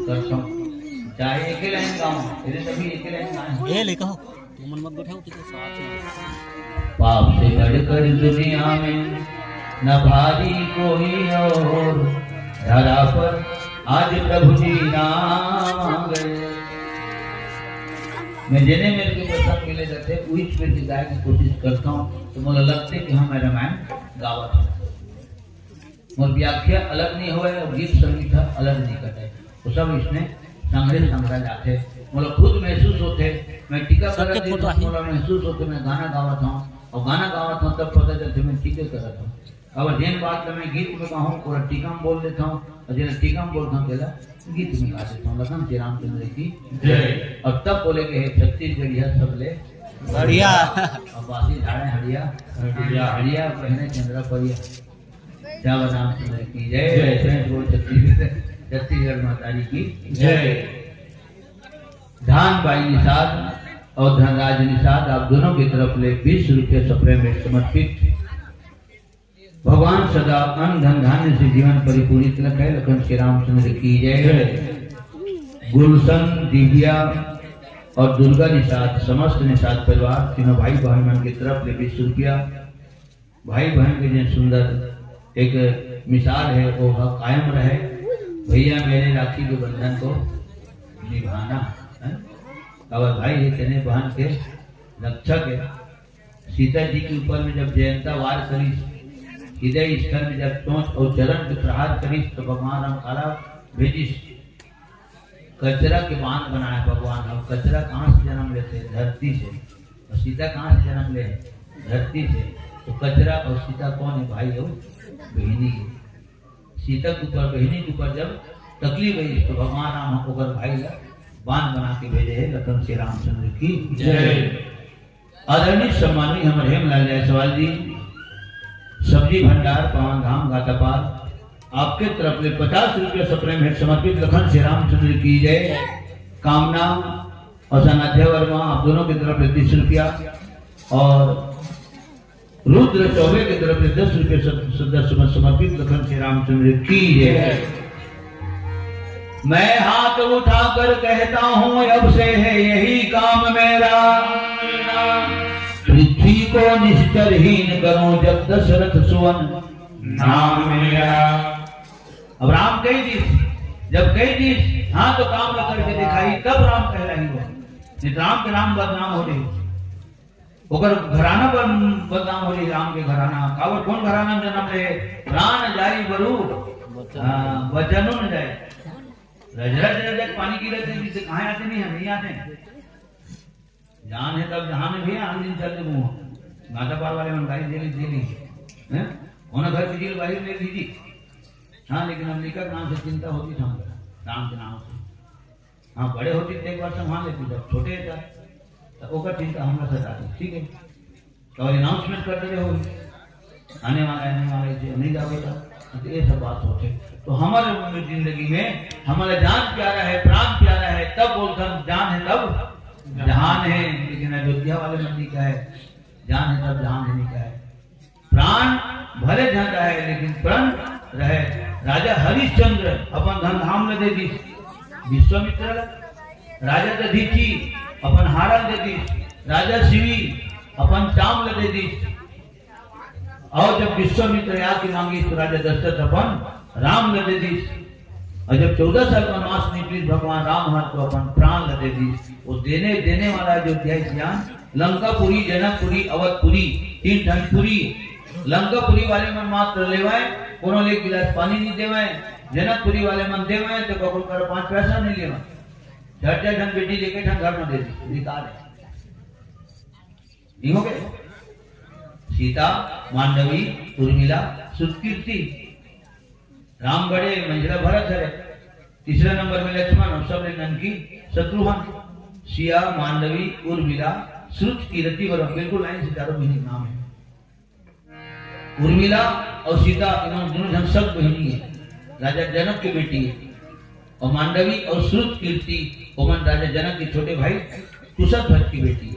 करथंव। चाहे एके लाइन गावंव, तेरे सभी एके लाइन गाए। ए, ले कहो, तू मन मत बैठाओ, तू तो साथ में। पाप से बढ़कर दुनिया में न भारी कोई और, धरा पर आज प्रभु जी नाम आ गए। मैं जेने मेर के प्रसंग मिले जाथे, उहीच मेर के गाए के कोशिश करथंव, त मोला लगथे कि हाँ, मैं रामायण गावत हंव। मोर व्याख्या अलग नइ होवय अउ गीत संगीत ह अलग नइ कटय, वो सब इसने संघरे संघरा जाथे। मोला खुद महसूस होथे, मैं टीका करत हंव, मोला महसूस होथे, मैं गाना गावत हंव, अउ गाना गावत हंव, तब पता चलथे, मैं टीका करत हंव। अब जेन बात ल मैं गीत में कहूं, ओला टीका में बोल देथंव, अउ जेला टीका में बोलथंव, तेला गीत में गा देथंव। लखन श्री रामचंद्र की जय। अउ तब बोले गे हे, छत्तीसगढ़िया सबले बढ़िया। अब बासी झाड़े हड़िया, हड़िया। हड़िया पहने चंद्रा परिया। श्याम रामचंद्र की जय। जय। प्रेम से बोल छत्तीसगढ़, छत्तीसगढ़ महतारी की जय। धान बाई निषाद अउ धनराज निषाद, आप दोनों की तरफ ले बीस रुपये सप्रेम भेंट समर्पित। भगवान सदा अन्न धन धान्य से जीवन परिपूरित रखे, लखन श्री रामचंद्र की जय। जय। गुलशन, दिव्या अउ दुर्गा निषाद, समस्त निषाद परिवार, तीनों भाई बहन मन की तरफ ले बीस रुपया। भाई बहन के जेन सुंदर एक मिसाल हे, वो ह कायम रहे। भैया मेरे राखी के बंधन को निभाना, है? काबर भाई हे तेने बहन के रक्षक हे। सीता जी के ऊपर में जब जयंता वार करिस, हृदय स्थल में जब चोंच अउ चरण के प्रहार करिस, त भगवान राम काला भेजिस, कचरा के बांध बनाय भगवान ह। कचरा कहाँ से जन्म लेथे? धरती से। अउ सीता कहाँ से जन्म ले? धरती से। त कचरा अउ सीता कोन हे? भाई अउ बहिनी हे। सीता के ऊपर, बहिनी के ऊपर जब तकलीफ आइस, त भगवान राम ह ओकर भाई ला बांध बना के भेजे हे। लखन श्री रामचंद्र की जय। आदरणीय सम्माननीय हमर हेमलाल जायसवाल जी, सब्जी भंडार, पावन धाम, घाटापार, आपके तरफ ले पचास रुपया सप्रेम भेंट समर्पित। लखन श्री रामचंद्र की जय। कामना अउ सनाध्या वर्मा, आप दोनों की तरफ ले तीस रुपया अउ रुद्र चौबे की तरफ ले दस रुपये सद-, सदस्य में समर्पित। लखन श्री रामचंद्र की जय। मैं हाथ उठाकर कहता हूँ, अब से है यही काम मेरा। पृथ्वी को निश्चरहीन करूं, जब दशरथ सुवन नाम मिला। अब राम कहि दिस, जब कहि दिस, हाँ तो काम ला करके दिखाही, तब राम कहलाही वो। नहीं तो राम के नाम बदनाम हो रही। ओकर घराना बन-, बदनाम हो रही, राम के घराना। काबर, कोन घराना में जन्म ले? प्राण जाई बरु, हाँ, बचनो न जाए। रज रज रज रज पानी गिरत हे, जिससे कहाँ आते नहीं है, नहीं आते। जान हे तब जहान हे भैया, आन दिन चल देबो। गांजा पार वाले मन गाड़ी दे ली, दे ली। हैं? ओना घर के जेल बाहर ले लीजिए। हाँ, लेकिन हम निकर नाम से चिंता होती था हमका, राम के नाम से। हाँ, बड़े होती तो एक बार संभाल लेती, जब छोटे था, तो ओकर चिंता हमरा सताती, ठीक है? तो अनाउंसमेंट कर दे रहे हो, आने वाला है, आने वाला है, जे नहीं जावे का, तो ये सब बात होते। तो हमारे जिंदगी में हमारा जान प्यारा है, प्राण प्यारा है, तब बोलता हम, जान है तब जहान है। लेकिन अयोध्या वाले मन नहीं कहे, जान है तब जहान है नहीं कहे। प्राण भले जान रहे, लेकिन प्रण रहे। राजा हरिश्चंद्र अपन धन धाम ल दे दिस विश्वामित्र ल, राजा दधीचि अपन हारा ल दे दिस, राजा शिवि अपन चाम ल दे दिस। और जब विश्वामित्र आके मांगिस तो राजा दशरथ अपन राम ल दे दिस। और जब चौदह साल वनवास निकलिस भगवान राम ह तो अपन प्राण ल दे दिस। वो देने, देने वाला अयोध्या ज्ञान, लंकापुरी, जनकपुरी, अवधपुरी, तीन ठन पुरी। लंकापुरी वाले मन मात्र लेवय, कोनो ले एक गिलास पानी नहीं देवय। जनकपुरी वाले मन देवय तो ककरो कर पांच पैसा नहीं लेवय। झट झट हम बेटी लेके ठन घर में दे दी, निकाल है। नहीं हो गए? सीता, मांडवी, उर्मिला, श्रुतकीर्ति। राम बड़े, मंझला भरत हरे, तीसरा नंबर में लक्ष्मण और सबले ननकी शत्रुघ्न। सिया, मांडवी, उर्मिला, श्रुतकीर्ति, बरम, बिल्कुल लाइन से चारों बहिनी के नाम है। उर्मिला और सीता, इन्होंने दोनों जन सब बहिनी है, राजा जनक की बेटी है। और मांडवी और श्रुतकीर्ति, ओमन राजा जनक के छोटे भाई कुशध्वज की बेटी है।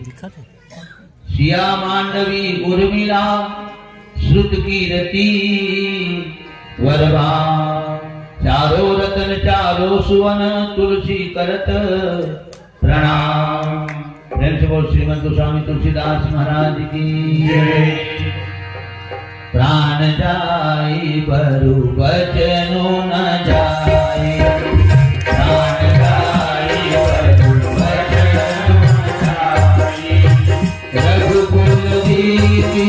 सिया मांडवी उर्मिला श्रुतकीर्ति वरवा, चारों रतन चारों सुवन तुलसी करत प्रणाम। प्रेम से बोल श्रीमद गोस्वामी तुलसीदास महाराज की जय। प्राण जाई बरु बचनो न जाई, प्राण जाई बरु बचनो न जाई। रघुकुल रीति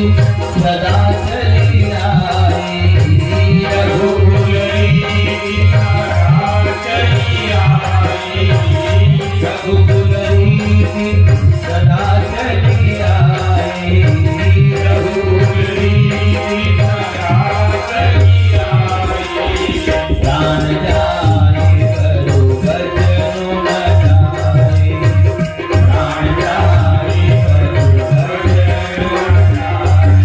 सदा चली आई, रघुकुल रीति सदा चली आई। रघुकुल रीति सदा चली आई। रघुकुल रीति सदा चली आई। प्राण जाए करो बचनो न जाए। प्राण जाए करो बचनो न जाए।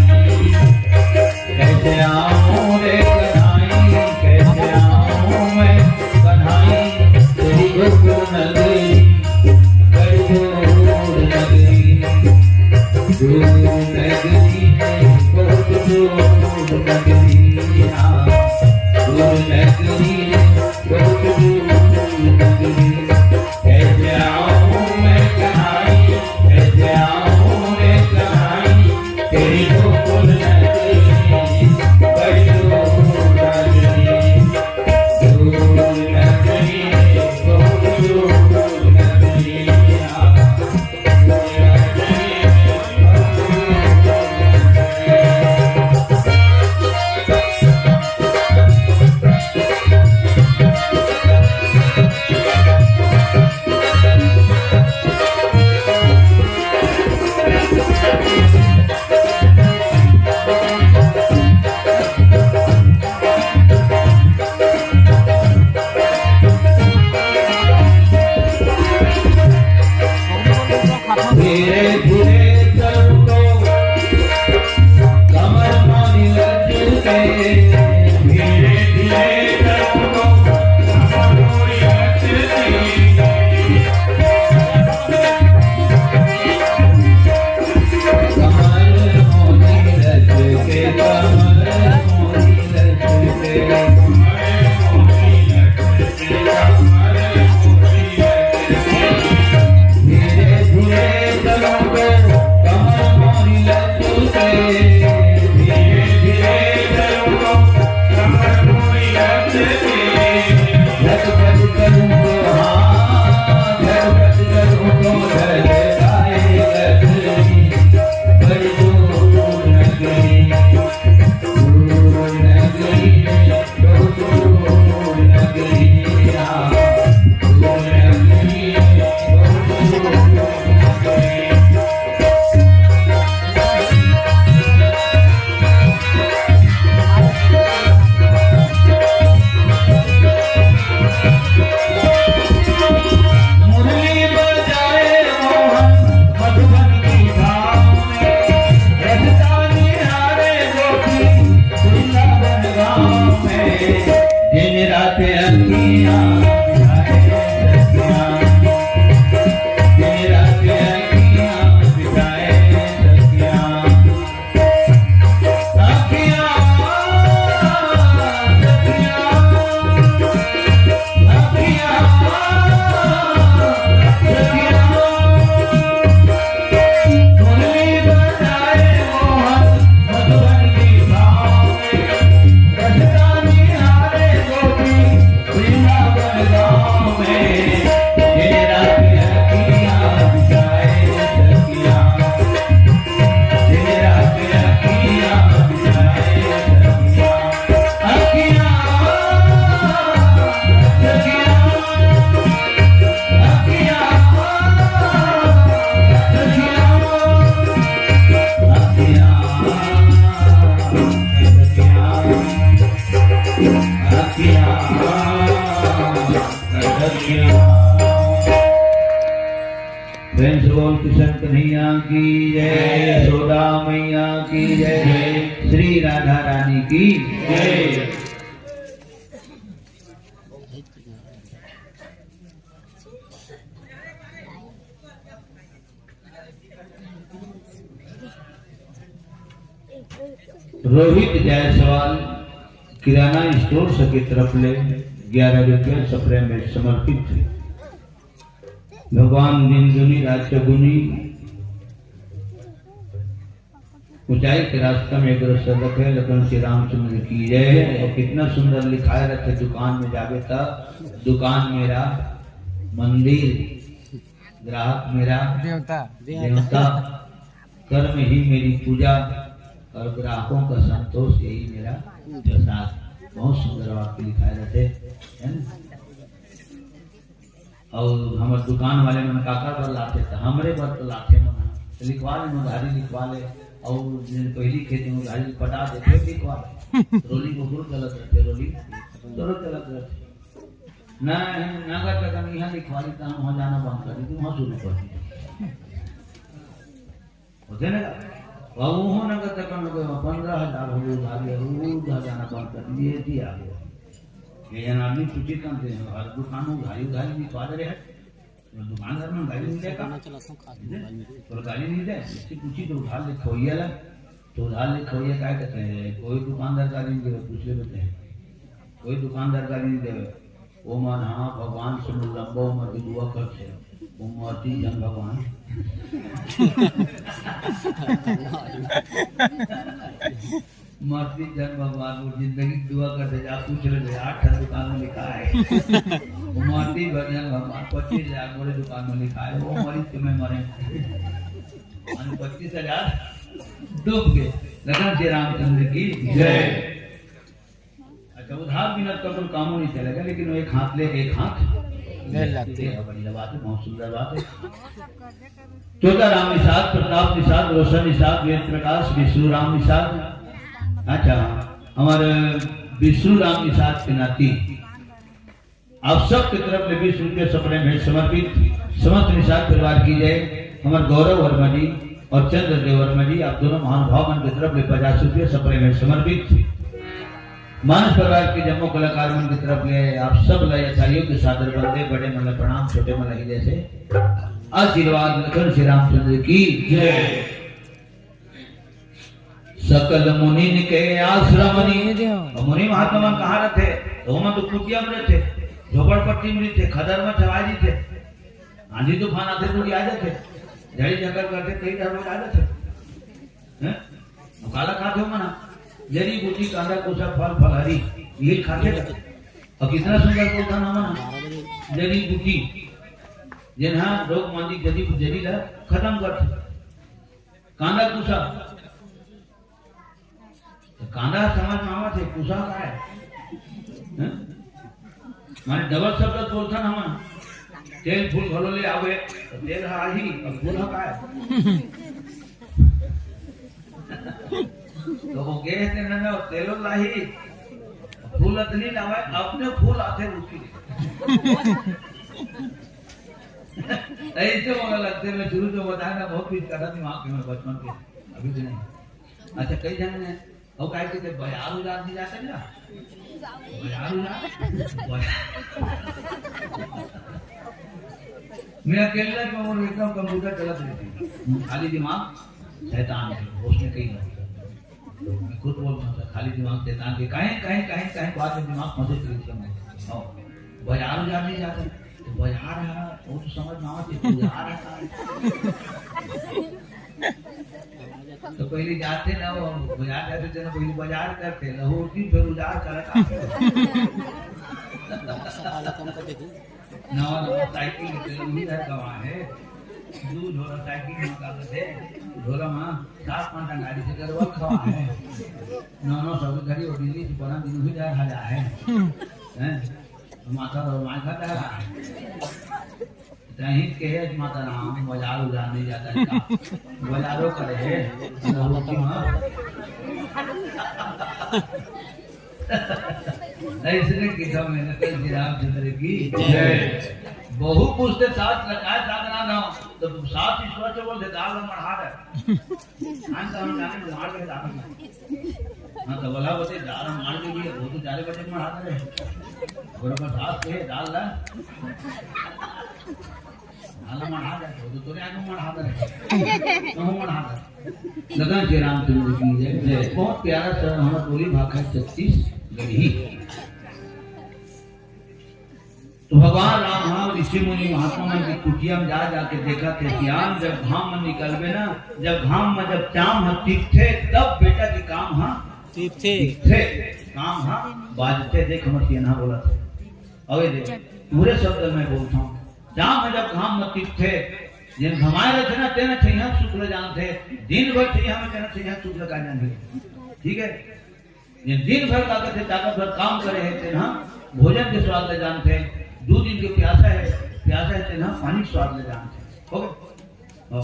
कैसे आऊं रे कन्हाई, कैसे आऊं मैं कन्हाई, तेरी गोकुल नगरी, बड़ी दूर नगरी, दूर नगरी, बहुत दूर नगरी, हाँ, दूर नगरी, बहुत दूर नगरी। कैसे आऊं मैं कन्हाई, कैसे आऊं मैं कन्हाई, तेरी गोकुल नगरी, बड़ी दूर नगरी, दूर नगरी, बहुत दूर नगरी। की जय, यशोदा मैया की जय, श्री राधा रानी की जय। रोहित जायसवाल किराना स्टोर के तरफ ले ग्यारह रुपया सप्रेम भेंट समर्पित। भगवान दिन दुनी रात चौगुनी, ऊंचाई के रास्ता में अग्रसर रखे लखन श्री रामचंद्र की जय। और कितना सुंदर लिखाए रखे, दुकान में जावे त दुकान मेरा मंदिर, ग्राहक मेरा देवता। देवता, कर्म ही मेरी पूजा और ग्राहकों का संतोष यही मेरा प्रसाद। बहुत सुंदर वाक्य लिखाए रहते हैं, है ना? और हमर दुकान वाले मन काकर बर लाथे, त हमरे बर तो लाथे मन ह। त लिखवा ले, उधारी लिखवा ले, और जिन पहली खेत में उधारी पटा दे, फिर लिखवा ले। रोली को गुड़ गलत रहते, रोली दोनों गलत रहते। ना, नगद तक हम यहाँ लिखवा ली, त हम वहाँ जाना बंद कर दी, वहाँ शुरू कर दी। होथे ना? अब उहो नगद तक हम लोग पंद्रह हजार हो गए उधारी, और वो उधार जाना बंद कर दिए, ये आ गया। ये जन आदमी पूछे कम से, हर दुकान में उधारी, उधारी लिखवा दे रहे हैं। तो दुकानदार में गाड़ी नहीं देगा। तो गाड़ी नहीं दे, इससे पूछी तो उधार लिखवैया ला। तो उधार लिखवैया काय कहते हैं? कोई दुकानदार गाड़ी नहीं देवे, पूछ ले, कहते हैं। कोई दुकानदार गाड़ी नहीं देवे। ओमन हा भगवान से लंबा उम्र की दुआ करथे। वो मरती जन भगवान। मरती जन भगवान, वो जिंदगी की दुआ करथे, जा पूछ ले, आठ ठन दुकान में लिखा है। वो मरती जन भगवान, पच्चीस हजार मोरे दुकान में लिखा है, वो मरीज के मैं मरे। माने पच्चीस हजार डूब गए। लखन श्री रामचंद्र की जय। अच्छा, उधार बिना तो अपन कामों नहीं चलेगा, लेकिन वो एक हाथ ले, एक हाथ ले लगती है। बढ़िया बात है, बहुत सुंदर बात है। चोता राम निषाद, प्रताप निषाद, रोशन निषाद, वेद प्रकाश, विष्णु राम निषाद। अच्छा, हमारे विष्णु राम निषाद के नाती आप सब की तरफ ले बीस रुपये सप्रेम भेंट समर्पित। समस्त निषाद परिवार की जय। हमारे गौरव वर्मा जी और चंद्रदेव वर्मा जी, आप दोनों महानुभाव मन की तरफ ले पचास रुपये सप्रेम भेंट समर्पित। मानस परिवार के जम्मो कलाकार मन की तरफ ले आप सब ला यथायोग्य सादर बंदे, बड़े मन ला प्रणाम, छोटे मन ला हृदय से आशीर्वाद। लखन श्री रामचंद्र की जय। सकल मुनिन के आश्रम नी। अउ मुनि महात्मा मन कहाँ रथे? तो ओमन तो कुटिया में रथे, झोपड़पट्टी में रथे, खदर में छवाए रथे। आंधी तूफान आथे तो आ जाथे, झड़ी झकर करथे, कई डहर में आ जाथे। हैं? अउ काला खाथे ओमन? जड़ी बूटी, कांदा, कोसा, फल, फलहरी, ये खाथे ना। अउ कितना सुंदर बोलथन हमन, जड़ी बूटी, जेन हा रोग मांदी जड़ी, जड़ी ला खत्म करथे। कांदा कुसा। तो कांदा समझ में आवत हे, कुसा का है? हैं? माने डबल शब्द बोलथन हमन। तेल फूल घलो ले आवे, तो तेल हा आही, अब फूल हा का है? तो वो गे हे ना, ना, तेलो लाही, फूल अतनी लावे, अपने फूल आथे उसकी। ऐसे मोला लगथे, मैं शुरू से बताया ना, बहुत कुछ करा दिमाग में बचपन के, अभी भी नहीं। अच्छा, कई जन ने, वो काय कहते, बाजार उजार नहीं जाते ना? बाजार उजार? बाजार। मैं अकेला जो हूँ, एकदम कंप्यूटर चलत रहती। खाली दिमाग शैतान है, उसमें कहीं नहीं। मैं खुद बोल सकता, खाली दिमाग शैतान के, कहीं, कहीं, कहीं, कहीं बात में दिमाग फंसे तो इसका मैं। हाँ, बाजार उजार नहीं जाते, तो बाजार है, वो तो समझ में आवत हे, बाजार है। तो पहले जाते ना, वो बाजार जाते थे ना, पहले बाजार करते, लहू उठी, फिर उजार करता। नवा नवा साइकिल के तेल भी है, गवा है। दू झोला साइकिल में का थे, झोला में सात पांच गाड़ी से गरवा खवा है। नौ नौ सौ की घड़ी और दिल्ली से बना दिन भी जा खा जा है। हैं? माता और माय खाता है। तहीं के है माता राम, बाजार उजार नहीं जाता है का? बाजारों करे है। ऐसने किसा मेहनत है श्री रामचंद्र की जय। बहु पुस्त साथ लगाए साधना ना, तो साफ ही स्वच्छ बोल दे, दाल में मढ़ा दे। हम तो हम जाने मार के दाल में। हाँ, तो बोला बोलते, दाल में मार के भी, वो तो चारे बजे मढ़ा दे। बोला, बस आज के दाल ला। दाल में मढ़ा दे, वो तो तोरे आगे मढ़ा दे। तो हम मढ़ा दे। लखन श्री रामचंद्र की जय। जय। बहुत प्यारा सा हमारा बोली भाखा है छत्तीसगढ़ी। तो भगवान राम ह ऋषि मुनि महात्मा मन के कुटिया में जा जाके देखथे, सियान, जब घाम में निकलबे ना, जब घाम में जब चाम ह तिकथे, तब बेटा के काम ह तिकथे। तिकथे, काम ह बाजथे। देख हमर सियनहा बोलत हे। अबे देख, पूरे शब्द में बोलता हूँ, चाम ह जब घाम में तिकथे, जेन घमाए रहिथे ना, तेन छइहा सुख ल जानथे, दिन भर छइहा में तेन छइहा सुख ल का जानही। ठीक है, ये दिन भर का करथे, ताकत भर काम करे हे, तेन ह भोजन के स्वाद ल जानथे। दू दिन के प्यासा हे, प्यासा हे, तेन ह पानी के स्वाद ल जानथे। हो गए? हो।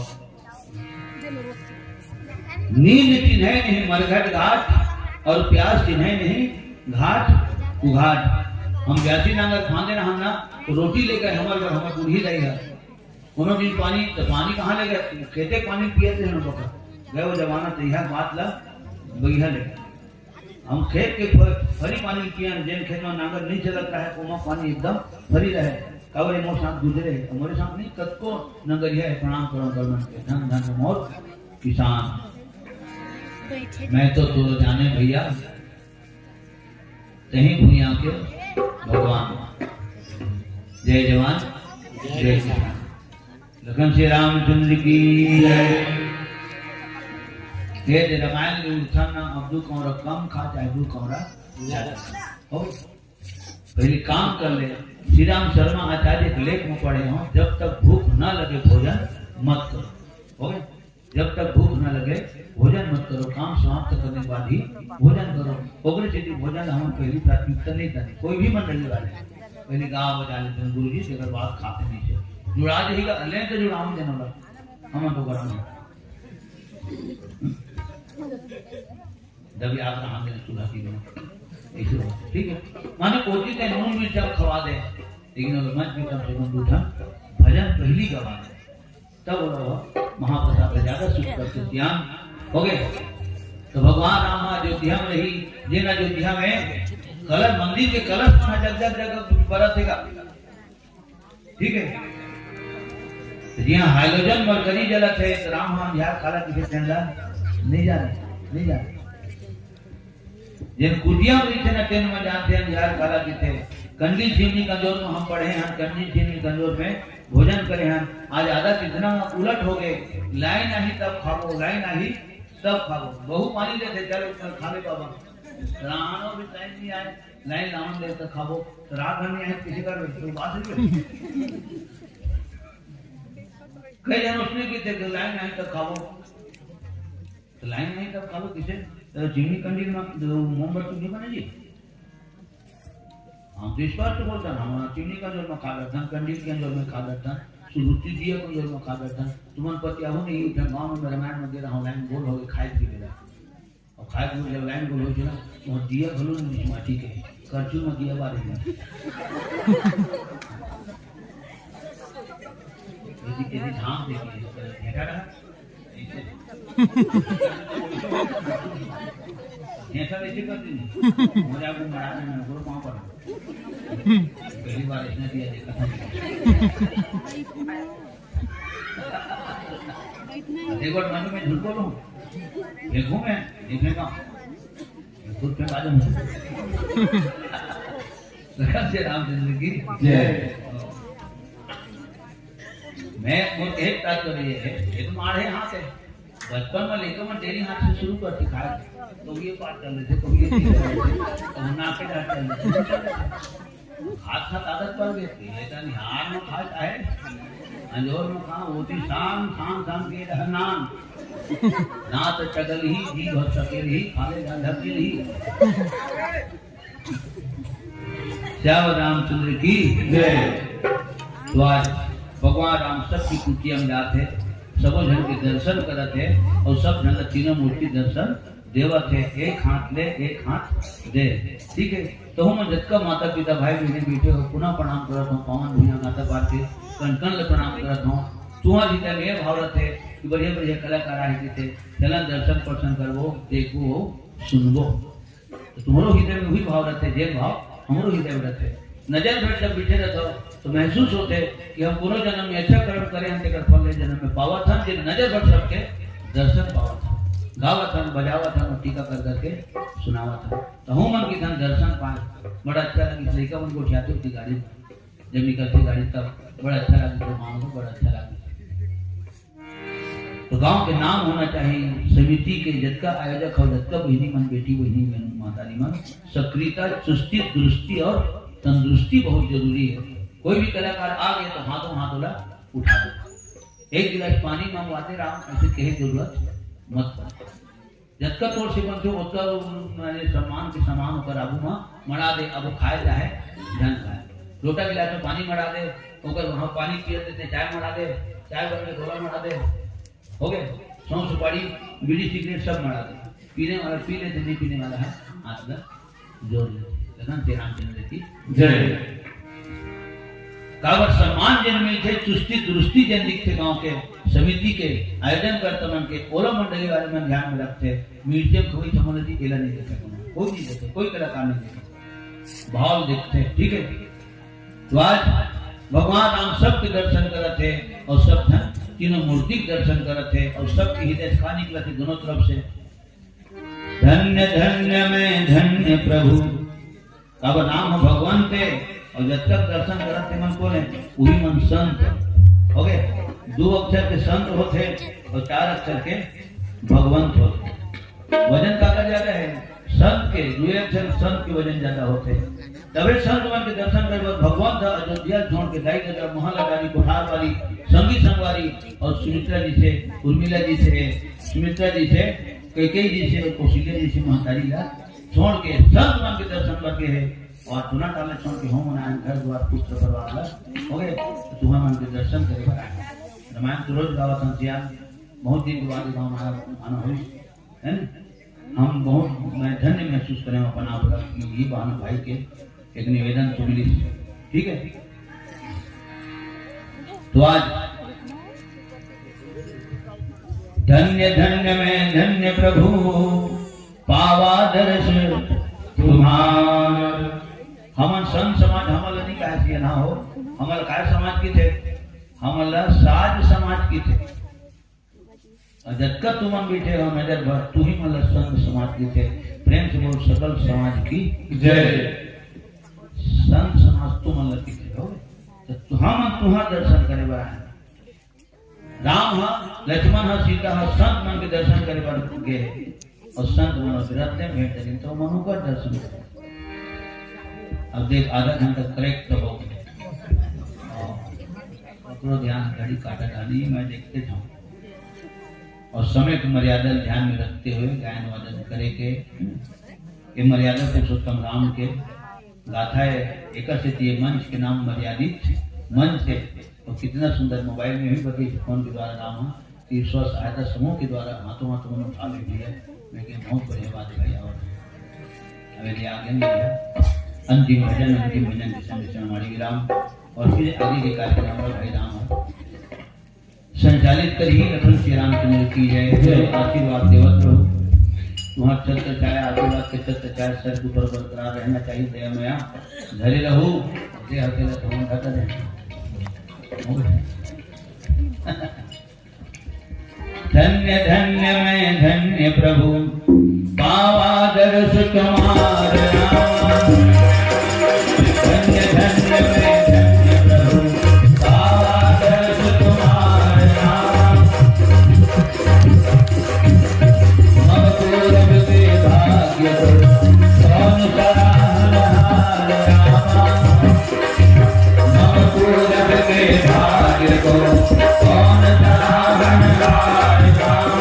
नींद चिन्है नहीं मरघट घाट, और प्यास चिन्है नहीं घाट उघाट। हम ब्यासी नांगर फांदे रहन ना, तो रोटी लेकर हमर बर हमर बूढ़ी दाई ह। कोनो दिन पानी, तो पानी कहाँ ले गए? खेते पानी पिए थे हम लोग। गए वो जमाना, तो यह बात ला बगिया ले। हम खेत के फ-, फरी पानी पियन, जेन खेत में नांगर नहीं चलत रहे, ओमा पानी एकदम फरी रहे। काबर ये मोर साथ गुजरे हे, मोरे साथ नहीं, कतको नंगरिया हे, प्रणाम करो गगन के, धन धन मोर किसान। मैं तो तोर जाने भैया, तहीं भुइयां के भगवान। जय जवान, जय किसान। लखन श्री रामचंद्र की जय। ये जे रामायण के उठन ना, अब दू कौड़ा कम खा, चाहे दू कौड़ा ज्यादा खा। हो? पहले काम कर ले। श्री राम शर्मा आचार्य के लेख में पढ़े हो, जब तक भूख ना लगे भोजन मत करो। हो गए? जब तक भूख ना लगे भोजन मत करो, काम समाप्त करने के बाद ही भोजन करो। ओकरे सेती भोजन हमन पहली प्राथमिकता नहीं देनी, कोई भी मंडली वाले। पहले गाँव बजा लेते हैं गुरु जी, तेकर बाद खाते नहीं थे। जुड़ा जाएगा, ले तो जुड़ाओ देना वाला। हमन तो करना है। जब याद रहा मेरे चूल्हा की में। ऐसे हो, ठीक है? माने कोची के नून मिर्चा खवा दे, लेकिन अगर मत भी कम से कम दू ठन भजन पहली गवा दे। तब वो महाप्रसाद का ज्यादा सुख करते ज्ञान हो गए। तो भगवान राम अयोध्या में रही, जिन अयोध्या में कलश, मंदिर के कलश में जग जग जग बरत देगा। ठीक है, तो जिहाँ हाइड्रोजन मरकरी जलत है, तो राम हम यार काला किसे चंदा नहीं जाने, नहीं जाने। जेन कुटिया में रहिथे ना, तेन में जानथे अंधियार काला किथे। कंडील चिमनी कंजोर में हम पढ़े हन, कंडील चिमनी कंजोर में भोजन करे हन। आज आदत इतना उलट हो गए, लाइन आही तब खाबो, लाइन आही तब खाबो। बहू पानी देथे, चल खा ले बाबा। राहनो भी टाइम नहीं आए, लाइन लावन दे तो खाबो। तो रात भर नहीं आए, किसी का तो बात नहीं। कई जन उसने की देखे, लाइन आही तब खाबो। तो लाइन नहीं तब खाबो किसे? तो चिमनी कंडील में जो मोमबत्ती नहीं बने जी। हम तो स्पष्ट बोलता ना, हम चिमनी कंजोर में खा लेता, कंडील कंजोर में खा लेता, सुरुचि दिया कंजोर में खा लेता। तुमन पति आहू नहीं उठे, गाँव में रामायण में दे रहा हूँ, लाइन गोल हो गई, खाए पी ले रहा। और खाए पी जब लाइन गोल हो गई ना, तो दिया भलो नहीं माटी के, करछुल में दिया बारे में। यदि, यदि धाम देखिए, तो भेटा रहा। ऐसा कैसे कर दी? मुझे आपको मरा देना, बोलो पाँव पड़ा। पहली बार इसने दिया, देखा था। एक बार मन में झूठ बोलूं, देखूं मैं, नहीं फेंका। खुद फेंका दूं। लखन श्री रामचंद्र की जय। मैं, मोर एक तात्पर्य है, एक मार है हाथ है। बचपन में लेकर मैं डेली हाथ से शुरू करती खाए। तो ये बात कर लेते, तो ये चीज़ कर लेते, तो ना के जात कर लेते। हाथ हाथ आदत पड़ गई थी। ये तो निहार में खा चाहे, अंजोर में खा, वो थी शान, शान, शान के रह नान। ना तो चगल ही, जी भर सकेल ही, खा ले जा धकेल ही। श्याम रामचंद्र की जय। तो आज भगवान राम सबकी कुटिया में जात है, सबो झन के दर्शन करत है और सब झन ला तीनों मूर्ति दर्शन देवत है। एक हाथ ले, एक हाथ दे। ठीक है, तो हम जतका माता पिता, भाई बहन बैठे हो, पुनः प्रणाम करत हूँ। पावन भुइयां माता पार के कन कन ले प्रणाम करत हूँ। तुम्हार हृदय में ये भाव रहते कि बढ़िया बढ़िया कलाकार आए थे, चलन दर्शन पर्शन करबो, देखबो, सुनबो। तो तुम्हारो हृदय में वही भाव रहते, जे भाव हमरो हृदय में रहते। नजर भर जब बैठे रहते हो, तो महसूस होते कि हम कोनो जन्म में अच्छा कर्म करे हैं, तेकर फल ले जन्म में पावत हन, जे नजर भर सबके दर्शन पावत हन, गावत हन, बजावत हन और टीका कर करके सुनावत हन। तो हम मन की धन दर्शन पाए, बड़ा अच्छा लगे। लड़का मन को उठाते होती गाड़ी में, जब निकलती गाड़ी तब बड़ा अच्छा लगे, तो माँ को बड़ा अच्छा लगे। तो गांव के नाम होना चाहिए, समिति के जतका आयोजक हो, जतका बहिनी मन, बेटी बहिनी मन, माताजी मन, सक्रियता, चुस्ती, दुरुस्ती और तंदुरुस्ती बहुत जरूरी है। कोई भी कलाकार आ गए तो हाथों हाथ ओला उठा दो। एक गिलास पानी मंगवाते राम, ऐसे कहे जरूरत मत पड़े। जतका तोर से बनथे, ओतका माने सम्मान के समान ओकर आगू म मड़ा दे। अब खाए चाहे झन खाए, लोटा गिलास में पानी मड़ा दे, ओकर वहाँ पानी पिए देते, चाय मड़ा दे, चाय बन के गोला मड़ा दे, हो गए। सौंफ सुपारी, बीड़ी सिगरेट सब मड़ा दे। पीने वाला पी लेते, नहीं पीने वाला है हाथ में जोर लेते। लखन श्री रामचंद्र की जय। काबर सम्मान जन मिलथे, चुस्ती दुरुस्ती जन दिखथे, गांव के समिति के आयोजन करता मन के, ओला मंडली वाले मन ध्यान में रखथे। म्यूजियम कोई समझ नहीं, एला नहीं देखे, कोई नहीं देखे, कोई कलाकार नहीं देखे, भाव देखथे। ठीक है, तो आज भगवान राम सबके दर्शन करत हे और सब धन तीनों मूर्ति के दर्शन करत हे और सबके हृदय से का निकलत हे दोनों तरफ से, धन्य धन्य मैं धन्य प्रभु। अब नाम ह भगवंत हे और जब तक दर्शन करत हे मन कोन हे, उही मन संत। हो गए, दो अक्षर के संत होथे और चार अक्षर के भगवंत होथे। वजन काकर ज्यादा हे? संत के, दुए अक्षर संत के वजन ज्यादा होथे। तबे संत मन के दर्शन करे बर भगवंत ह अयोध्या छोड़ के दाई ददा, महल अटारी, कोठार वाली, संगी संगवारी और सुमित्रा जी से, उर्मिला जी से, सुमित्रा जी से, कैकेयी जी से और कौशल्या जी से महतारी ला छोड़ के संत मन के दर्शन बर गे हे। और तुना काले छोड़ के हो मन आए घर द्वार पुत्र परिवार ला, हो गए, तो तुहा मन के दर्शन करे बर आए। रामायण तो रोज गावत हन सिया, बहुत दिन के बाद गाँव में आना हुई, है ना? हम बहुत, मैं धन्य महसूस करें अपन आप ला कि ये बहाना भाई के एक निवेदन तो मिली, ठीक है? तो आज धन्य धन्य मैं धन्य प्रभु, पावा दर्श तुम्हार। हमन संत समाज, हमन ला नहीं कहे सिया ना हो, हमन ला काय समाज कथे? हमन ला साध समाज कथे। और जतका तुमन बैठे हो नजर भर, तुही मन ला संत समाज कथे। प्रेम से बोल, सकल समाज की जय। संत समाज तुमन ला कथे हो, तो तुहा मन तुहा दर्शन करे बर आए। राम ह, लक्ष्मण ह, सीता ह, संत मन के दर्शन करे बर गे हे। और संत मन के रत्न भेंट करिन, तो मन ओकर दर्शन करे। अब देख, आधा घंटा करेक्ट तो हो गया। और ओकरो ध्यान घड़ी काटा डाली, मैं देखते जाऊँ। और समय की मर्यादा ध्यान में रखते हुए गायन वादन करे के, ये मर्यादा पुरुषोत्तम राम के गाथा है। एकर सेती ये मंच के नाम मर्यादित मंच है। और कितना सुंदर मोबाइल में भी बताइए, फोन के द्वारा नाम है कि स्व सहायता समूह के द्वारा हाथों हाथों में उठा ले भैया। मैं कहे, बहुत बढ़िया बात है भाई। और हमें आगे नहीं है। अंतिम भजन, अंतिम भजन के संग संग हमारी विराम और फिर आगे के कार्यक्रम में भाई राम है संचालित करिए। लखन श्री रामचंद्र की जय। जय। आशीर्वाद देवत रहो। तुम्हारा छत्र छाया, आशीर्वाद के छत्र छाया सर के ऊपर बरकरार रहना चाहिए। दया मया धरे रहो। देह के लखन धर रहे। धन्य धन्य मैं धन्य प्रभु, पावा दर्श तुम्हार नाम। धन्य धन्य मैं धन्य प्रभु, पावा दर्श तुम्हार नाम। मम पूरब के भाग्य को, कौन सराहनहार रामा। मम पूरब के भाग्य को, कौन सराहनहार रामा।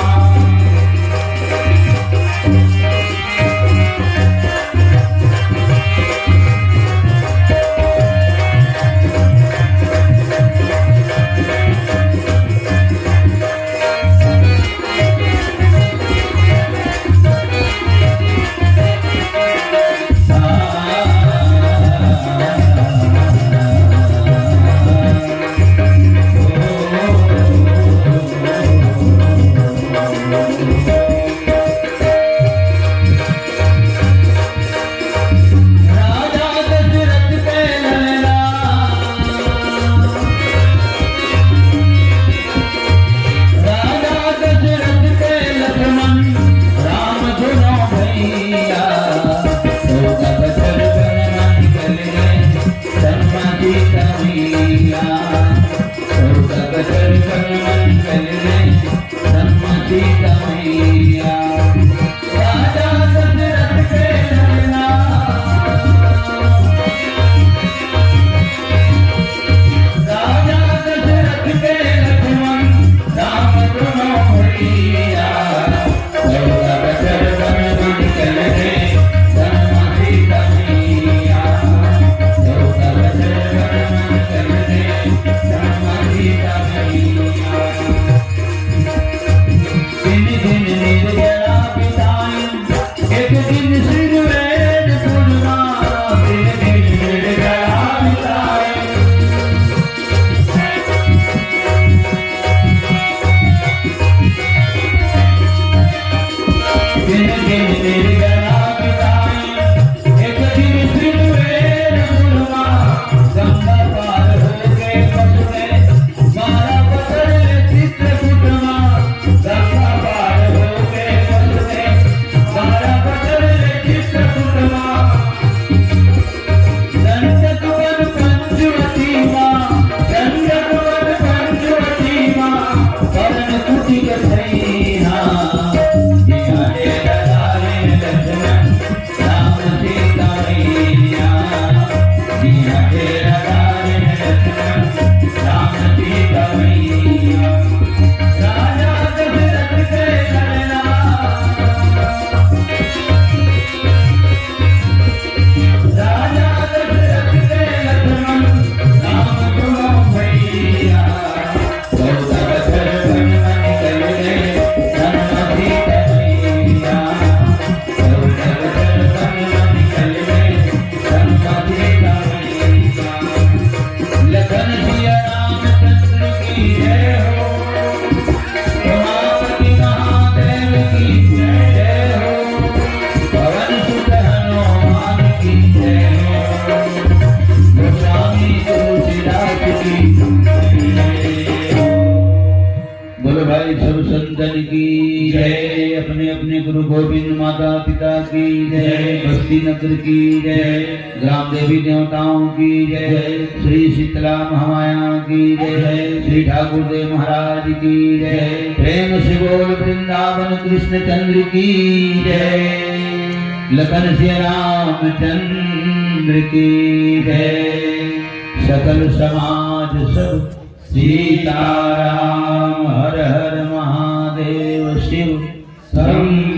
राजा दशरथ के ललना, राजा दशरथ के लक्ष्मण राम दोनों भैया। चौदह बछर वन में निकल गए, राम सीता मैया। चौदह बछर वन में निकल गए, राम सीता मैया। दिन दिन निर्जला बिताई, एक दिन सिरवेद पूर्णिमा, दिन दिन निर्जला बिताई। दिन दिन निर्जला बिताई, एक दिन सिरवेद पूर्णिमा, गंगा पार होके पहुँचे, मारा पकड़ ले चित्रकूट मा, गंगा पार होके पहुँचे, मारा पकड़ ले चित्रकूट मा। दंडक वन पंचवटी मा, दंडक वन पंचवटी मा, पवन कुटी के सैना, जिया डेरा डारे लक्ष्मण, राम सीता मैया, जिया डेरा डारे लक्ष्मण, राम सीता मैया। राजा दशरथ के ललना, राजा दशरथ के लक्ष्मण, राम दोनों भैया। चौदह बछर वन में निकल गए, राम सीता मैया। चौदह बछर वन में निकल गए, राम सीता मैया। लखन सिया रामचंद्र की जय हो, उमापति महादेव की जय हो, पवन सुत हनुमान की जय हो, गोस्वामी तुलसीदास की जय हो। बोलो भाई सब संतन की जय, अपने अपने गुरु गोविंद माता पिता की जय, बस्ती नगर की जय, ग्राम देवी देवताओं की जय, श्री शीतला महामाया की जय, श्री ठाकुर देव महाराज की जय। प्रेम से बोल वृंदावन कृष्ण चंद्र की जय, लखन सिया रामचंद्र की जय। सकल समाज सब सीताराम हर हर महादेव शिव शंभो।